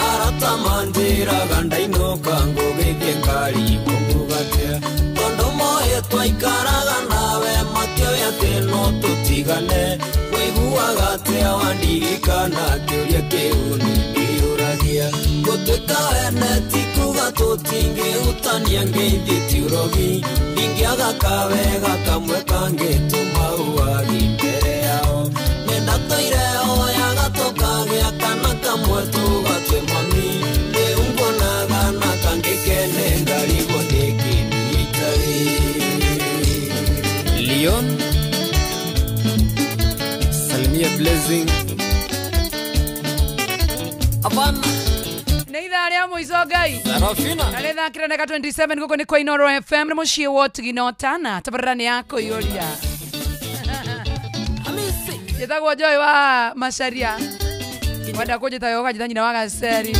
arata manjĩraga ndainũka ngũgĩthiĩ ngarigwo ngugatia tondũ moĩ twaikaraga nawe makĩoĩ atĩ no tũtigane wĩiguaga atĩa wandirikana kĩũria kĩu nĩndĩyũragia gũtuĩka ene ti kuga tũtingĩhutania ngeithi ti ũrogi ndingĩaga kawega kamwe kangĩtũma ũwagi mbere yao nĩndatũire hoyaga tũkagĩa kana kamwe tũgatue mami rĩu nguonaga na kangĩkene ngarigwo nĩkĩ niĩ itarĩ Leon Salimia Blessing Abana nä ithaa rä a må ico ngai Sarafina na rä thakä ra 27 gå kå nä kwa Inoro FM nä må ciä wa tigina na tabarä nä ya kå iyå ria njätagwo Joy wa Macharia wenda kå njä ta yo kanjä nyina wa gaceri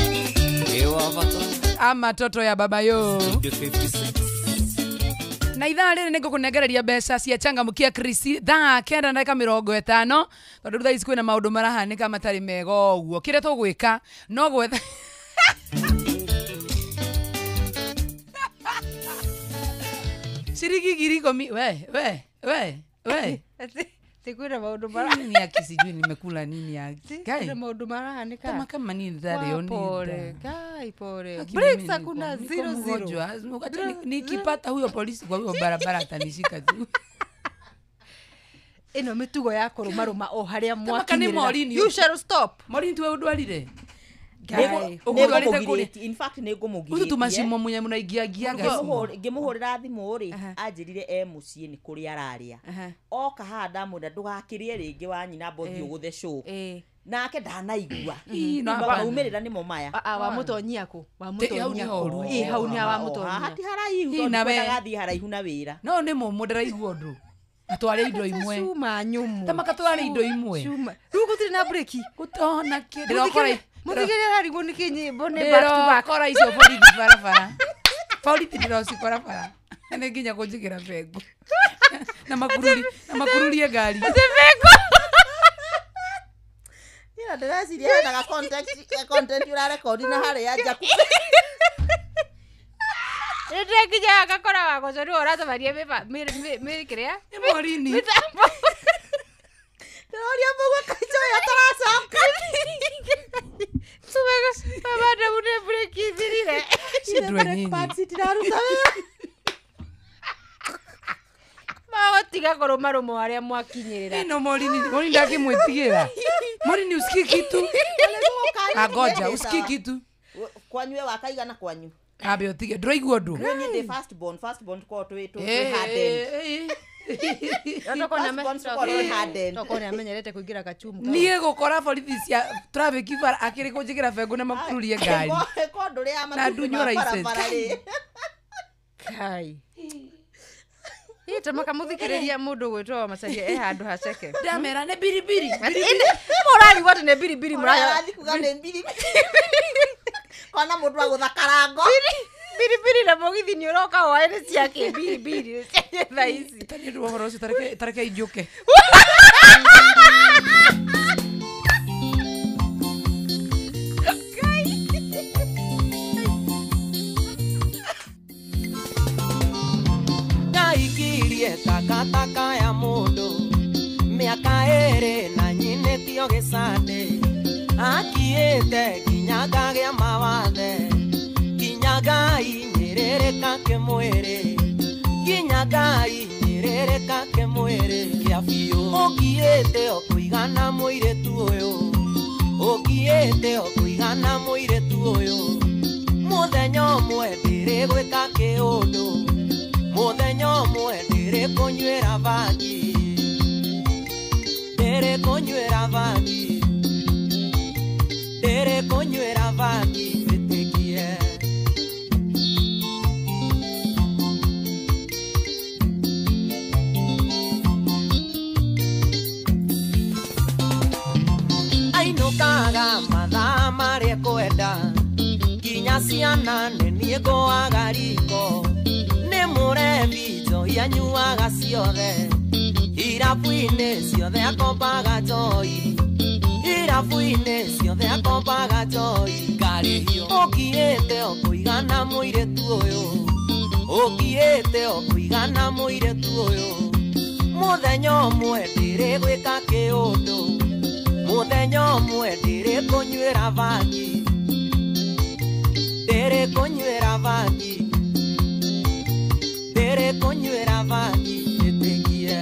ama toto ya baba yo na ithaa rĩrĩ nĩngũkũnengereria mbeca cia changamkia Chris thaa 9 na ndagĩka 50 tondũ thaa ici kwĩna maũndũ marahanĩka matarĩ mega ũguo kĩrĩa tũgwĩka no gwetha ciringi 10,000 we we we we Tikwira maũndũ mara nini yake sijui nimekula nini yake Kwĩna maũndũ marahanĩka kama kama nini ndari oni pole kai pole breaks hakuna 00 nikipata huyo polisi kwa huyo barabara atanishika tu ino mitugo ya kũrũmarũma o harĩa mwakinyĩrĩra you shall stop Maureen tuwe ũndwarire In fact nĩngũmũgirĩtie tumacimo munya mũnaingiangiaga ngĩmũhũrĩra thimũ rĩ anjĩrire e mũciĩ nĩ kũrĩa ararĩa oka haha ndamwĩra ndũgakĩrĩe rĩngĩ wa nyina mbothi ũgũthe show nake ndanaigua maumĩrĩra nĩmo maya wamũtonyia kũ wamũtonyia kũ hau nĩ wamũtonyia haha ti haraihu tondũ kwendaga haraihu na wĩra no nĩ mũmũ ndĩraigua ũndũ tware indo imwe cuma nyũmũ tamaka tware indo imwe rĩu gũtirĩ na breki gũtona kĩ ndĩrokora muthigĩrĩra ararigwo nĩ kĩnyĩmbo nĩ back to back ndĩrokora icio borithi barabara borithi ndĩrocikora bara nĩ nginya kũnjĩkĩra bengo na makururie na makururie ngari atĩ bengo Ira ndĩreciria hena ga content ũrarekondi na harĩa nja Nĩndĩrakinya ngakora Wagũcũ nĩwe ũratamaria mĩkĩrĩa Morini. Mĩtambo. Ndĩroria mũguo kainjo ĩyo ataracoka. Tumaga mama nĩ breki ithirire. Shindwe nyinyi. Pads itiraruta wĩra. Magotiga kũrũmarũmwo arĩa mwakinyĩrĩra. Ino Morini, Morini ndakĩmwĩtigĩra. Morini usikii kitu. Agoja usikii kitu. Kwanyu we wakaigana kwanyu. Ambe ũtige ndũraigua ũndũ. Niĩ ndĩ first born, first born tukoragwo twĩ hardened. Toko nĩ amenyerete kũingĩra kachumu. Niĩ gũkora borithi cia traffic bara akĩrĩ kũnjĩkĩra bengo na makururie ngari. Ko ndũrĩ Na ndunywo license. Kai. Ĩ ta makamũthikĩrĩria mũndũ gwĩtwo Macharia e handũ haceke. Ndamera nĩ biribiri. Mũrarigwo atĩ nĩ biribiri Mũrathiĩ kuga nĩ biribiri. Kona mũndũ agũtha karango. Biribiri na mũgithi nĩ ũroka hwaĩ-inĩ ciake biribiri thaa ici. Nĩ ũndũ wa ũhoro ũcio tareke injũke. Ndaikirie takataka ya mũndũ mĩaka ĩrĩ na nyinĩtio gĩcandĩ akiĩte nginya ngagĩa mawathe nginya ngainyĩrĩrĩka kĩmwĩrĩ nginya ngainyĩrĩrĩka kĩmwĩrĩ kĩa biũ ũngiĩte o kũigana mũirĩtu ũyũ ũngiĩte o kũigana mũirĩtu ũyũ mũthenya ũmwe ndĩrĩgwĩka kĩũndũ mũthenya ũmwe ndĩrĩkũnyuĩra bangi ndĩrĩkũnyuĩra bangi ndĩrĩkũnyuĩra bangi wĩtĩkie. Ainũkaga mathaa marĩa kwenda nginya ciana nĩ niĩ ngũaga riko nĩ mũrebi njohi anyuaga ciothe irabu-inĩ ciothe akombaga njohi irabu-inĩ ciothe akombaga njohi ngarĩhio ũngiĩte o kũigana mũirĩtu ũyũ ũngiĩte o kũigana mũirĩtu ũyũ mũthenya ũmwe ndĩrĩgwĩka kĩũndũ mũthenya ũmwe ndĩrĩkũnyuĩra bangi ndĩrĩkũnyuĩra bangi ndĩrĩkũnyuĩra bangi ĩtĩkie.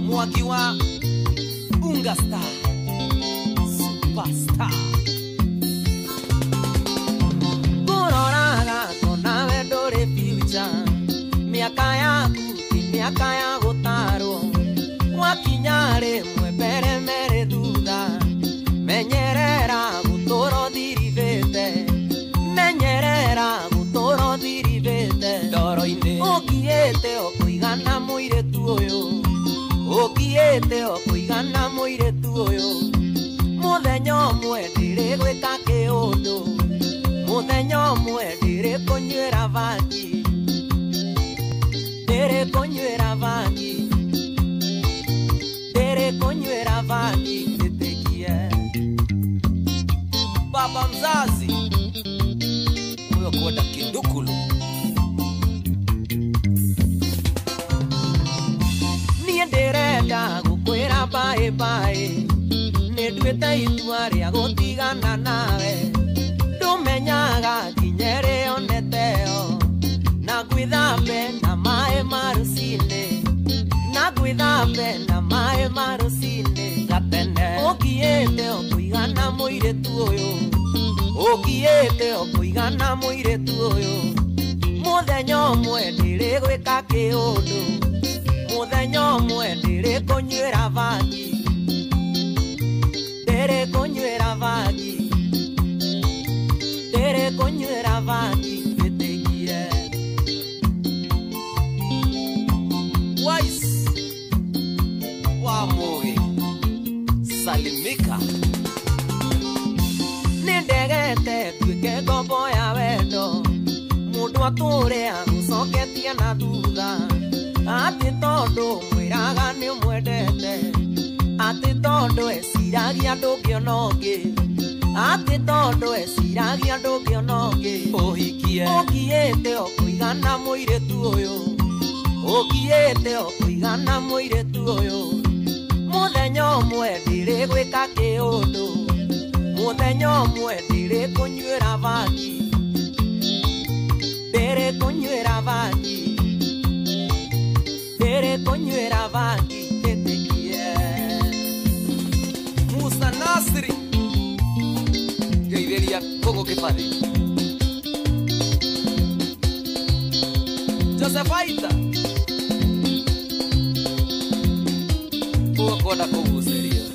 Mwaki wa Unga Star Superstar ngũroraga tonawe ndũrĩ future mĩaka yaku ti mĩaka ya gũtarwo wakinya rĩmwe mbere merĩ thutha menyerera gũtũra ũthirithĩte menyerera gũtũra ũthirithĩte ndoro-inĩ ũngiĩte o kũigana mũirĩtu ũyũ ũngiĩte o kũigana mũirĩtu ũyũ mũthenya ũmwe ndĩrĩgwĩka kĩũndũ mũthenya ũmwe ndĩrĩkũnyuĩra bangi ndĩrĩkũnyuĩra bangi ndĩrĩkũnyuĩra bangi ĩtĩkie. Baba mzazi huyo kwenda kindukulu niĩ ndĩrenda gũkwĩra bye bye nĩ nduĩte itua rĩa gũtigana nawe ndũmenyaga nginya ĩrĩo neteo na ngwĩthambe na maĩ ma rũcinĩ na ngwĩthambe na maĩ ma rũcinĩ gatene ũngiĩte o kũigana mũirĩtu ũyũ ũngiĩte o kũigana mũirĩtu ũyũ mũthenya ũmwe ndĩrĩgwĩka kĩũndũ mũthenya ũmwe ndĩrĩkũnyuĩra bangi ndĩrĩkũnyuĩra bangi ndĩrĩkũnyuĩra bangi ĩtĩkie. Wise wa Mũgĩ salimika nĩ ndegete nduĩke ngombo ya wendo mũndũ atũre agũcoketie na thutha atĩ tondũ mwĩraga nĩ ũmwendete atĩ tondũ eciragia ndũngĩona ũngĩ Atĩ tondũ eciragia ndũngĩona ũngĩ ũhikie ũkiĩte o kũigana mũirĩtu ũyũ ũkiĩte o kũigana mũirĩtu ũyũ mũthenya ũmwe ndĩrĩgwĩka kĩũndũ mũthenya ũmwe ndĩrĩkũnyuĩra bangi ndĩrĩkũnyuĩra bangi ndĩrĩkũnyuĩra bangi ĩtĩkie. Musa Nasri Geithĩria Kũgũ Kĩbathi Joseph Aita Ũkwenda kũgucĩrio.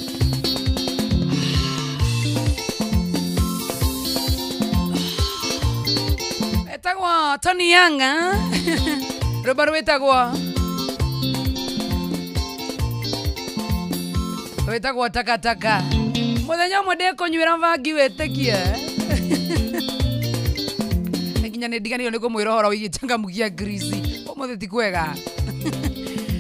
Etagwo Tony Young, rwĩmbo rwĩtagwo takataka. Mũthenya ũmwe ndĩkũnyuĩra bangi wĩtĩkie. Nginya nĩ ndiganĩirwo nĩ kũmwĩra ũhoro wĩgiĩ changamukia Chris. Ũmũthĩ ti kwega.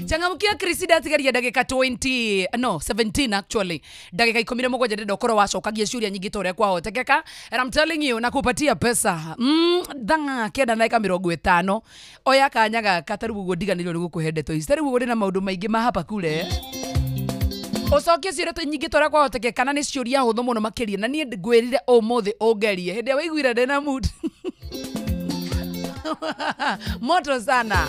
Changamukia Chris ndatigaria ndagĩka 20 no 17 actually. Ndagĩka 17 ndĩrenda ũkorwo wacokagia ciũria nyingĩ ta ũrĩa kwahotekeka. And I'm telling you nakupatia pesa. Thaa 9:50. Oya kanya gaka ta rĩu ũguo ndiganĩirwo nĩ gũkũhe ndeto ici. Ta rĩu ũguo ndĩna maũndũ maingĩ ma hapa kule. Ũcokie ciũria nyingĩ ta ũrĩa kwahotekeka na nĩ ciũria hũthũ mũno makĩria na niĩ ngwĩrire ũmũthĩ ũngerie hĩndĩ ĩrĩa waiguire ndĩna mood. Moto sana.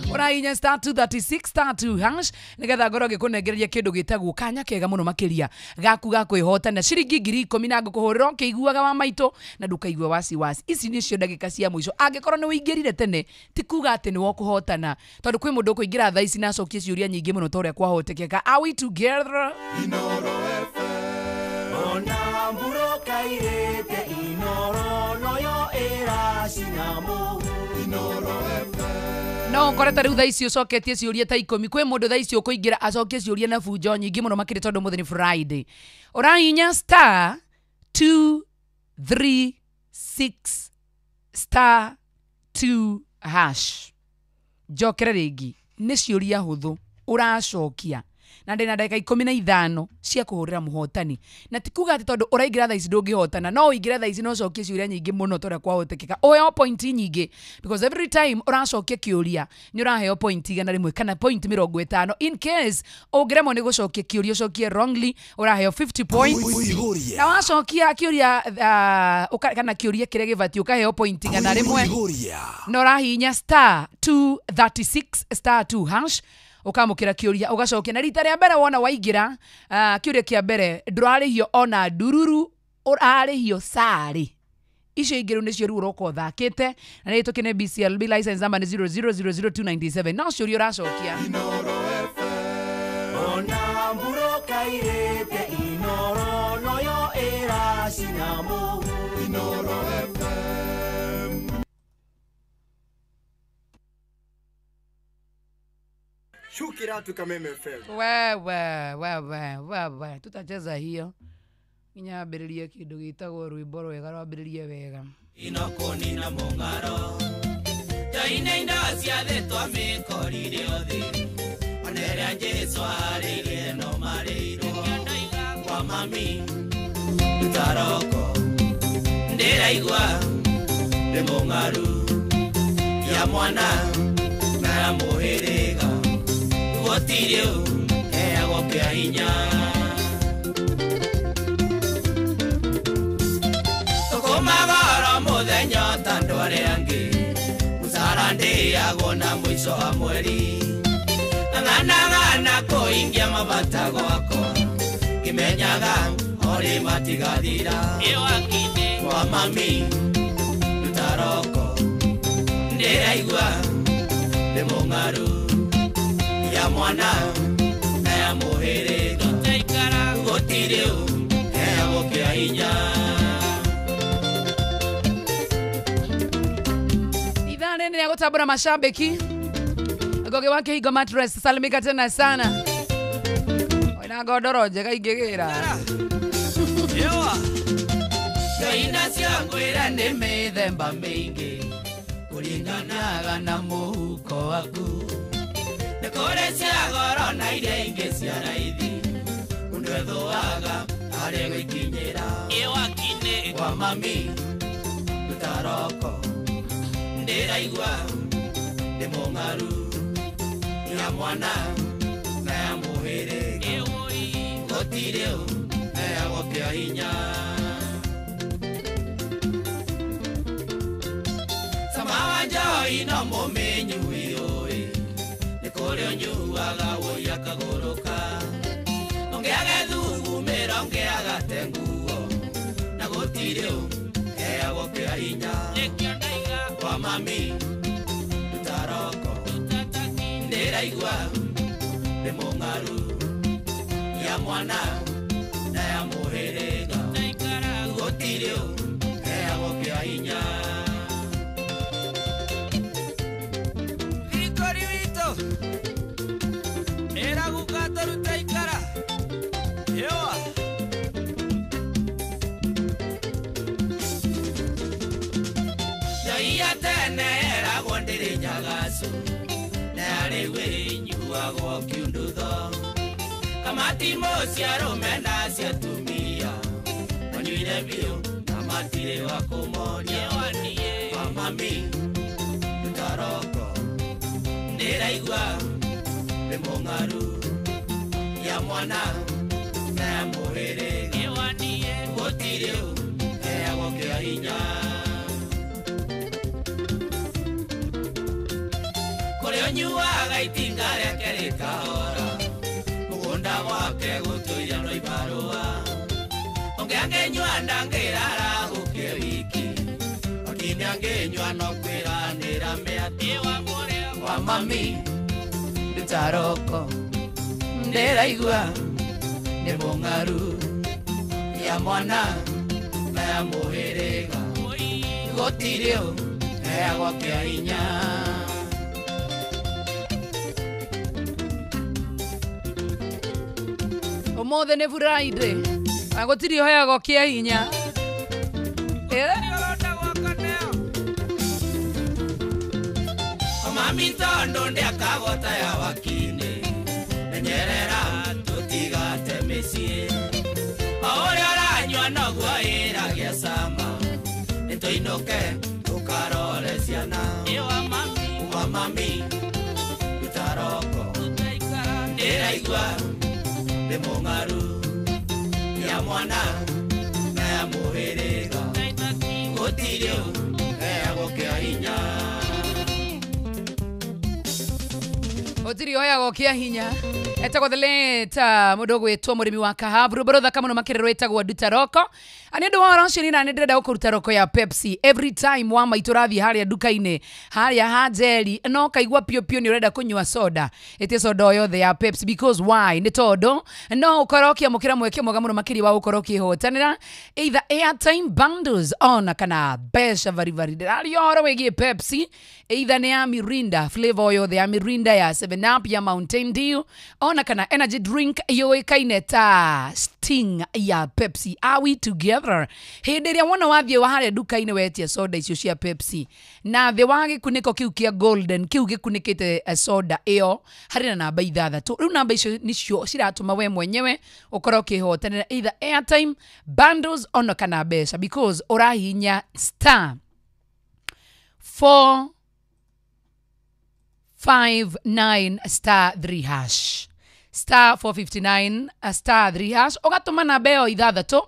Ũrahihinya star 236 star 2 hash nĩgetha ngorwo ngĩkũnengereria kĩndũ gĩtagwo kanya kega mũno makĩria gaku ga kwĩhotana ciringi 10,000 na ngũkũhũrĩra ũkĩiguaga wa maitũ na ndũkaigua wasiwasi. Ici nĩcio ndagĩka cia mũico. Angĩkorwo nĩ ũingĩrire tene ti kuga atĩ nĩ wokũhotana tondũ kwĩ mũndũ ũkũingĩra thaa ici na acokie ciũria nyingĩ mũno ta ũrĩa kwahotekeka. Are we together? Ona mburoka irĩte Inoro noyo ĩracina mũhu Inoro FM. No ũkore ta rĩu thaa ici ũcoketie ciũria ta 10 kwĩ mũndũ thaa ici ũkũingĩra acokie ciũria na bunjo nyingĩ mũno makĩria tondũ mũthĩ nĩ Friday. Ũrahihinya star 236 star 2 hash. Njokere rĩngĩ nĩ ciũria hũthũ ũracokia na ndĩna ndagĩka 15 cia kũhũrĩra mũhotani na ti kuga atĩ tondũ ũraingĩra thaa ici ndũngĩhotana no ũingĩre thaa ici na ũcokie ciũria nyingĩ mũno ta ũrĩa kwahotekeka ũheo point nyingĩ because every time ũracokia kĩũria nĩ ũraheo point 100 kana point 50 in case ũngĩremwo nĩ gũcokia kĩũria ũcokie wrongly ũraheo 50 points na wacokia kĩũria kana kĩũria kĩrĩa gĩbatiĩ ũkaheo point 100 na ũrahihinya star 236 star 2 hash ukamukira kiuria ugacokia na rita ria mbere wona waingira kiuria kia mbere ndurarihio ona ndururu urarihio sari icio ingĩ rĩu nĩcio rĩu ũroka ũthakĩte na nĩ tũkĩne BCLB license number nĩ 0000297 no ciũria ũracokia. Ona mburoka irĩte Inoro noyo ĩracina mũhu Inoro FM. Shukira tu Kameme FM. Wewe tutacheza hiyo nginya ambĩrĩrie kĩndũ gĩtagwo rwĩmbo rwega rwambĩrĩrie wega. Inokoni na mungaro Taine indo ciathĩtwo mĩkorire othe Ona ĩrĩa Jesũ arĩire no marĩirwo Kwa mami taroko Ndĩraigua ndĩ mũng'aru Ya mwana na ya mũhĩrĩga Gũtirĩ heagwo kĩa hinya Tũkũmagoro mũthenya ta andũ arĩa angĩ Mũcara ndĩagwo na mũico wa mweri Ng'anang'ana kũhingia mabata gwakwa Ngĩmenyaga orĩ matigathira Kwa mami taroko Ndĩraigua ndĩ mũng'aru Ya mwana na ya mũhĩrĩga Gũtirĩ heagwo kĩa hinya. Ithaa rĩrĩ rĩa gũtambũra mashabiki Ngoge wa Kĩhingo Mattress salimika tena sana wĩna ngondoro njega ingĩgĩra Ina cia ngwĩra nĩ mĩthemba mĩingĩ Kũringanaga na mũhuko waku Nĩ kũrĩ cia goro na iria ingĩ cia raithi Mũndũ ethũaga harĩa gũikinyĩra Wakine wa mami Rutaroko Ndĩraigua Nĩ mũng'aru Ya mwana Na ya mũhĩrĩga Gũtirĩ Heagwo kĩa hinya Sama wa njohi no mũmĩnyui ũĩ Nĩ kũrĩ ũnyuaga wũi akagũrũka Ũngĩage thugumĩra ũngĩagate nguo Na gũtirĩ heagwo kĩa hinya Wa mami Rutaroko Ndĩraigua Nĩ mũng'aru Ya mwana Na ya mũhĩrĩga Gũtirĩ heagwo kĩa hinya Thikori witũ Ĩraguka tũrute ikara Yũa Ngai ya tene ĩragwo ndĩrĩ nyagacu Na yarĩ wĩnyuagwo kiundutho Kamati cia arũme na cia atumia Manyuire biũ na matirĩ wa kũmoria Wa mami Rutaroko Ndĩraigua Nĩ mũng'aru Ya mwana Na ya mũhĩrĩga Gũtirĩ heagwo kĩa hinya Kũrĩa ũnyuaga itinga rĩake rĩkahora Mũgũnda gwake gũtũire no ibarũa Ũngĩ angĩnyua ndangĩrara gũkĩ wiki Wakini angĩnyua no kwĩranĩra mĩatĩ Wa mami Rutaroko Ndĩraigua Nĩ mũng'aru Ya mwana Na ya mũhĩrĩga Gũtirĩ heagwo kĩa hinya Ũmũthĩ nĩ Friday na gũtirĩ ũheagwo kĩa hinya. Mami tondũ ndĩakagota ya wakini Menyerera tũtigate mĩciĩ O ũrĩa ũranyua noguo ĩragia cama Nĩtũinũke tũkarore ciana Wa mami Rutaroko Ndĩraigua Nĩ mũng'aru Ya mwana Na ya mũhĩrĩga Gũtirĩ heagwo kĩa hinya Gũtirĩ ũheagwo kĩa hinya. Etagwo the late mũndũ ũgwĩtwo mũrĩmi wa kahabu rwĩmbo rũthaka mũno makĩria rwĩtagwo Nduta Roko. Nĩ ũndũ wa ũhoro ũcio niĩ nani ndĩrenda gũkũruta roko ya Pepsi every time wa maitũ ũrathiĩ harĩa nduka-inĩ harĩa ha Njeri no ũkaigua piũ piũ nĩ ũrenda kũnyua soda ĩtie soda o yothe ya Pepsi because why nĩ tondũ no ũkorwo ũkĩamũkĩra mweke mwega mũno makĩria wa gũkorwo ũkĩhotanĩra either airtime bundles ona kana mbeca varibari. Ndĩraria ũhoro wĩgiĩ Pepsi either nĩ ya Mirinda flavor o yothe ya Mirinda ya 7 Up ya Mountain Dew ona kana energy drink yũĩkaine ta Sting ya Pepsi. Are we together? Hĩndĩ ĩrĩa wona wathiĩ wa harĩa nduka-inĩ wetia soda icio cia Pepsi na thĩ wa gĩkunĩko kĩu kĩa golden kĩu gĩkunĩkĩte soda ĩyo harĩ na namba 6. Rĩu namba icio nicio ciratũma we mwenyewe ũkorwo ũkĩhotanĩra either airtime bundles ona kana mbeca because ũrahihinya star 4 59 star 3 hash star 459 star 3 hash ũgatũma namba ĩyo 6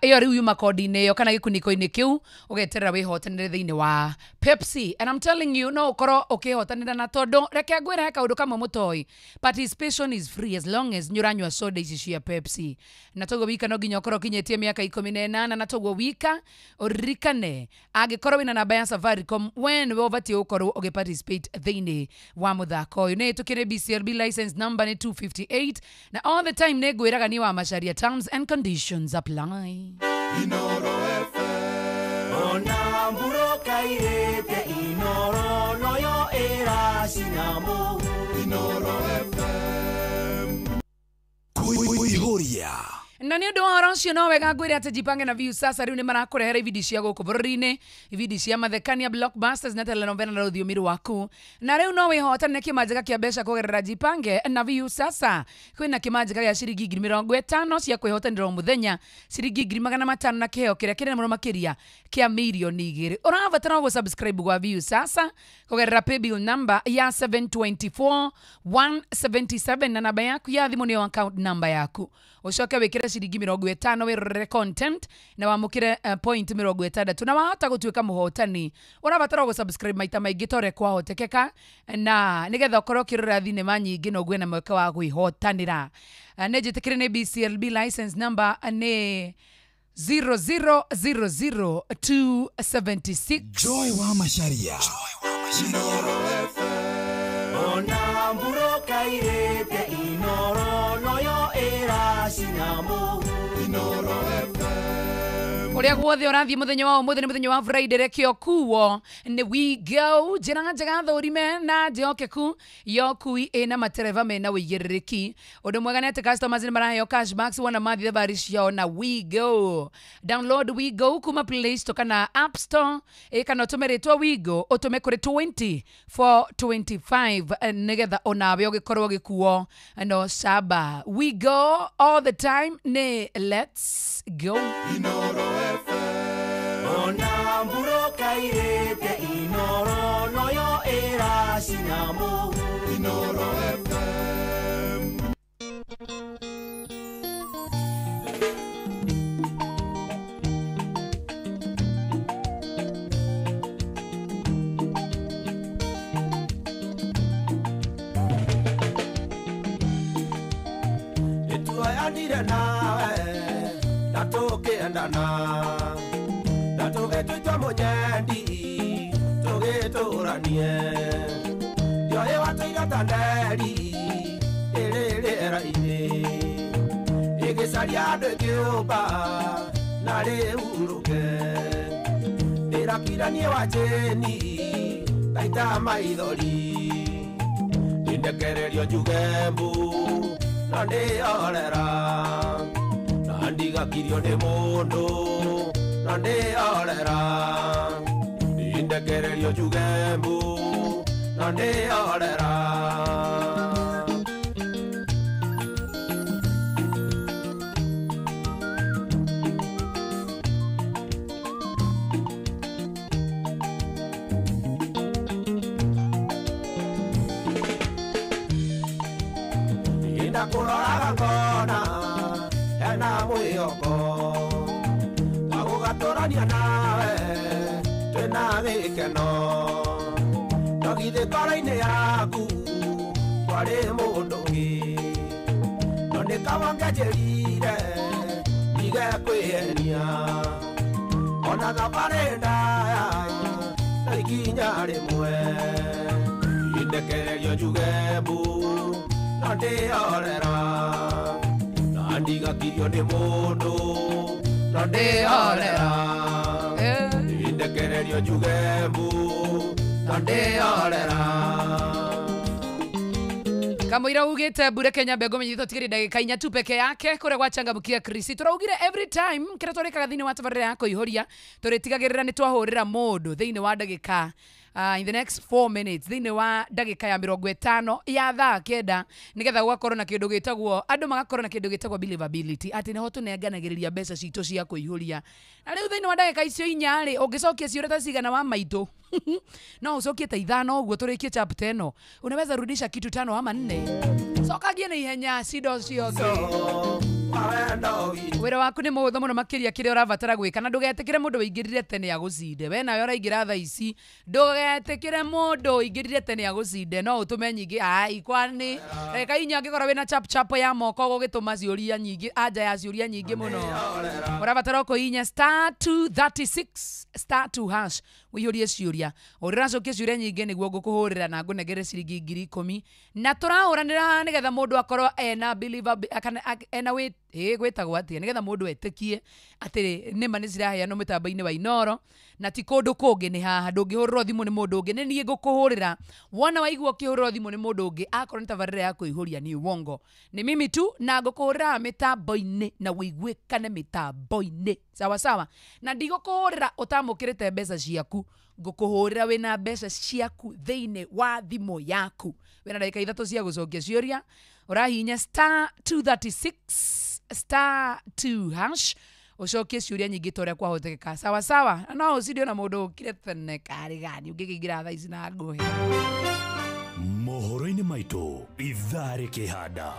ĩyo rĩu yuma kodi-inĩ ĩyo kana gĩkunĩko-inĩ kĩu ũgeterera wĩhotanĩre thĩinĩ wa Pepsi. And I'm telling you no ũkorwo ũkĩhotanĩra na tondũ reke ngwĩre he kaũndũ kamwe mũtoĩ, participation is free as long as nĩ ũranyua soda ici cia Pepsi. Na toguo wika no nginya ũkorwo ũkinyĩtie mĩaka 18 na toguo wika ũririkane angĩkorwo wĩna namba ya Safaricom we nĩwe ũbatiĩ gũkorwo ũgĩparticipate thĩinĩ wa mũthako ũyũ. Nĩ tũkĩrĩ BCLB license number nĩ 258 na all the time nĩ ngwĩraga nĩ wa macaria terms and conditions apply. Inoro FM Ona mburoka irete Inoro noyo ĩracina mũhu Inoro FM Kuihuria. Na nĩ ũndũ wa ũhoro ũcio no wega ngwĩre atĩ Jipange na Viusasa rĩu nĩ marakũrehera ibindi cia gũkũ bũrũri-inĩ, ibindi cia mathekania, blockbusters na telenovela na rũthiomi rwaku. Na rĩu no wĩhotanĩre kĩmanjĩka kĩa mbeca kũgerera Jipange na Viusasa. Kwĩna kĩmanjĩka gĩa ciringi 50,000 cia kwĩhotanĩra o mũthenya, ciringi 500,000 na kĩheo kĩrĩa kĩnene mũno makĩria kĩa 2,000,000. Ũrabatara o gũ-subscribe gwa Viusasa kũgerera paybill number ya 724 177 na namba yaku ya thimũ nĩyo account number yaku. Ũcoke wĩkĩre ciringi 50 wĩrorere content na wamũkĩre point 60 na wahota gũtuĩka mũhotani. Ũrabatara gũ-subscribe maita maingĩ ta ũrĩa kwahotekeka na nĩgetha ũkorwo ũkĩrora thinema nyingĩ na ũgĩe na mweke wa kwĩhotanĩra. Nĩ njĩtĩkĩre nĩ BCLB license number nĩ 0000276. Joy wa Macharia. Ona mburoka irĩte Inoro noyo ĩracina mũhu Inoro FM. Ũrĩa guothe ũrathiĩ mũthenya wa ũmũthĩ nĩ mũthenya wa Friday, reke ũkuo nĩ we go. Njĩra njega thũrime na njĩhokeku ya ũkui ĩna matereba mena ũigĩrĩrĩki. Ũndũ mwega nĩ atĩ customers nĩ maraheo cashbacks wona mathiĩ thabarĩ ciao na we go. Download we go kuma Play Store kana App Store, kana ũtũme rĩtwa we go ũtũme kũrĩ 2425 nĩgetha onawe ũgĩkorwo ũgĩkuo no camba. We go all the time nĩ let's go. Ona mburoka irĩte Inoro noyo ĩracina mũhu Inoro FM. Nĩtuoyanire nawe na tũkĩendana na tũgĩtuĩtwo mũnyendi tũgĩtũranie ndioĩ watũire ta nderi ĩrĩ rĩera-inĩ ĩgĩcaria andũ ĩkĩũmba na rĩhurũke ndĩrakira niĩ wa njĩni ngaita maithori ndindekererio njuge mbu na ndĩorera na ndigakirio nĩ mũndũ na ndĩorera ndindekererio njuge mbu na ndĩorera. Ndakuroraga ngona hena mwĩhoko wa gũgatũrania nawe twĩna gĩkeno no githĩ ngoro-inĩ yaku kwarĩ mũndũ ũngĩ no nĩ kawongenjĩrire ndige kwĩhenia ona thabarĩ ndaya no ikinya rĩmwe indekererio njuge mbu na ndĩorera na ndigakirio nĩ mũndũ na ndĩorera indekererio njuge mbu na ndĩorera. Kamũira ugĩte mbure Kenya mbegũ menyithio tigĩrĩ ndagĩka 4 tu peke yake kũrĩa gwachangamkia Chris. Tũraugire every time kĩrĩa tũrĩkaga thĩinĩ wa tabarĩra ya kũihũria tũrĩtigagĩrĩra nĩ twahũrĩra mũndũ thĩinĩ wa ndagĩka in the next 4 minutes thĩinĩ wa ndagĩka ya 50 ya thaa 9 nĩgetha gũgakorwo na kĩndũ gĩtagwo andũ magakorwo na kĩndũ gĩtagwo believability atĩ nĩho tũnenganagĩrĩria mbeca citũ cia kũihũria. Na rĩu thĩinĩ wa ndagĩka icio 4 rĩ ũngĩcokia ciũria ta cigana wa maitũ no ũcokie ta 5 ũguo tũrĩkie chapter ĩno unaweza rudisha kitu 5 ama 4. Cokagie na ihenya cindo ũcio ũngĩ. Wĩra waku nĩ mũhũthũ mũno makĩria kĩrĩa ũrabatara gwĩka na ndũgetĩkĩre mũndũ ũingĩrire tene agũcinde. We nawe ũraingĩra thaa ici ndũgetĩkĩre mũndũ ũingĩrire tene agũcinde no ũtũme nyingĩ ai kwani ndagĩka 4 angĩkorwo wĩna chap chap ya moko ũgũgĩtũma ciũria nyingĩ anja ya ciũria nyingĩ mũno. Ũrabatara kũhihinya star 236 star 2 hash ũihũrie ciũria. Ũrĩracokia ciũria nyingĩ nĩguo ngũkũhũrĩra na ngũnengere ciringi 10,000 na tũrahũranĩra haha nĩgetha mũndũ akorwo ena believer kana ena Ĩ gwĩtagwo atĩa nĩgetha mũndũ etĩkie atĩ nĩma nĩ ciraheanwo mĩtambo-inĩ wa Inoro na ti kũndũ kũngĩ, nĩ haha. Ndũngĩhũrĩrwo thimũ nĩ mũndũ ũngĩ, nĩ niĩ ngũkũhũrĩra. Wona waigua ũkĩhũrĩrwo thimũ nĩ mũndũ ũngĩ, akorwo nĩ tabarĩra ya kũihũria, ni uongo, nĩ mimi tu na ngũkũhũrĩra haha mĩtambo-inĩ na wĩiguĩkane mĩtambo-inĩ, sawa sawa. Na ndigũkũhũrĩra ũtamũkĩrĩte mbeca ciaku, ngũkũhũrĩra wĩna mbeca ciaku thĩinĩ wa thimũ yaku. Wĩna ndagĩka 3 cia gũcokia ciũria, ũrahihinya *236 *2# ucokie ciũria nyingĩ ta ũrĩa kwahotekeka, sawa sawa. Na no ũcirio na mũndũ ũkire tene karĩ gani ũngĩkĩingĩra thaa ici na ngũhe. Mohoro-inĩ maitũ ithaa rĩkĩhanda.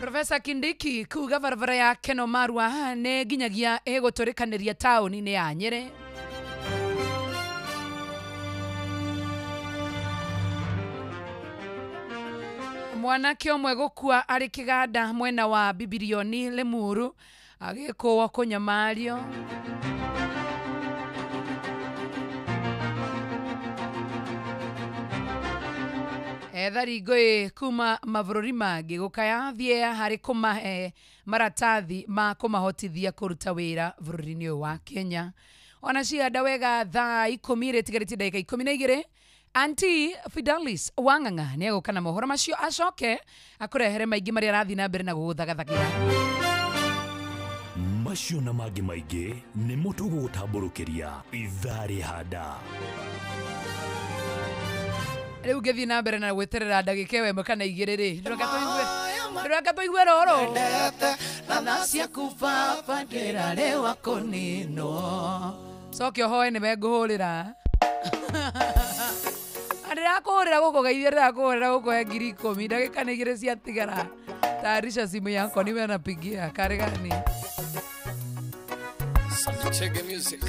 Profesa Kindiki kuga barabara ya Keno Marua nĩ nginyagia ĩgũtũrĩkanĩria taũni-inĩ ya Nyĩrĩ. Mwanake ũmwe gũkua arĩ kĩganda mwena wa Bibirioni Limuru agĩkũwo kũnyamario. Ethari ngũĩ kuma mabũrũri mangĩ gũkaya thĩea harĩ kũmahe maratathi ma kũmahotithia kũruta wĩra bũrũri-inĩ ũyũ wa Kenya. Ona cihanda wega thaa 10 ĩtigarĩtie ndagĩka 12. Auntie Fidelis Wang'ang'a nĩ egũka na mohoro macio acoke akũrehere maingĩ marĩa arathiĩ na mbere na gũgũthagathagĩra. Macio na mangĩ maingĩ nĩmo tũgũgũtambũrũkĩria ithaa rĩhanda. Rĩu ngĩthiĩ na mbere na gweterera ndagĩka ĩmwe kana 2 rĩ, ndũreka tũigue rũrũ. Na tha ciaku baba ndĩrarewa kũninwo. Coke ũhoe nĩwe ngũhũrĩra. Ndĩrakũhũrĩra gũkũ geithia, ndĩrakũhũrĩra gũkũ he 10,000, ndagĩka nĩ 2 ciatigara. Tayarisha simu yako niwe napigia. Karĩ gani? Chege music.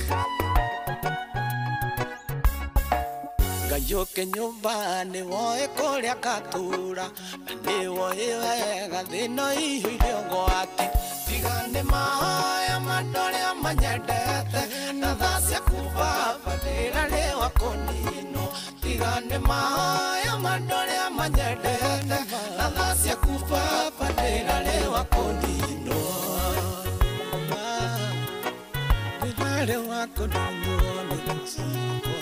Ngayũke nyũmba nĩ woe kũrĩa ngatura, na nĩ woe wega thĩna iyũire ũgwati. Tiga nĩ mahoya ma andũ arĩa manyendete, na tha ciaku baba ndĩrarewa kũninwo. Tiga nĩ mahoya ma andũ arĩa manyendete, na tha ciaku baba ndĩrarewa kũninwo. Ndĩrarewa kũninwo nĩ tha ciakwa.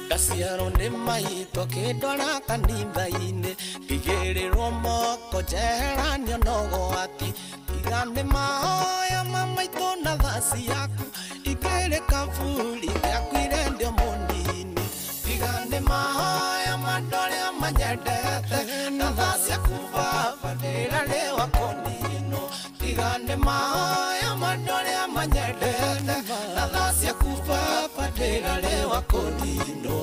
Ndaciarwo nĩ maitũ akĩndwara kanitha-inĩ, ngĩigĩrĩrwo moko njeheranio na ũgwati. Tiga nĩ mahoya ma maitũ na tha ciaku, ingĩrĩ kaburi ngĩakuire ndĩ o mũnini. Tiga nĩ mahoya ma andũ arĩa manyendete, na tha ciaku baba ndĩrarewa kũninwo. Tiga nĩ mahoya ma andũ arĩa manyendete, na tha ciaku baba ndĩrarewa kũninwo.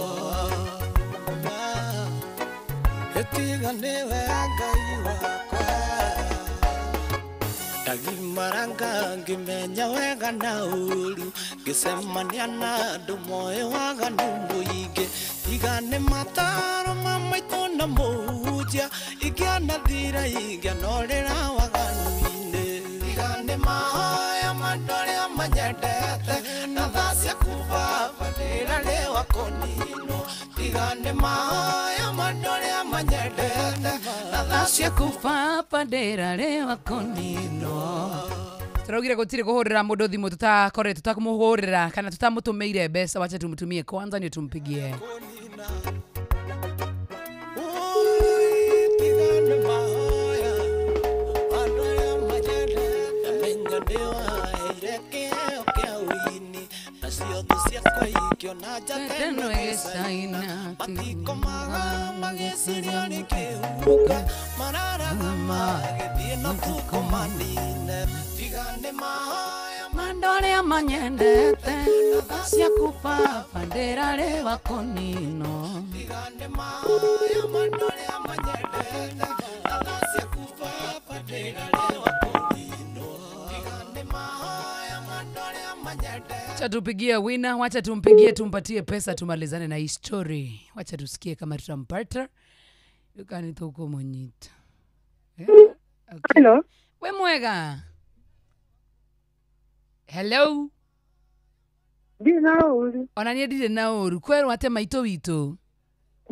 Tiga nĩwe Ngai wakwa, ndagimaranga ngĩmenya wega na ũũru, ngĩcemania na andũ moĩ waganu mũingĩ. Tiga nĩ mataro ma maitũ na mũhunjia, ingĩanathira ingĩanorĩra waganu-inĩ. Tiga nĩ mahoya ma andũ arĩa manyendete, na tha ciaku baba ndĩrarewa kũninwo. Tiga nĩ mahoya ma andũ arĩa manyendete, na tha ciaku baba ndĩrarewa kũninwo. Tũraugire gũtirĩ kũhũrĩra mũndũ thimũ tũtakorete tũtakũmũhũrĩra kana tũtamũtũmĩire mbeca. Wacha tumtumie kwanza ndio tumpigie. Tiga nĩ mahoya andũ arĩa manyendete, menya nĩwaheire kĩheo kĩa ũini, nacio thũ ciakwa ikĩona njata ĩno ĩgĩcaina. Matikomaga magĩciria nĩ kĩhuka, mararaga magĩthiĩ no tũkũmanine. Tiga nĩ mahoya ma andũ arĩa manyendete, tha ciaku baba ndĩrarewa kũninwo. Tiga nĩ mahoya ma andũ arĩa manyendete, na tha ciaku baba ndĩrarewa kũninwo. Tiga nĩ mahoya ma andũ arĩa manyendete. Wacha tupigie wina, wacha tumpigie tumpatie pesa tumalizane na hii story. Wacha tusikie kama tutampata. Yukani tuko monyita. Okay. Hello. We mwega. Hello. Ndirĩ na ũru. Ona niĩ ndirĩ na ũru. Kwerwo atĩ maitũ witũ.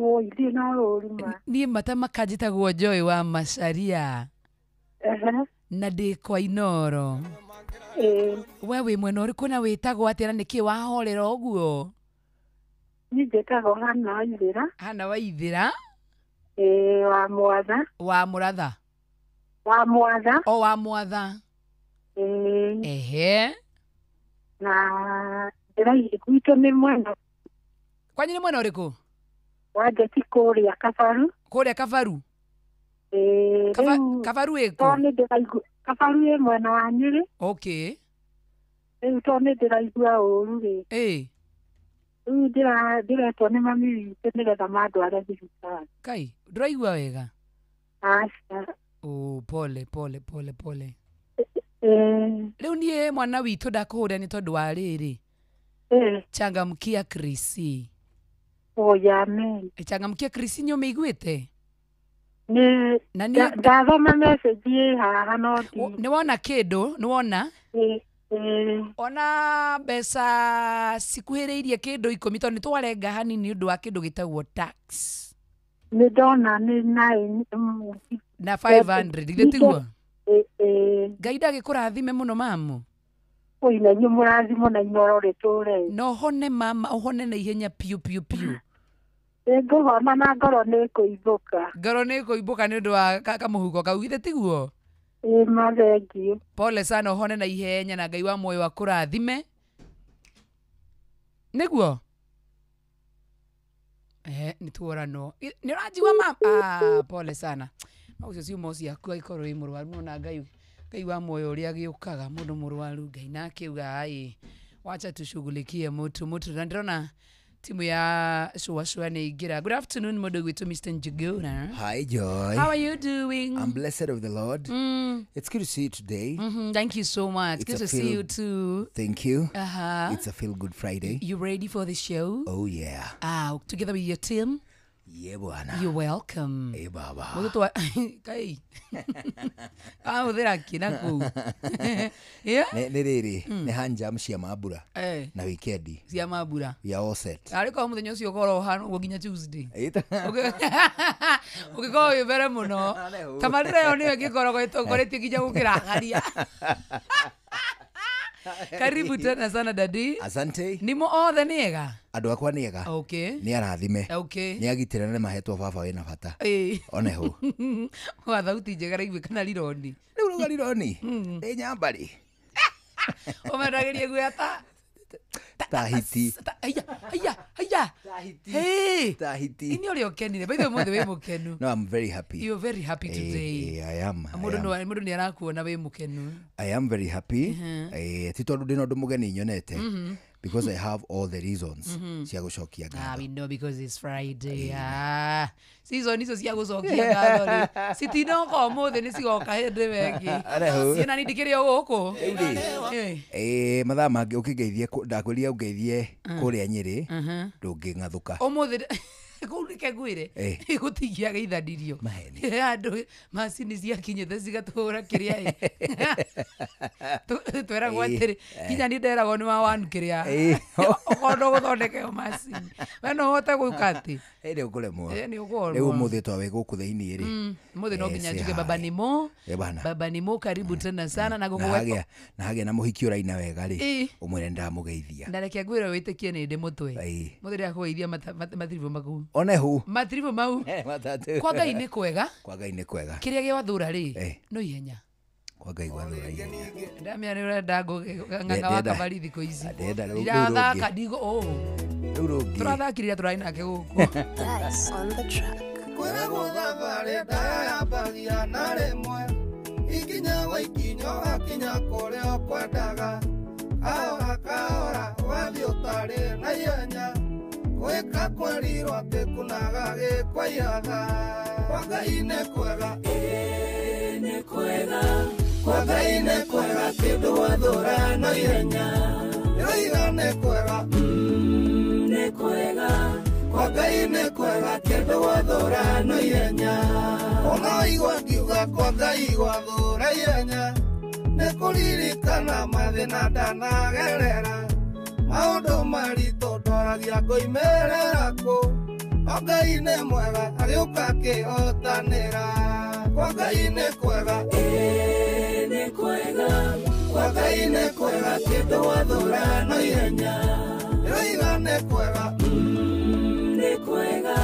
Oi, ndirĩ na ũru ma. Niĩ matamaka njĩtagwo Joy wa Macharia. Na ndĩ kwa Inoro. We wĩ mwena ũrĩkũ na wĩtagwo atĩa na nĩkĩ wahorera ũguo? Niĩ njĩtagwo Hana Waithĩra. Hana Waithĩra? Ĩĩ, wa Mwatha. Wa Mũratha? Wa Mwatha. O wa Mwatha. Ĩĩ. Ehe. Na ndĩraigua gwitũ nĩ mwena. Kwanyu nĩ mwena ũrĩkũ? Wa Njeti kũrĩa Kabaru. Kũrĩa Kabaru? Ĩĩ. Kabaru ĩkũ? Kabaru ĩ mwena wa Nyĩrĩ. Okay. Rĩu tondũ nĩ ndĩraigua ũru rĩ. Ĩĩ. Rĩu ndĩretwo nĩ mami witũ nĩgetha mandware thibitarĩ. Kai, ndũraigua wega? Aca. Oh, pole pole pole pole. Rĩu niĩ mwana witũ ndakũhũra nĩ tondũ wa rĩrĩ. Changamkia Krisi. Oh, amen. Changamkia Krisi nĩ ũmĩiguĩte? Nĩ ndathoma message ĩ haha no nĩ wona kĩndũ, nĩ wona? Ona mbeca cikuhĩrĩirie kĩndũ 10 tondũ nĩ twarenga hanini nĩ ũndũ wa kĩndũ gĩtagwo tax. Nĩ ndona nĩ 9 na 500 githĩ tiguo? Ngai ndagĩkũrathime mũno mamu. Oi, na inyuĩ mũrathimwo na Inoro rĩtũre. Na ũhone mama, ũhone na ihenya piũ piũ piũ. Ngũhona na ngoro nĩ ĩkũimbũka. Ngoro nĩ ĩkũimbũka nĩ ũndũ wa kamũhuko kau githĩ tiguo? Ĩĩ ma thengiũ. Pole sana, ũhone na ihenya na Ngai wa muoyo akũrathime. Nĩguo? Nĩ tuoranwo. Nĩ ũranjigua mama? Ah, pole sana. No ũcio ciumo ciaku angĩkorwo wĩ mũrwaru no na Ngai wa muoyo ũrĩa agĩũkaga mũndũ mũrwaru Ngai nake auga ai wacha tushughulikie mutu mutu. Na ndĩrona timu ya Shua Shua nĩ ingĩra. Good afternoon mũndũ gwitũ Mr. Njuguna. Hi Joy. How are you doing? I'm blessed of the Lord. It's good to see you today. Thank you so much. It's good to see you too. Thank you. It's a feel good Friday. You ready for the show? Oh yeah. Together with your team? Yeah, bwana. You're welcome. Eh, baba. Mũtũ kai. Ahũthĩra kĩ na kũu? Yeah? Nĩ rĩrĩ, nĩ hanjam cia mambura. Na wikendi. Cia mambura. We are all set. Arĩ korwo mũthenya ũcio ũkorwo ũhana ũguo nginya Tuesday. Ũngĩkorwo wĩ mbere mũno. Tabarĩra ĩyo nĩyo ĩngĩkoragwo ĩtongoretie nginya gũkĩra ng'aria. Karibu tena sana daddy. Asante. Nimo othe nĩ ega? Andũ akwa nĩ ega. Okay. Nĩ arathime. Okay. Nĩ agitĩre na mahetwo baba wĩna bata. One ho. Wa thauti njega raiguĩkana rironi. Rĩu rauga rironi. Ĩ nyambarĩ. Ũmendagĩrie guoya ta Tahiti. Aya, aya, aya. Hey. Tahiti. Ini ũrĩa ũkenire. By the way, mũthĩ wĩ mũkenu. No, I'm very happy. You're very happy today. I am. Mũndũ nĩ arakuona wĩ mũkenu. I am very happy. Ti tondũ ndĩna ũndũ mũgeni nyonete. Because I have all the reasons cia gũcokia ngatho. We know because it's Friday. Season icio cia gũcokia ngatho rĩ citinoka ũmũthĩ nĩ cigoka hĩndĩ ĩyo ĩngĩ. Ciana nĩ ndikĩrĩ o gũkũ. Mathaa mangĩ ũkĩngeithie ndakwĩrire ũngeithie kũrĩa Nyĩrĩ ndũngĩng'athũka. Ũmũthĩ kũu reke ngwĩre gũtingĩageithanirio andũ macini ciakinyĩte cigatũhũra kĩrĩa ĩ tweragwo atĩrĩ nginya niĩ nderagwo nĩ wa one kĩrĩa okorwo ndũgũthondeka ĩyo macini we no ũhote gwĩka atĩ nĩ ũkũremwo. Nĩ ũkũremwo. Rĩu ũmũthĩ twawe gũkũ thĩinĩ rĩ ũmũthĩ no nginya njuge baba nimo. Baba nimo karibu tena sana na gũkũ na hagĩa na mũhiki ũraina wega rĩ ũmwĩre ndamũgeithia. Na reke ngwĩre wĩtĩkie nĩ ndĩ mũtwe mũthĩ ndakũgeithia matiribũ maku. One hu. Matiribũ mau. Kwa Ngai nĩ kwega. Kwa Ngai nĩ kwega. Kĩrĩa gĩwathũra rĩ no ihenya. Kwa Ngai gwathũra ihenya. Ndamia nĩ ũrenda ng'ang'a wa kabari thikũ ici. Ndirathaka ndigo ũũ. Tũrathakire tũrarĩ nake gũkũ. Kwĩragwo thabarĩ ndaya yambagia na rĩmwe ikinya gwa ikinya ũgakinya kũrĩa ũkwendaga kahora kahora ũgathiĩ ũtarĩ na ihenya gwĩka kwerirwo atĩ kunaga gĩkwaihatha. Kwa Ngai nĩ kwega. Nĩ kwega. Kwa Ngai nĩ kwega kĩndũ gwathũra no ihenya. Ndĩroiga nĩ kwega. Nĩ kwega. Kwa Ngai nĩ kwega kĩndũ gwathũra no ihenya. Ona waigua ngiuga kwa Ngai gwathũra ihenya nĩ kũririkana mathĩna ndanagerera. Maũndũ maritũ ndoragia ngoimĩrĩra kũ. No Ngai nĩ mwega agĩũka akĩhotanĩra. Kwa Ngai nĩ kwega, ĩĩ nĩ kwega. Kwa Ngai nĩ kwega kĩndũ wathũra no ihenya. Ndĩroiga nĩ kwega, nĩ kwega.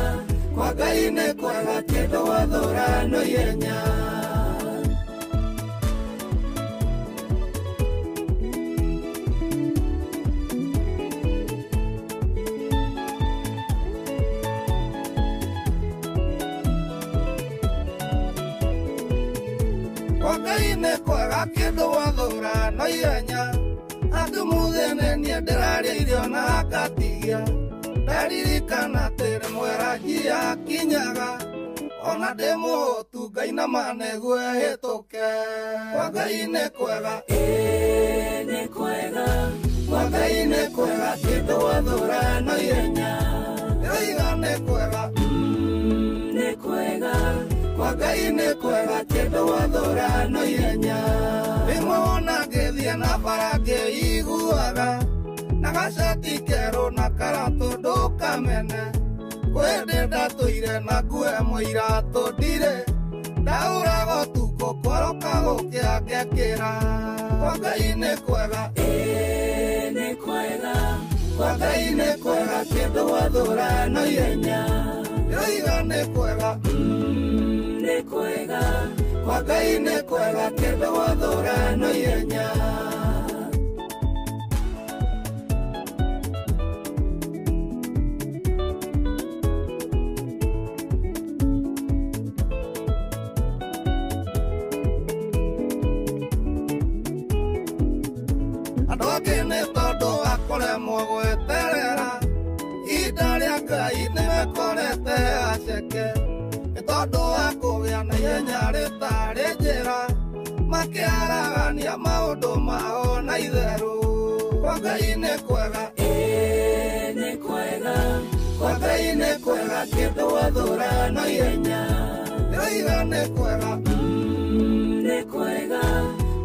Kwa Ngai nĩ kwega kĩndũ wathũra no ihenya. Kwa Ngai nĩ kwega kĩndũ wathũra no ihenya. Andũ mũthene niĩ ndĩrarĩa irio na ngatigia. Ndaririkana atĩ rĩmwe ranji yakinyaga. Ona ndĩ mũhũtu Ngai na ma nĩguo hĩtũke. Kwa Ngai nĩ kwega, ĩĩ nĩ kwega. Kwa Ngai nĩ kwega kĩndũ wathũra no ihenya. Ndĩroiga nĩ kwega, nĩ kwega. Kwa Ngai nĩ kwega kĩndũ wathũra no ihenya. Rĩmwe wona ngĩthiĩ na bara ngĩiguaga na gacati kerũ na karatũ ndũkamene. Kwĩ hĩndĩ ndatũire na nguo ĩmwe iratũ ndirĩ. Ndaũraga ũtukũ kworoka gũkĩa ngekĩra. Kwa Ngai nĩ kwega, ĩĩ nĩ kwega. Kwa Ngai nĩ kwega kĩndũ wathũra no ihenya. Ndĩroiga nĩ kwega, nĩ kwega. Kwa Ngai nĩ kwega kĩndũ wathũra no ihenya. Andũ angĩ nĩ tondũ wa kũremwo gweterera ihinda rĩa Ngai nĩmekorete aceke. Nĩ tondũ wa kũgĩa na ihenya rĩtarĩ njĩra makĩaragania maũndũ mao na itherũ. Kwa Ngai nĩ kwega, ĩĩ nĩ kwega. Kwa Ngai nĩ kwega kĩndũ wathũra no ihenya. Ndĩroiga nĩ kwega, nĩ kwega.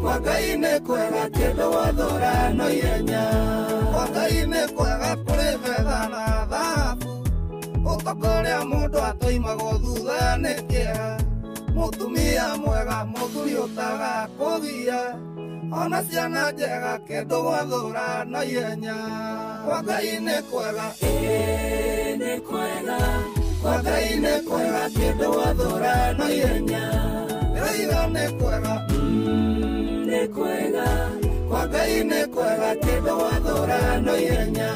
Kwa Ngai nĩ kwega kĩndũ wathũra no ihenya. Kwa Ngai nĩ kwega kũrĩ betha na thahabu. Ũtonga ũrĩa mũndũ atoimagwo thutha nĩ kĩeha. Mũtumia mwega mũthuri ũtagakũgia. Ona ciana njega kĩndũ gwathũra no ihenya. Kwa Ngai nĩ kwega, ĩĩ nĩ kwega. Kwa Ngai nĩ kwega kĩndũ wathũra no ihenya. Ndĩroiga nĩ kwega, nĩ kwega. Kwa Ngai nĩ kwega kĩndũ wathũra no ihenya.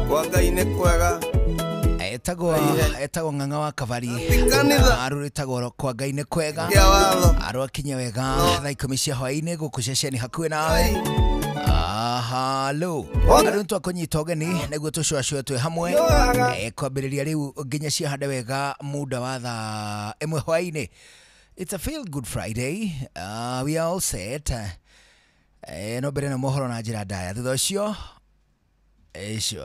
Kwa Ngai nĩ kwega. Etagwo ng'ang'a wa Kavari arũrĩtagwo kwa Ngai nĩ kwega arwakinya wega thaa 10 cia hwaĩ-inĩ gũkũ ceceni hakuhĩ nawe. Halo andũ nĩtwakũnyita ũgeni nĩguo tũcũacũe twĩ hamwe kwambĩrĩria rĩu nginya ciahande wega muda wa thaa 1 hwaĩ-inĩ. It's a feel good Friday. We are all set. No mbere na mohoro na njĩra ndaya thutha ũcio Icio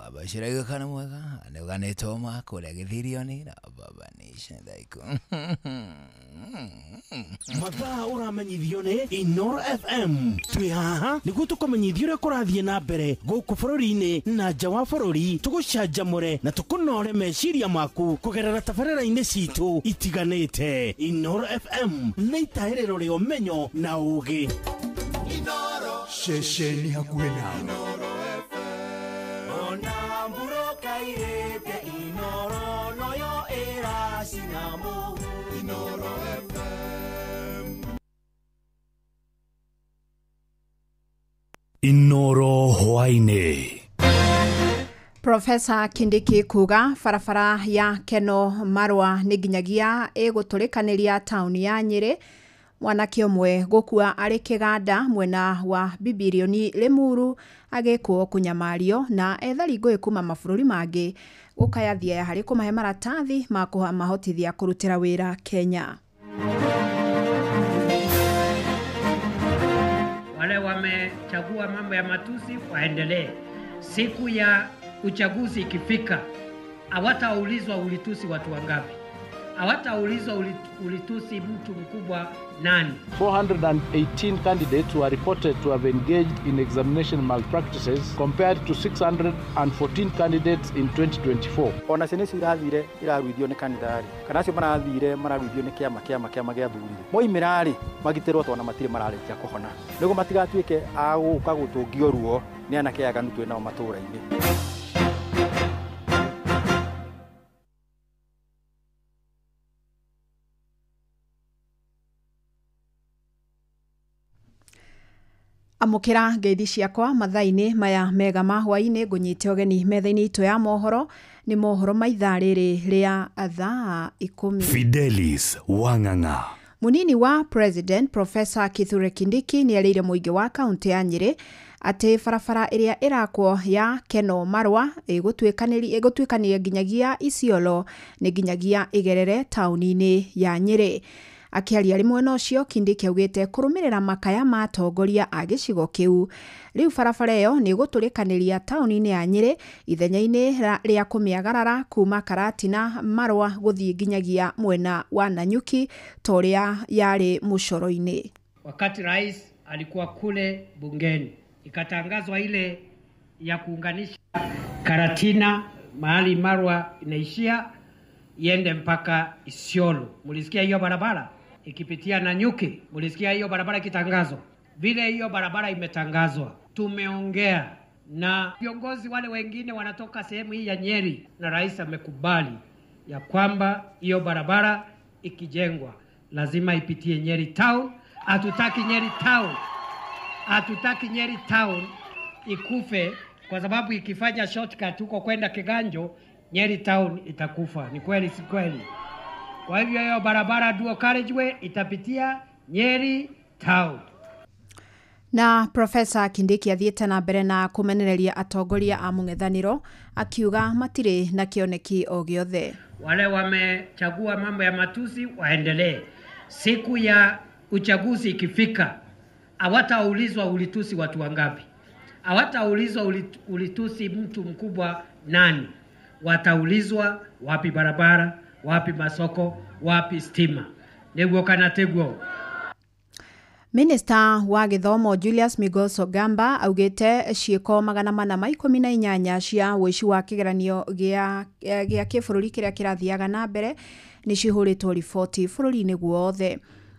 abaciraga kana mwega nĩũganĩtwo ma kũrĩa gĩthirioni na babanisha thaikũ. Mathaa ũramenyithio nĩ Inoro FM. Twĩ haha nĩguo tũkũmenyithie ũrĩa kũrathiĩ na mbere gũkũ bũrũri-inĩ na nja wa bũrũri, tũgũcanjamũre na tũkũnore meciria maku kũgerera tabarĩra-inĩ citũ itiganĩte. Inoro FM nĩ itahĩrĩro rĩa ũmenyo na ũũgĩ. Ceceni hakuhĩ nawe. Inoro hwaĩ-inĩ. Profesa Kindiki kuga barabara ya Keno Marwa nĩ nginyagia ĩgũtũrĩkanĩria taũni ya Nyĩrĩ. Mwanake ũmwe gũkua arĩ kĩganda mwena wa Bibirioni Limuru agĩkwo kũnyamario na ethari ngũĩ kuma mabũrũri mangĩ gũkaya thiaya harĩ kũmahe maratathi ma kũmahotithia kũrutĩra wĩra Kenya. Wale wamechagua mambo ya matusi waendelee. Siku ya uchaguzi ikifika, hawataulizwa ulitusi watu wangapi. Hawataulizwa ulitusi mtu mkubwa nani. 418 candidates were reported to have engaged in examination malpractices compared to 614 candidates in 2024. Ona ciana icio irathire iraruithio nĩ kanitha rĩ, kana acio marathire mararuithio nĩ kĩama kĩama kĩama gĩathurire, moimĩra rĩ magitĩrwo tondũ matirĩ mararĩkia kũhona, nĩguo matigatuĩke a gũka gũtũngio ruo nĩ anake aganu twĩ nao matũũra-inĩ. Amũkĩra ngeithi ciakwa mathaa-inĩ maya mega ma hwaĩ-inĩ, ngũnyite ũgeni metha-inĩ itũ ya mohoro. Nĩ mohoro ma ithaa rĩrĩ rĩa thaa 10. Fidelis Wang'ang'a. Munini wa President Professor Kithure Kindiki nĩ erĩire mũingĩ wa kaunti ya Nyĩrĩ atĩ barabara ĩrĩa ĩrakwo ya Keno Marwa ĩgũtuĩkanĩria nginyagia Isiolo nĩ nginyagia ĩgerere taũni-inĩ ya Nyĩrĩ. Akĩaria arĩ mwena ũcio, Kindiki augĩte kũrũmĩrĩra makaya ma atongoria a gĩcigo kĩu, rĩu barabara ĩyo nĩ ĩgũtũrĩkanĩria taũni-inĩ ya Nyĩrĩ ithenya-inĩ rĩa kũmĩagarara kuma Karatina Marwa gũthiĩ nginyagia mwena wa Nanyuki ta ũrĩa yarĩ mũcoro-inĩ. Wakati rais alikuwa kule bungeni, ikatangazwa ile ya kuunganisha Karatina mahali Marwa inaishia iende mpaka Isiolo. Mulisikia hiyo barabara ikipitia Nanyuki? Mulisikia hiyo barabara ikitangazwa? Vile hiyo barabara imetangazwa, tumeongea na viongozi wale wengine wanatoka sehemu hii ya Nyeri, na rais amekubali ya kwamba hiyo barabara ikijengwa lazima ipitie Nyeri town. Hatutaki Nyeri town, hatutaki Nyeri town ikufe, kwa sababu ikifanya shortcut huko kwenda Kiganjo, Nyeri town itakufa. Ni kweli si kweli? Kwa hivyo hiyo barabara dual carriageway itapitia Nyeri town. Na Professor Kindiki athiĩte na mbere na kũmenereria atongoria a mũng'ethanĩro akiuga matirĩ na kĩoneki o gĩothe. Wale wamechagua mambo ya matusi waendelee. Siku ya uchaguzi ikifika, hawataulizwa ulitusi watu wangapi, hawataulizwa ulitusi mtu mkubwa nani. Wataulizwa wapi barabara, wapi masoko, wapi stima. Nĩguo kana tiguo? Minista wa gĩthomo Julius Migos Ogamba augĩte ciĩko 418 cia ũici wa kĩgeranio gĩa kĩbũrũri kĩrĩa kĩrathiaga na mbere nĩ cihũrĩtwo riboti bũrũri-inĩ guothe.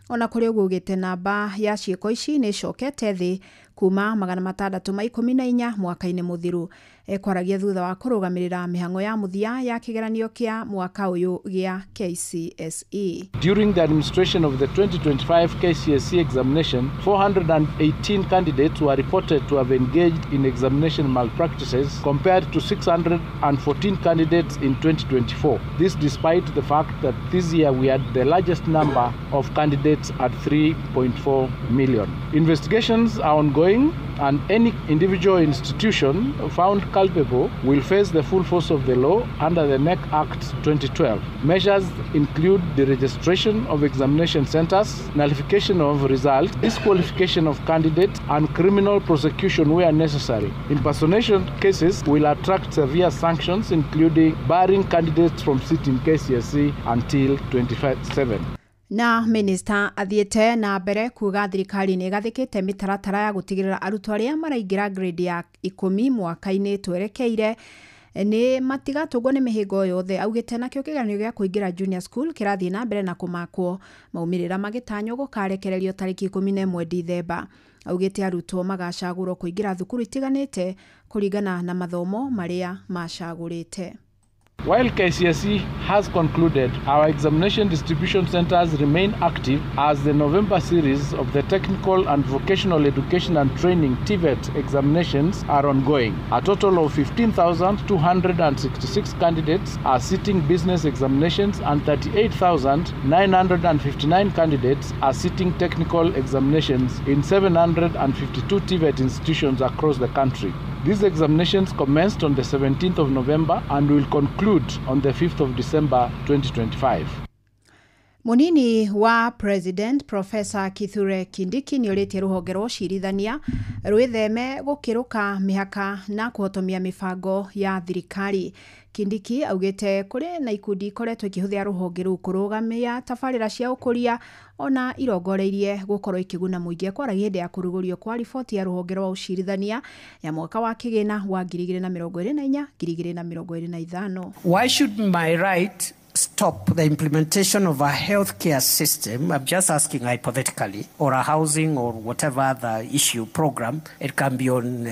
Ona kũrĩ ũguo augĩte namba ya ciĩko ici nĩ icokete thĩ kuma 614 mwaka-inĩ mũthiru. Ekwaragia thutha wa kũrũgamĩrĩra mĩhang'o ya mũthia ya kĩgeranio kĩa mwaka ũyũ gĩa KCSE. During the administration of the 2025 KCSE examination, 418 candidates were reported to have engaged in examination malpractices compared to 614 candidates in 2024. This despite the fact that this year we had the largest number of candidates at 3.4 million. Investigations are ongoing, and any individual institution found culpable will face the full force of the law under the NEC Act 2012. Measures include the registration of examination centers, nullification of results, disqualification of candidates, and criminal prosecution where necessary. Impersonation cases will attract severe sanctions, including barring candidates from sitting KCSE until 2027. Na minista athiĩte na mbere kuga thirikari nĩ ĩgathĩkĩte mĩtaratara ya gũtigĩrĩra arutwo arĩa maraingĩra grade ya 10 mwaka-inĩ twerekeire nĩ matigatũngwo nĩ mĩhĩngo yothe. Augĩte nakĩo kĩgeranio gĩa kũingĩra junior school kĩrathiĩ na mbere na kũmakwo, maumĩrĩra magĩtanywo gũkarekererio tarĩki 11 Dithemba. Augĩte arutwo magacagũrwo kũingĩra thukuru itiganĩte kũringana na mathomo marĩa macagũrĩte. While KCSE has concluded, our examination distribution centers remain active as the November series of the Technical and Vocational Education and Training TVET examinations are ongoing. A total of 15,266 candidates are sitting business examinations and 38,959 candidates are sitting technical examinations in 752 TVET institutions across the country. These examinations commenced on the 17th of November and will conclude on the 5th of December 2025. Munini wa President Professor Kithure Kindiki nĩorĩtie rũhonge rwa ũcirithania rwĩtheme gũkĩrũka mĩhaka na kũhotomia mĩbango ya thirikari. Kindiki augĩte kũrĩ na ikundi ikoretwo ikĩhũthĩra rũhonge rũu kũrũgamia tabarĩra cia ũkũria ona irongoreirie gũkorwo ikĩguna mũingĩ. Kwaragia hĩndĩ ya kũrugũrio kwa riboti ya rũhonge rwa ũcirithania ya mwaka wa kĩgĩna wa 2024 2025. Why should my right stop the implementation of a healthcare system? I'm just asking hypothetically, or a housing or whatever other issue program. It can be on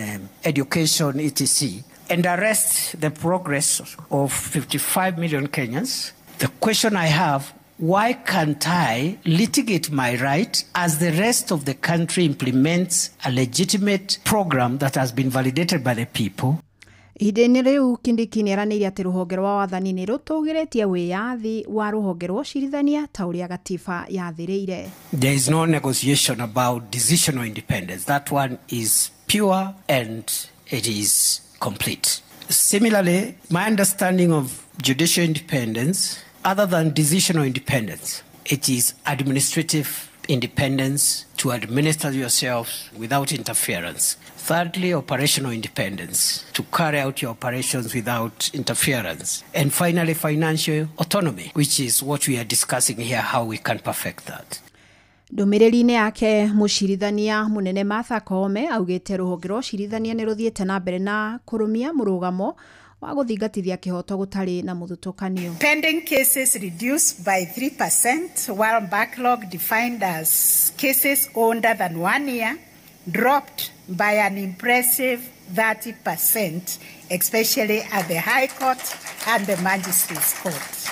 education, etc. And arrest the progress of 55 million Kenyans. The question I have, why can't I litigate my right as the rest of the country implements a legitimate program that has been validated by the people? Ihinda-inĩ rĩu Kindiki nĩ eranĩire atĩ rũhonge rwa wathani nĩ rũtũgĩrĩtie wĩyathi wa rũhonge rwa ũcirithania ta ũrĩa gatiba yathĩrĩire. There is no negotiation about decisional independence. That one is pure and it is complete. Similarly, my understanding of judicial independence, other than decisional independence, it is administrative independence to administer yourself without interference. Thirdly, operational independence, to carry out your operations without interference. And finally, financial autonomy, which is what we are discussing here, how we can perfect that. Ndũmĩrĩri-inĩ yake mũcirithania mũnene Martha Koome augĩte rũhonge rwa ũcirithania nĩ rũthiĩte na mbere na kũrũmia mũrũgamo wa gũthingatithia kĩhoto gũtarĩ na mũthutũkanio. Pending cases reduced by 3%, while backlog defined as cases older than 1 year dropped by an impressive 30%, especially at the High Court and the Magistrates Court.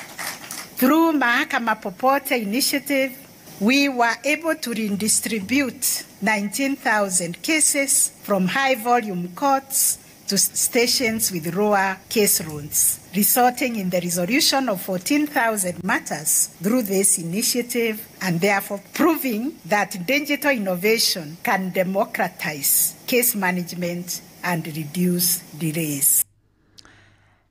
Through Mahakama Popote initiative, we were able to redistribute 19,000 cases from high-volume courts to stations with lower case loads, resulting in the resolution of 14,000 matters through this initiative, and therefore proving that digital innovation can democratize case management and reduce delays.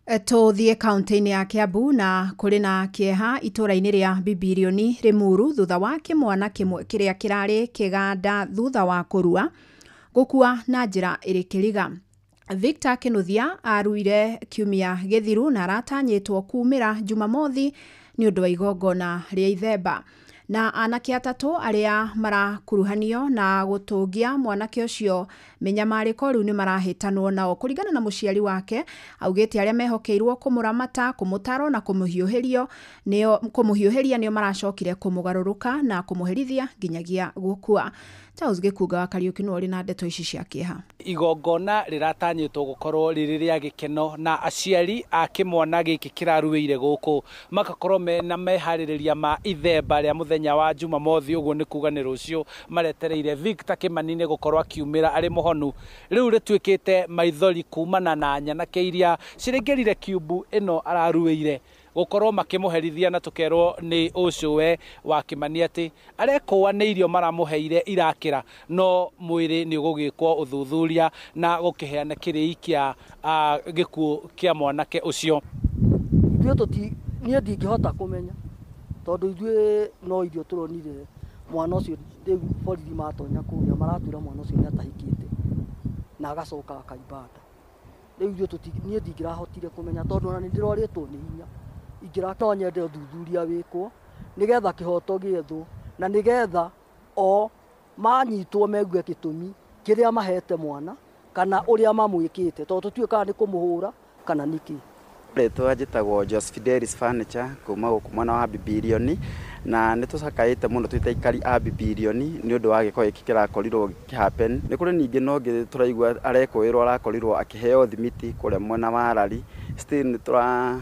Tũthiĩ kaunti-inĩ ya Kiambu na kũrĩ na kĩeha itũũra-inĩ rĩa Bibirioni Limuru thutha wa kĩmwana kĩmwe kĩrĩa kĩrarĩ kĩganda thutha wa kũrua gũkua na njĩra ĩrĩ kĩriga. Victor Kinuthia aruire kiumia gĩthiru na aratanyĩtwo kumĩra Jumamothi nĩ ũndũ wa igongona rĩa ithemba. Na anake atatũ arĩa marakuruhanio na gũtũngia mwanake ũcio mĩnyamarĩko rĩu nĩ marahĩtanwo nao. Kũringana na mũciari wake augĩte arĩa mehokeirwo kũmũramata, kũmũtara na kũmũhiũhĩria nĩo maracokire kũmũgarũrũka na kũmũherithia nginyagia gũkua. Charles Gĩkunga wa Kariũki nĩwe ũrĩ na ndeto ici cia kĩeha. Igongona rĩratanyĩtwo gũkorwo rĩrĩ rĩa gĩkeno na aciari a kĩmwana gĩkĩ kĩraruĩire gũkũ makakorwo mena meharĩrĩria ma ithemba rĩa mũthenya wa Jumamothi, ũguo nĩ kuga nĩ rũciũ maretereire Victor Kĩmani nĩ gũkorwo akiumĩra arĩ mũhonu. Rĩu rĩtuĩkĩte maithori kumana na nyanake iria cirengerire kiumbu ĩno araruĩire gũkorwo makĩmũherithia, na tũkerwo nĩ ũcũwe wa Kĩmani atĩ arekũa nĩ irio maramũheire irakĩra, no mwĩrĩ nĩ ũgũgĩkwo ũthuthuria na gũkĩheana kĩrĩi kĩa gĩkuũ kĩa mwanake ũcio. Ithuĩ niĩ ndingĩhota kũmenya tondũ ithuĩ no irio tũronire mwana ũcio rĩu borithi matonya kũrĩa maratwĩra mwana ũcio nĩ atahĩkĩte na agacoka akaimba nda. Rĩu ithuĩ niĩ ndingĩrahotire kũmenya tondũ ona nĩ ndĩrorĩtwo nĩ hinya. Ingĩra no nyende ũthuthuria wĩkwo nĩgetha kĩhoto gĩethwo na nĩgetha o manyitwo megue gĩtũmi kĩrĩa mahete mwana kana ũrĩa mamwĩkĩte tondũ tũtiũĩ kana nĩ kũmũhũra kana nĩkĩ. Rĩtwa njĩtagwo Jos Fidelis Furniture kuma gũkũ mwena wa Bibirioni, na nĩ tũcakaĩte mũno twĩ ta aikari a Bibirioni nĩ ũndũ wa gĩko gĩkĩ kĩrakorirwo gĩkĩhappen. Nĩ kũrĩ ningĩ no ũngĩ tũraigua arekũĩrwo arakorirwo akĩheo thimiti kũrĩa mwena wa Rari. Still nĩ tũra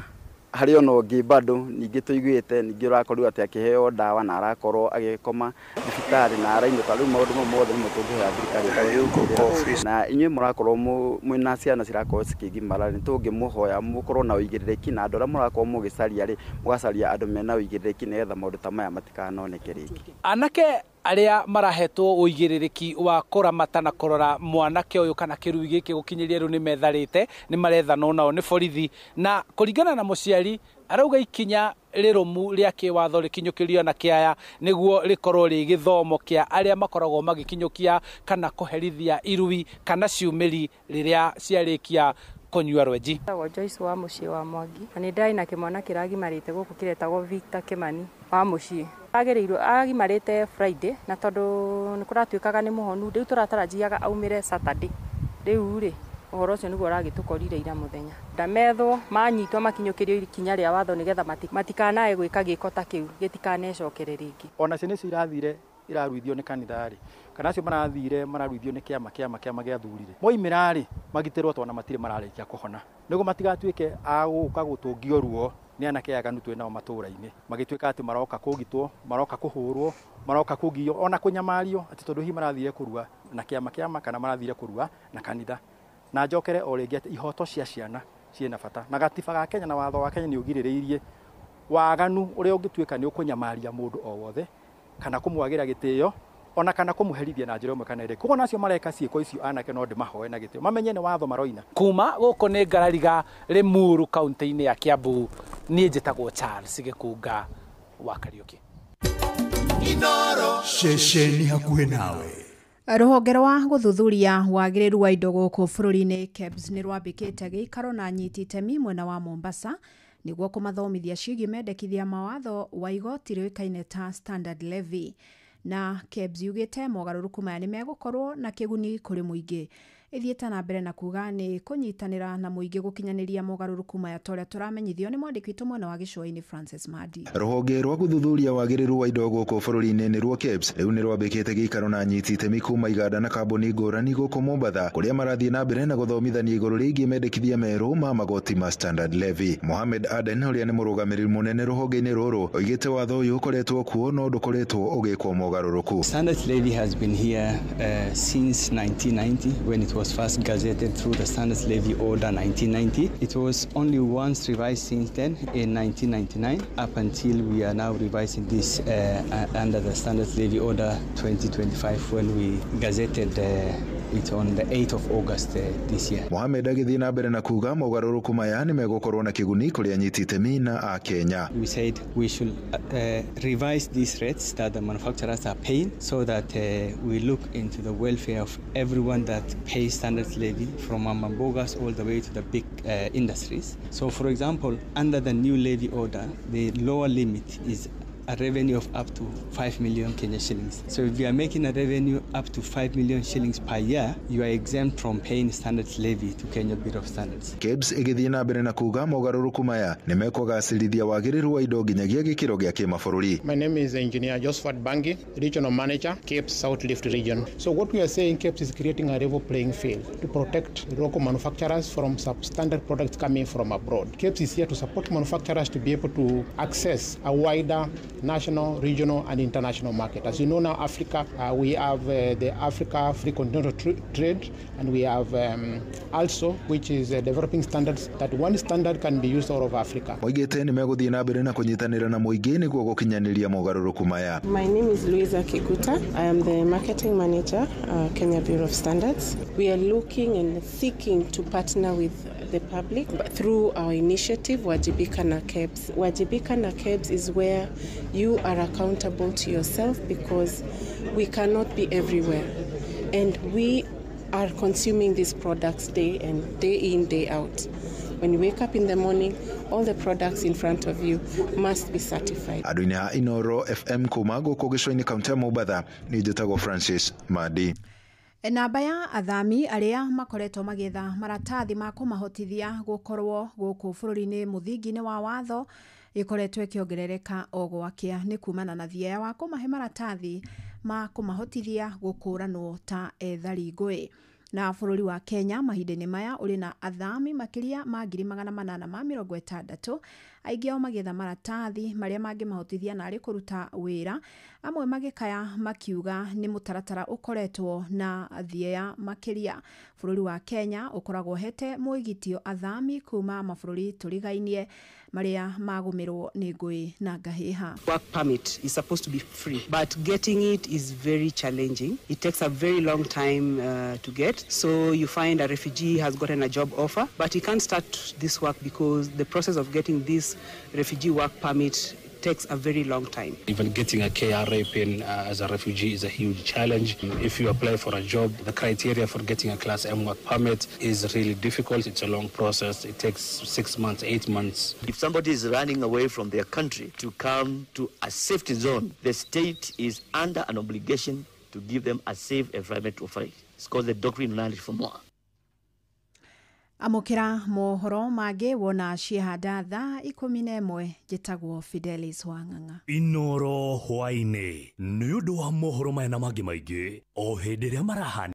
harĩ ona ũngĩ bado ningĩ tũiguĩte ningĩ ũrakorirwo atĩ akĩheo ndawa na arakorwo agĩkoma thibitarĩ na arainũka. Rĩu maũndũ mau mothe nĩmo tũngĩhoya thirikari ĩkorwo na inyuĩ mũrakorwo mwĩna ciana cirakorwo cikĩgimara, nĩ tũngĩmũhoya mũkorwo na ũigĩrĩrĩki na andũ arĩa mũrakorwo mũgĩcaria rĩ, mũgacaria andũ mena ũigĩrĩrĩki nĩgetha maũndũ ta maya matikanoneke rĩngĩ. Anake arĩa marahetwo ũigĩrĩrĩki wa kũramata na kũrora mwanake ũyũ kana kĩrui gĩkĩ gũkinyĩria rĩu nĩ metharĩte, nĩ marethanwo nao nĩ borithi, na kũringana na mũciari arauga ikinya rĩrũmu rĩa kĩwatho rĩkinyũkĩrio na kĩaya nĩguo rĩkorwo rĩ gĩthomo kĩa arĩa makoragwo magĩkinyũkia kana kũherithia irui kana ciumĩri rĩrĩa ciarĩkia kũnyua rwenji. Njĩtagwo Joyce wa mũciĩ wa Mwangi na nĩ ndĩrarĩ na kĩmwana kĩragimarĩte gũkũ kĩretagwo Victor Kimani wa mũciĩ. Agĩrĩirwo agimarĩte Friday na tondũ nĩ kũratuĩkaga nĩ mũhonu rĩu tũratarajiaga aumĩre Saturday. Rĩu rĩ ũhoro ũcio nĩguo ũragĩtũkorire ira mũthenya. Ndamethwo manyitwo makinyũkĩrio ikinya rĩa watho nĩgetha matikanae gwĩka gĩko ta kĩu gĩtikanecokere rĩngĩ. Ona ciana icio irathire iraruithio nĩ kanitha rĩ, kana acio marathire mararuithio nĩ kĩama kĩama kĩama gĩathurire, moimĩra rĩ magitĩrwo tondũ ona matirĩ mararĩkia kũhona, nĩguo matigatuĩke a gũka gũtũngio ruo nĩ anake aganu twĩ nao matũũra-inĩ, magĩtuĩka atĩ maroka kũgitwo, maroka kũhũrwo, maroka kũgio ona kũnyamario atĩ tondũ hihi marathire kũrua na kĩama kĩama kana marathire kũrua na kanitha. Na njokere o rĩngĩ atĩ ihoto cia ciana ciĩna bata, na gatiba ga Kenya na watho wa Kenya nĩ ũgirĩrĩirie waganu ũrĩa ũngĩtuĩka nĩ ũkũnyamaria mũndũ o wothe kana kũmwagĩra gĩtĩo ona kana kũmũherithia na njĩra ĩmwe kana ĩrĩkũ. Koguo nacio mareka ciĩko icio anake no ndĩmahoe na gĩtĩo mamenye nĩ watho maroina. Kuma gũkũ nĩ Ngarariga Limuru kaunti-inĩ ya Kiambu, niĩ njĩtagwo Charles Gĩkunga wa Kariũki. Ceceni hakuhĩ nawe. Rũhonge rwa gũthuthuria wagĩrĩru wa indo gũkũ bũrũri-inĩ KEBS nĩ rwambĩkĩte gĩikaro na anyiti itemi mwena wa Mombasa nĩguo kũmathomithia ciĩgiĩ mendekithia mawatho wa igoti rĩũĩkaine ta Standard Levy. Na KEBS yugĩte mogarũrũku maya nĩ megũkorwo na kĩguni kũrĩ mũingĩ. Ĩthiĩte na mbere na kuga nĩ kũnyitanĩra na mũingĩ gũkinyanĩria mogarũrũku maya ta ũrĩa tũramenyithio nĩ mwandĩki witũ mwena wa gĩcũa-inĩ Francis Madi. Rũhonge rwa gũthuthuria wagĩrĩru wa indo gũkũ bũrũri-inĩ nĩruo KEBS rĩu nĩ rwambĩkĩte gĩikaro na anyiti itemi kuma iganda na kambuni ngũrani gũkũ Mombatha, kũrĩa marathiĩ na mbere na gũthomithania igũrũ rĩgiĩ mendekithia merũ ma magoti ma Standard Levy. Mohamed Aden ũrĩa nĩ mũrũgamĩrĩri mũnene rũhonge-inĩ rũrũ oigĩte watho ũyũ ũkoretwo kuo no ndũkoretwo ũgĩkwo mogarũrũku. Standard Levy has been here since 1990 when it was first gazetted through the Standards Levy Order 1990. It was only once revised since then in 1999, up until we are now revising this under the Standards Levy Order 2025 when we gazetted it on the 8th of August this year. Mohamed agĩthiĩ na mbere na kuga mogarũrũku maya nĩ megũkorwo na kĩguni kũrĩ anyiti itemi na a Kenya. We said we should revise these rates that the manufacturers are paying so that we look into the welfare of everyone that pays standards levy, from mamambogas all the way to the big industries. So for example, under the new levy order, the lower limit is a revenue of up to 5 million Kenya shillings. So if you are making a revenue up to 5 million shillings per year, you are exempt from paying standards levy to Kenya Bureau of Standards. KEBS ĩgĩthiĩ na mbere na kuga mogarũrũku maya nĩ mekũgacĩrithia wagĩrĩru wa indo nginyagia gĩkĩro gĩa kĩmabũrũri. My name is Engineer Josephat Bangi, Regional Manager, KEBS South Rift Region. So what we are saying, KEBS is creating a level playing field to protect local manufacturers from substandard products coming from abroad. KEBS is here to support manufacturers to be able to access a wider national, regional and international market. As you know now, Africa, we have the Africa Free Continental Trade, and we have also, which is developing standards that one standard can be used all over Africa. Moigĩte nĩ megũthiĩ na mbere na kũnyitanĩra na mũingĩ nĩguo gũkinyanĩria mogarũrũku maya. My name is Louisa Kiguta. I am the marketing manager, Kenya Bureau of Standards. We are looking and seeking to partner with the public through our initiative Wajibika na KEBS. Wajibika na KEBS is where you are accountable to yourself, because we cannot be everywhere and we are consuming these products day and day in, day out. When you wake up in the morning, all the products in front of you must be certified. Andũ-inĩ a Inoro FM kuma gũkũ gĩcũa-inĩ kaunti ya Mombatha, nĩ njĩtagwo Francis Madi. Namba ya athami arĩa makoretwo magĩetha maratathi ma kũmahotithia gũkorwo gũkũ bũrũri-inĩ mũthingi-inĩ wa watho ĩkoretwo ĩkĩongerereka o gwakĩa nĩ kumana na thieya wa kũmahe maratathi ma kũmahotithia gũkũranwo ta ethari ngũĩ. Na bũrũri wa Kenya mahinda-inĩ maya ũrĩ na athami makĩria ma 860,000, aingĩ ao magĩetha maratathi marĩa mangĩmahotithia narĩ kũruta wĩra, amwe magĩkaya makiuga nĩ mũtaratara ũkoretwo na thieya makĩria. Bũrũri wa Kenya ũkoragwo hete mwĩgitio athami kuma mabũrũri tũrigainie marĩa magũmĩrwo nĩ ngũĩ na ngahĩha. Work permit is supposed to be free, but getting it is very challenging. It takes a very long time to get. So you find a refugee has gotten a job offer, but he can't start this work because the process of getting this refugee work permit takes a very long time. Even getting a KRA pin as a refugee is a huge challenge. If you apply for a job, the criteria for getting a Class M work permit is really difficult. It's a long process. It takes 6 months, 8 months. If somebody is running away from their country to come to a safety zone, the state is under an obligation to give them a safe environment to operate. It's called the doctrine of non-refoulement. Amũkĩra mohoro mangĩ wona ciehanda thaa 11. Njĩtagwo Fidelis Wang'ang'a. Inoro hwaĩ-inĩ nĩ ũndũ wa mohoro maya na mangĩ maingĩ o hĩndĩ ĩrĩa marahana.